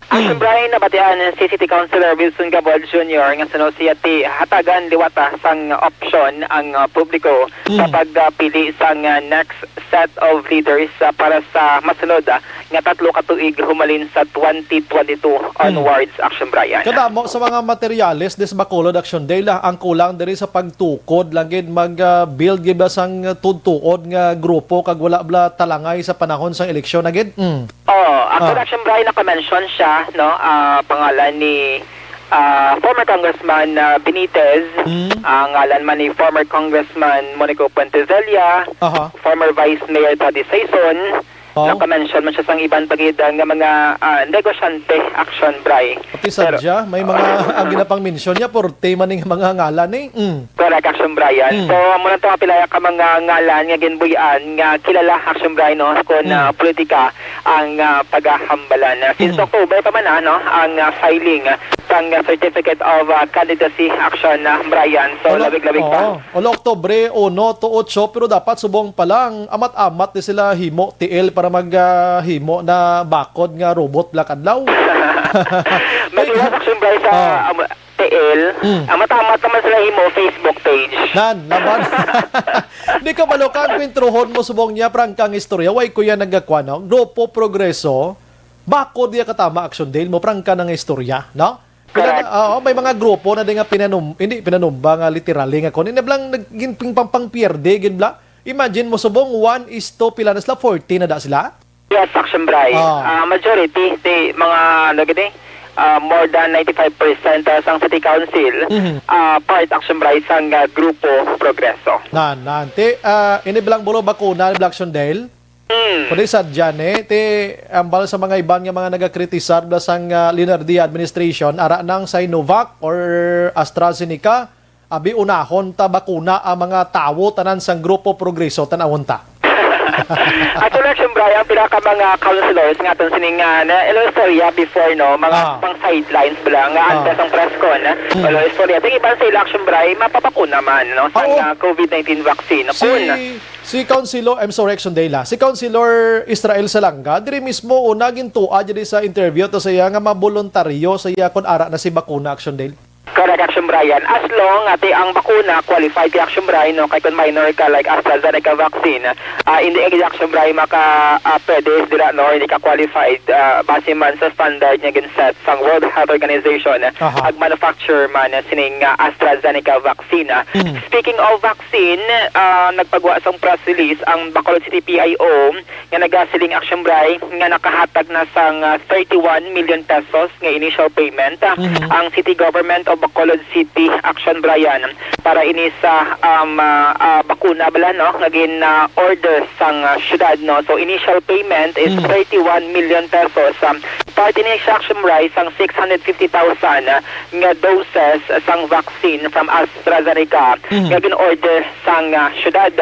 Action, Brian, nabatian si City Councilor Wilson Gabod Junior nga suno siya ti hatagan liwata sang opsyon ang, ah, publiko sa Mm. pagpili sang, ah, next set of leaders, ah, para sa masunod, ah, nga tatlo ka tuig humalin sa twenty twenty-two Mm. onwards, Action, Brian. Kadamo sa mga materyales dis Bacolod, Action Day, la, ang kulang diri sa pagtukod lang gid mag, ah, build gid ba sang tuod-tuod nga grupo kag wala bala talangay sa panahon sang eleksyon na gid. Mm. Oh, actually, Ah. Action, Brian, naka-mention siya, no? Ah, pangalan ni, ah, former Congressman, ah, Benitez, Hmm. ang ngalan man ni former Congressman Monico Puentevilla, Aha. former Vice Mayor Taddy Saison, Oh. naka-mention man siya sang iban pa gid nga mga, ah, negosyante, Action, Bri. Pati Pero sadya, may mga ang ginapang-mention niya, purti man ning mga ngalan eh. Mm. Correct, Action Brian. Mm. So, amo na to, pila ka mga ngalan nga ginbuy-an nga kilala, Action Brian, no, kung, Mm. ah, politika ang, ah, pagahambal. Since Mm. October pa man, ano, ang, ah, filing sang, ah, Certificate of, ah, Candidacy, Action, ah, Brian. So, Wala, labig-labig pa. Oo. Wala, Oktubre uno to otso, pero dapat subong pa lang, amat-amat ni sila himo, T L, para mag, ah, himo na bakod nga robot, Black Adlaw. Maliwas, Action Brian, sa, Ah. um, T L, Mm. ah, matamat naman sila himo Facebook page. Nan, laban. Di ka maloka ang kwintrohon mo subong niya, prangka nga istorya. Way ko yan nagakwa, no? Grupo Progreso, bako diya katama, Action Dale, mo prangka na nga istorya, no? Pila na, Correct. Oo, may mga grupo na di nga pinanum-, hindi pinanumba nga literally nga kuno. Hindi lang naging pingpang pang pierde, gid bla. Imagine mo subong one is to pila na sila, forty na da sila? Yes, Action Bri. Ah. Ah, majority, ti mga, ano gid eh, ah, more than ninety-five percent, ah, sang City Council, Mhm. ah, part, Action Bri, sang, ah, Grupo Progreso. Nan, nan. Ti, ah, ini bilang bulo bakuna, Black Shondale? Hmm. Kundi sadya ni, ti, ambal sa mga iban nga mga nagakritisar da sang, ah, Leonardia administration, ara nang Sinovac or AstraZeneca, abi, unahon ta bakuna ang mga tawo, tanan sang Grupo Progreso, tan-awon ta. Actually, Action Bri, ang pila ka mga councilors nga aton sining, ah, na, ilo istorya before, no, mga Ah. pang sidelines bala nga Ah. antes ang press con, Hmm. ilo istorya. Ang iban sa ila, Action Bri, mapabakuna man, no, sa, Ah, oo. ah, COVID nineteen vaccine. Si, Kun si Councilor, I'm sorry, Action Dale, ah. Si Councilor Israel Salanga, diri mismo una gintuwa diri sa interview to sa iya nga maboluntaryo sa iya kun ara na si bakuna, Action Dale. Correct, Action Brian. As long nga ti ang bakuna qualified ti, Action Brian, no, kay kung minor ka, like AstraZeneca vaccine, ah, hindi ka, Action Brian, maka, ah, pwede dira, no, hindi ka qualified, ah, base man sa standard nga ginset sang World Health Organization, Aha. ag manufacturer man sining, ah, AstraZeneca vaccine. Mhm. Speaking of vaccine, ah, nagpagwa sang press release ang Bacolod City P I O nga nagasiling, Action Bri, nga nakahatag na sang, ah, thirty-one million pesos nga initial payment, ah, Mhm. ang City Government of Bacolod City, Action Brian, para ini sa, um, ah, ah, bakuna bala, no, nga gin, ah, order sang, ah, syudad, no. So, initial payment is Mhm. thirty-one million pesos. Um, parte ni siya, Action Bri, sang six hundred fifty thousand, ah, nga doses sang vaccine from AstraZeneca Mhm. nga gin-order sang, ah, syudad.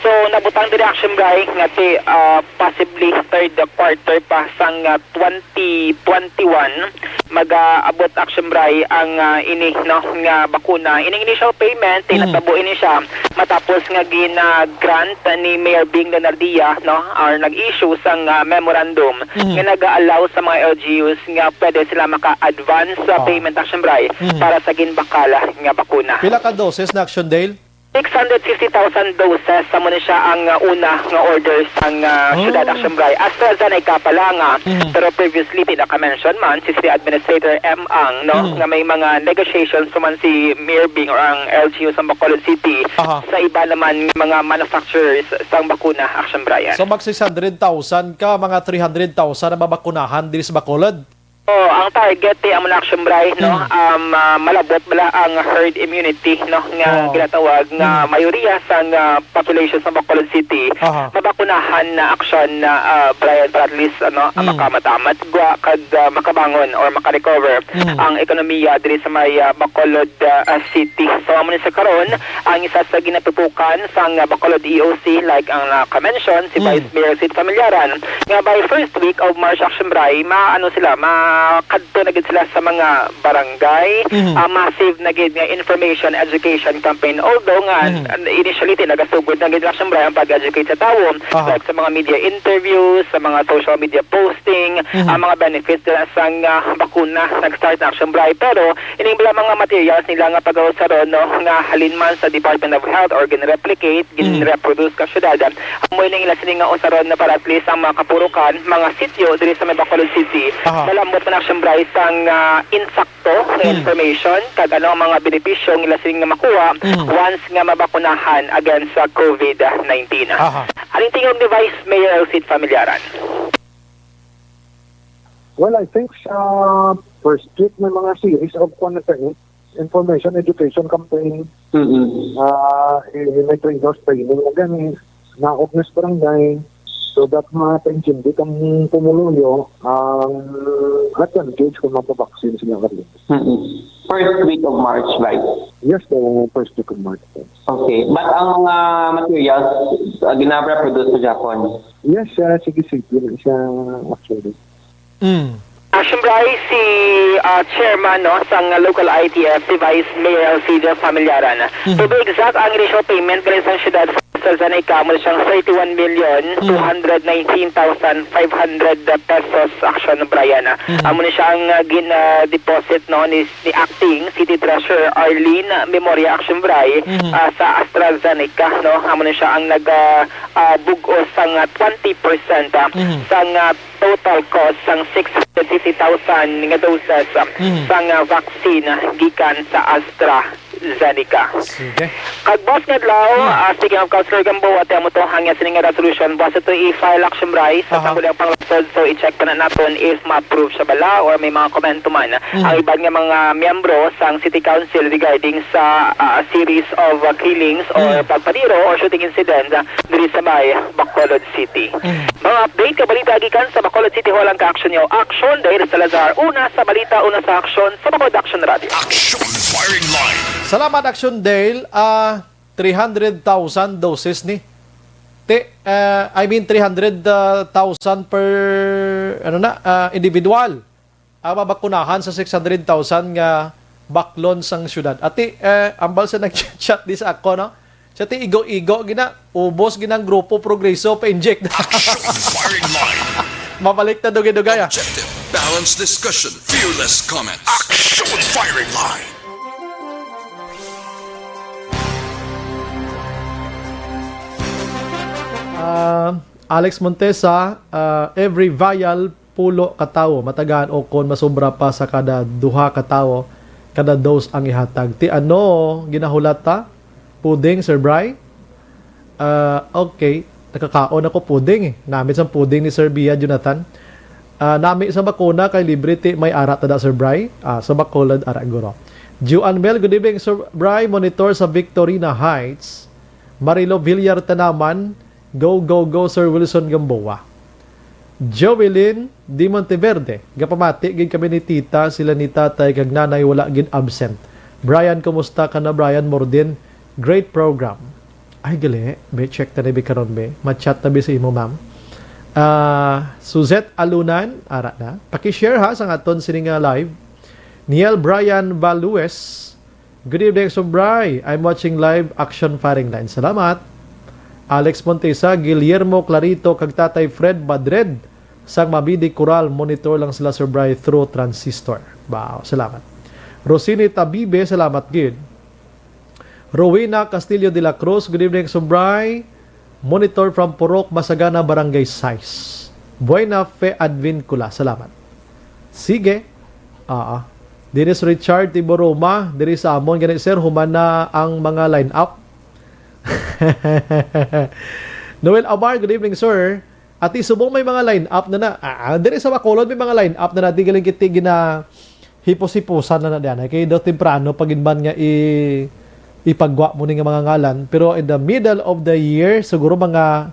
So, nabutang diri, Action Bri, nga ti, ah, possibly third quarter pa sang, ah, twenty twenty-one, mag-aabot, Action Bri, ang, ah, ini, no, nga bakuna. Ining initial payment, Mm. natabo ini siya matapos nga gina-grant ni Mayor Bing Leonardia, no, or nag-issue sang, ah, memorandum Mm. nga nag-allow sa mga L G Us nga pwede sila maka-advance sa Ah. payment, Action Bri, Mm. para sa ginbakal nga bakuna. Pila ka doses na, Action Dale? Six hundred fifty thousand doses, amo ni siya ang, uh, una nga order sang, uh, Oh. syudad, Action Bri. AstraZeneca pa lang, ah, Mhm. pero previously, pinaka-mention man si City Administrator M Ang, no, Mhm. nga may mga negotiations pa man si Mayor Bing or ang L G U sa Bacolod City Aha. sa iba naman nga mga manufacturers sang bakuna, Action Brian. So, mag six hundred thousand ka, mga three hundred thousand ang mabakunahan diri sa Bacolod? Oh, ang target ti amo na, Action Bri, no? Mm. Um, ah, malabot bala ang herd immunity, no, nga Oh. ginatawag nga Mm. mayoriya sang, ah, population sa Bacolod City Aha. mabakunahan na, Action, ah, Brian, para at least, ano, Mm. makamat-amat gwa kag, ah, makabangon or makarecover Mm. ang ekonomiya diri sa may, ah, Bacolod, ah, ah, City. So, amo ni sa karon ang isa sa ginatutukan sang, ah, Bacolod E O C, like ang naka-mention, si Mm. Vice Mayor Sid Familiaran, nga by first week of March, Action Bri, ma-, ano sila, makadto na gid sila sa mga barangay. Mhm. Ah, massive na gid nga information education campaign. Although nga, Mhm. an-, initially, ti nagasugod na gid, Action Bri, ang pag-educate sa tawo, Aha. like sa mga media interviews, sa mga social media posting, Mhm. ang mga benefits nila sang, ah, bakuna, nag-start na, Action Bri. Pero ining bala mga materials nila nga pag-usaron, no, nga halin man sa Department of Health or ginreplicate, Mm. ginreproduce ka syudad, amo ining ila sini nga usaron na para at least ang mga kapurukan, mga sityo diri sa may Bacolod City, Aha. malambot man, Action Bri, sang, ah, insakto nga Mm. information kag ano ang mga benepisyo nga ila sini nga makuha Mm. once nga mabakunahan against sa covid nineteen. Aha. Aning tingog ni Vice Mayor Sid Familiaran. Well, I think sa first week may mga series of, kuwan na, information education campaign. Mm-mm. Ah, eh, may trainers training na gani, naog na sa barangay. So, that makaintindi kang pumuluyo ang advantage kung mapabaksin sila karon. Mm-mm. First week of March, right? Yes, the first week of March. Okay. But ang mga materials, uh, ginaproduce sa Japon? Yes, uh, sige, sige na siya, actually. Mm. Action Bri, si, ah, chairman, no, sang local I T F, si Vice Mayor Alcides Familiaran. Mhm. To be exact, ang initial payment galing sang siyudad sa AstraZeneca, amo siyang thirty-one million two hundred nineteen thousand five hundred pesos, Action Brian. Mhm. Amo ni siya ang, ah, gin-, ah, deposit, no, ni, ni Acting City Treasurer Arlene Memoria, Action Bri, Mhm. ah, sa AstraZeneca, no. Amo ni siya ang nag, ah, ah, bug-os sang, ah, twenty percent, ah, Mhm. sang, ah, total cost sang six hundred fifty thousand nga doses, ah, Mhm. sang, ah, vaccine, ah, gikan sa AstraZeneca. Sige. Kag, boss, nga adlaw, Hmm. ah, speaking of Councilor Gamboa, ti amo to, hangya sini nga resolution, boss, ito i-file, Action Bri, sa Aha. sangguniang panglungsod. So, i-check pa na naton if ma-approve siya bala or may mga komento man Mhm. ang iban nga mga miyembro sang City Council regarding sa, ah, series of, ah, killings or Mhm. pagpaniro or shooting incident, ah, diri sa may Bacolod City. Mm. Mga update nga balita gikan sa Bacolod City Hall ang ka-action niyo. Action, Dale Salazar. Una sa balita, una sa aksyon, sa Bacolod Action Radio. Action Firing Line. Salamat, Action Dale. Ah, three hundred thousand doses ni. Ti, ah, I mean, three hundred thousand per, ano na, ah, individual. Ang mabakunahan sa six hundred thousand nga baklon sang siyudad. Ati, eh, ambal sa nag-chat di sa ako, no? Sa ti igo-igo gina, ubos ginang grupo Progreso pa-inject. Action Firing Line. Mabalik na dugay-dugay, ah. Objective, balanced discussion, fearless comments. Action Firing Line. Ah, Alex Montesa, ah, every vial pulo ka tawo matagaan, o kon masobra pa sa kada duha ka tawo, kada dose ang ihatag. Ti ano ginahulat ta? Puding, Sir Bry? Ah, okay. Nakakaon ako puding eh. Namit sang puding ni Sir Bia Jonathan. Ah, nami sa bakuna kay libre ti may ara tada, Sir Bry. Ah, sa Bacolod, ara guro. Juan Mel, good evening, Sir Bry. Monitor sa Victorina Heights. Marilo Villar Tanaman, Go, go, go, Sir Wilson Gamboa. Jovelyn Di Monteverde, gapamati gid kami ni tita, sila ni tatay kag nanay wala gid absent. Brian, kumusta ka na, Brian Mordin? Great program. Ay, gali. Be, check ta na bi karon, be. Ma-chat ta bi sa imo, ma'am. Ah, Suzette Alunan, ara na. Paki-share ha sa aton sini nga live. Niel Brian Values, Good evening, Sir Bry. I'm watching live Action Firing Line. Salamat. Alex Montesa, Guillermo Clarito, kag Tatay Fred Madred sang Mabini Coral. Monitor lang sila, Sir Bry, through transistor. Wow, salamat. Rosini Tabibe, salamat gid. Rowena Castillo de la Cruz, good evening, Sir Bry. Monitor from Purok Masagana, Barangay Sais. Buena Fe Advincula. Salamat. Sige. Ah, ah. Dennis Richard Tiboroma, diri sa amon gani, sir, human na ang mga line-up. Noel Amar, good evening, sir. Ati subong may mga line-up na na. Ah, ah, diri sa Bacolod may mga line-up na na. Di galing kiti gina hipos-hipusan na na diyan. Kay daw temprano pa gid man nga i-, ipagwa mo ni nga mga ngalan. Pero in the middle of the year, siguro mga,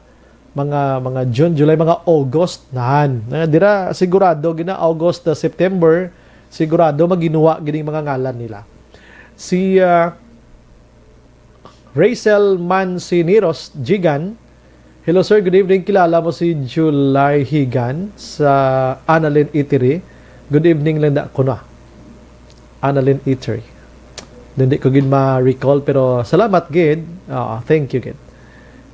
mga, mga June, July, mga August, nahan. Na, dira sigurado gina August, uh, September, sigurado maginuwa gid ang mga ngalan nila. Si, uh, Rachel Manciniros Jigan. Hello, sir. Good evening. Kilala mo si July Higan sa Annalyn Eatery? Good evening lang da kuno. Annalyn Eatery. Hindi ko gid ma-recall, pero salamat gid. Oo, thank you gid.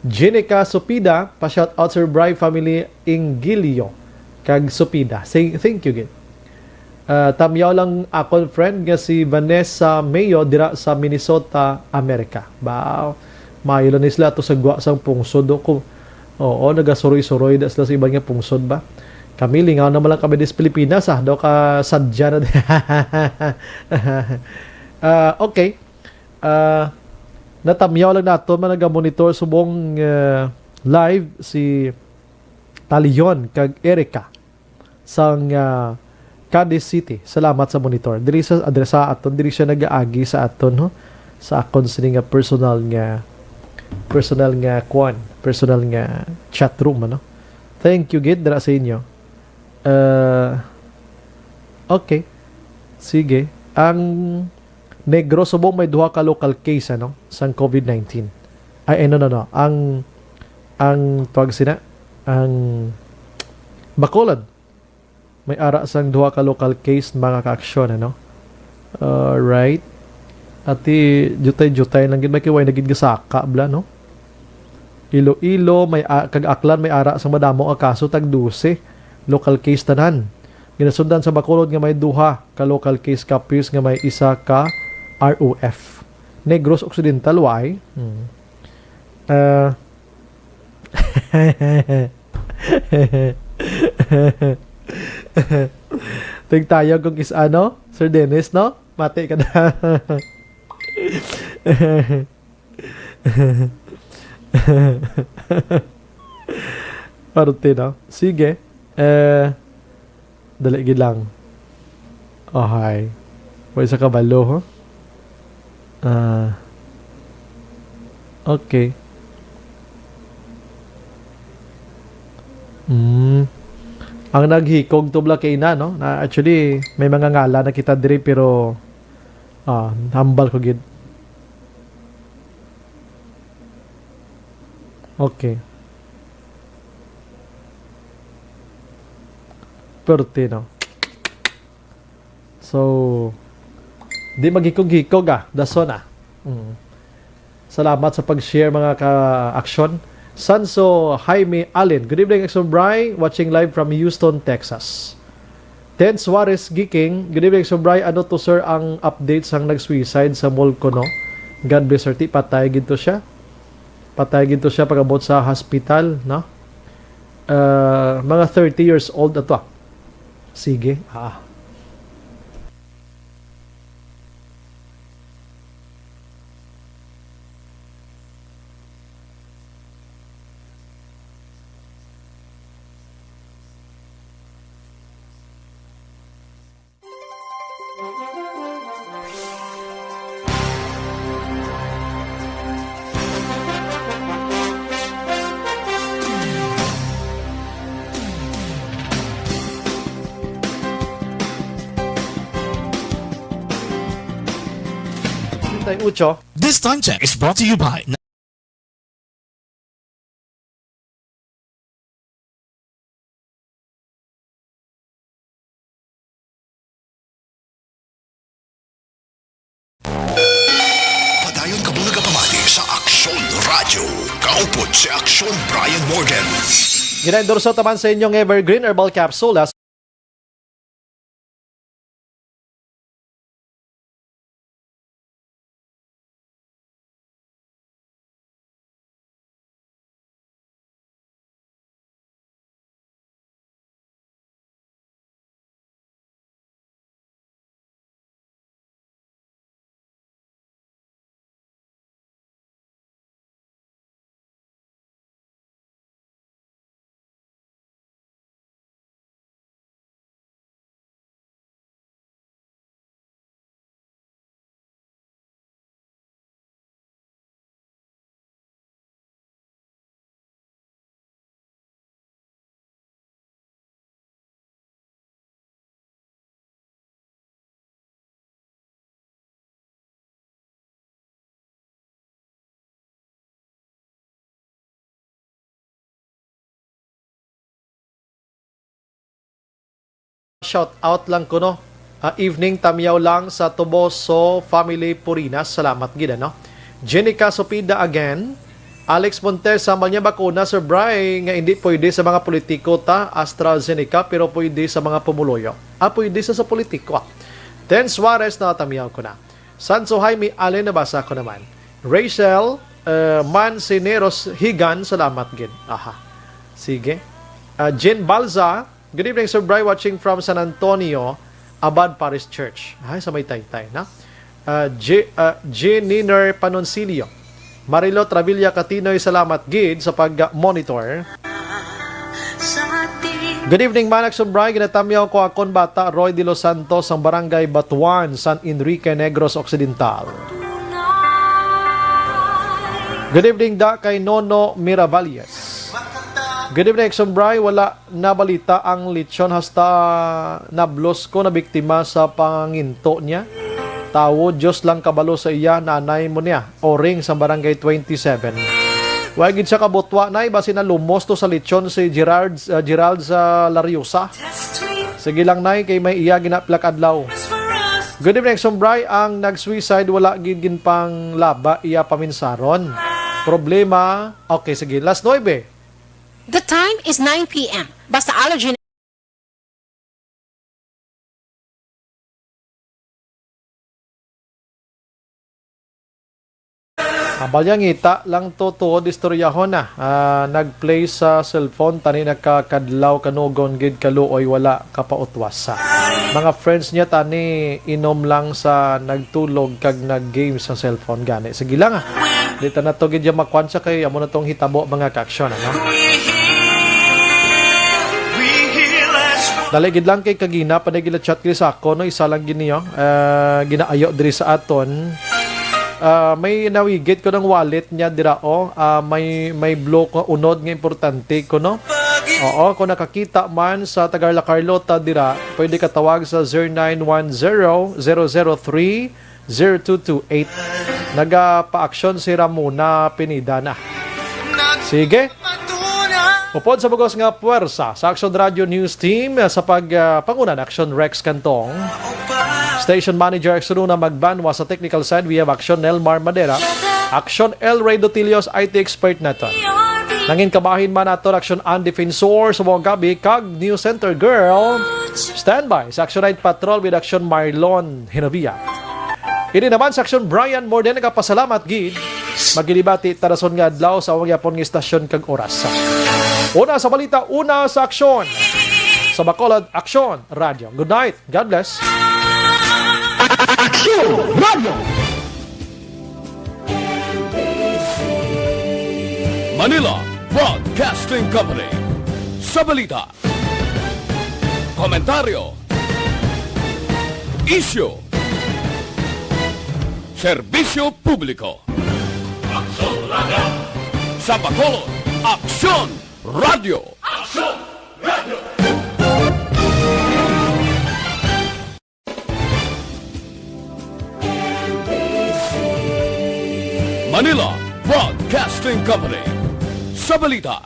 Jenica Supida, pa-shout out, Sir Bry family, Ingilio kag Supida. Say, thank you gid. Ah, tamyaw lang akon friend nga si Vanessa Mayo dira sa Minnesota, America. Ba, maayo lang ni sila to sa gwa sang pungsod, do. Kung, oo, nagasuroy-suroy da sila sa iban nga pungsod ba. Kami, lingaw naman lang kami dis Pilipinas, ah. Daw ka sadya na. Ah, okay. Ah, natamyaw lang nato man naga-monitor subong, eh, live si Talion kag Erica sang, ah, Cadiz City. Salamat sa monitor. Diri sa adresa aton, diri siya nagaagi sa aton, no? Sa akon sini nga personal nga, personal nga kwan, personal nga chat room, ano? Thank you gid dira sa inyo. Uh, okay. Sige. Ang Negros subong may duha ka local case, ano, sang covid nineteen. Ay, ay, no, no, no. Ang, ang tawag sina, ang Bacolod, may ara sang duha ka local case, mga kaaksyon, ano? Alright. Ati, jutay-jutay lang gid, may kiway na gid gasaka, bla, no? Iloilo, may a-, kag Aklan, may ara sang madamo nga kaso, tag dose. Local case tanan. Ginasundan sa Bacolod nga may duha ka local case, Capiz nga may isa ka R O F. Negros Occidental, why? Hmm. Ah. Tigtayog kung is ano, Sir Dennis, no? Mati ka na. Parte, no? Sige. Eh, dali gid lang. Ohay. Wa sa kabalo, ha? Ah. Okay. Mm. Ang naghikog to bla kay na, no? Na, actually, may mga ngalan na kita diri, pero, ah, hambal ko gid. Okay. Perte, no? So, di maghikog-hikog, ah, dason, ah. Mm. Salamat sa pag-share, mga ka-aksyon. Sanso Jaime Allen, good evening, Aksyon Bry. Watching live from Houston, Texas. Ted Suarez Giking, good evening, Aksyon Bry. Ano to, sir, ang update sang nag-suicide sa mall kuno? God bless, sir. Ti, patay gid to siya. Patay gid to siya pag-abot sa hospital, no? Ah, mga thirty years old ato, ah. Sige, ah. Treinta y ocho. This time check is brought to you by Padayon kamo nagapamati sa Aksyon Radyo. Kaupod si Aksyon Brian Morgan. Ginaendorso taman sa inyong Evergreen Herbal Capsule, ah. shout out lang kuno. Ah, evening, tamyaw lang sa Toboso family, Purina. Salamat gid, ano? Jenica Sopida again. Alex Montes, hambal niya, bakuna, Sir Bry, nga hindi pwede sa mga politiko ta, AstraZeneca, pero pwede sa mga pumuluyo. Ah, pwede sa, sa politiko, ah. Ten Suarez, natamyaw ko na. Sanso Jaime Allen, nabasa ko naman. Rachel, uh, Mancineros Higan, salamat gid. Aha. Sige. Uh, Jean Balza, good evening, Sir Bry, watching from San Antonio, Abad Parish Church. Ay, sa may Taytay, na? Uh, J, uh, Jean Niner Panoncillo. Marilo Travilla Catinoy, salamat gid sa pag-monitor. Good evening, Manang Sir Bry. Ginatamyaw ko akon bata, Roy De Los Santos, sang Barangay Batuan, San Enrique, Negros Occidental. Good evening, da kay Nono Miravalles. Good evening, Sir Bry. Wala nabalita ang lechon hasta nablos ko nabiktima sa panginto niya. Tawo, Diyos lang kabalo sa iya, nanay mo niya. Oring sa Barangay twenty-seven. Wa gid siya kabutwa, Nay, basi nalumos to sa lechon si Gerard, uh, Gerald sa Lariosa. Sige lang, Nay, kay may iya ginaplak adlaw. Good evening, Sir Bry. Ang nag-suicide, wala gid ginpanglaba iya paminsaron. Problema, okay, sige, last nuebe. The time is nine p m. Basta allergy Abal, yang ngita lang to tuod istoryahon na. Ah, nag-play sa cellphone, tani nakakadlaw, kanugon gid, kaluoy, wala kapautwasa. Mga friends niya tani inom lang sa nagtulog kag nag-game sa cellphone gani. Sige lang, ah. Di ta na to gid ya makwansa kay amo na tong hitabo, mga ka-aksyon, ano? Dali gid lang kay kagina pa na gila chat gid sa ako, no, isa lang gid niyo, ah, ginaayo diri sa aton. Ah, may nawigit ko ng wallet niya dira, oh. Ah, may, may blue ko unod nga importante ko, no? Oo, kung nakakita man sa Tagarla Carlota dira, pwede ka tawag sa zero nine one zero, zero zero three, zero two two eight. Nagapaaksyon si Ramona Pineda na. Sige. Upod sa bugos nga puwersa sa Aksyon Radio News Team, eh, sa pag, ah, pangunan, Aksyon Rex Cantong. Station Manager, Aksyon Una Magbanwa. Sa technical side, we have Aksyon Nelmar Madera. Aksyon El Rey Dotilios, I T expert naton. Nangin kabahin man naton, Aksyon Ann Defensor sa Buong Gabi, kag News Center Girl. Standby sa Aksyon Night Patrol with Aksyon Marlon Hinovia. Ini naman sa Aksyon, Brian Morden, nagapasalamat gid. Magilibati tarason nga adlaw sa among yapon nga istasyon kag oras. Una sa balita, una sa aksyon. Sa Bacolod, Aksyon Radio. Good night. God bless. Aksyon Radio. Manila Broadcasting Company. Sa balita, komentaryo, isyu, serbisyo publiko. Aksyon Radio. Sa Bacolod, Aksyon Radio. Aksyon Radio. Manila Broadcasting Company. Sa balita,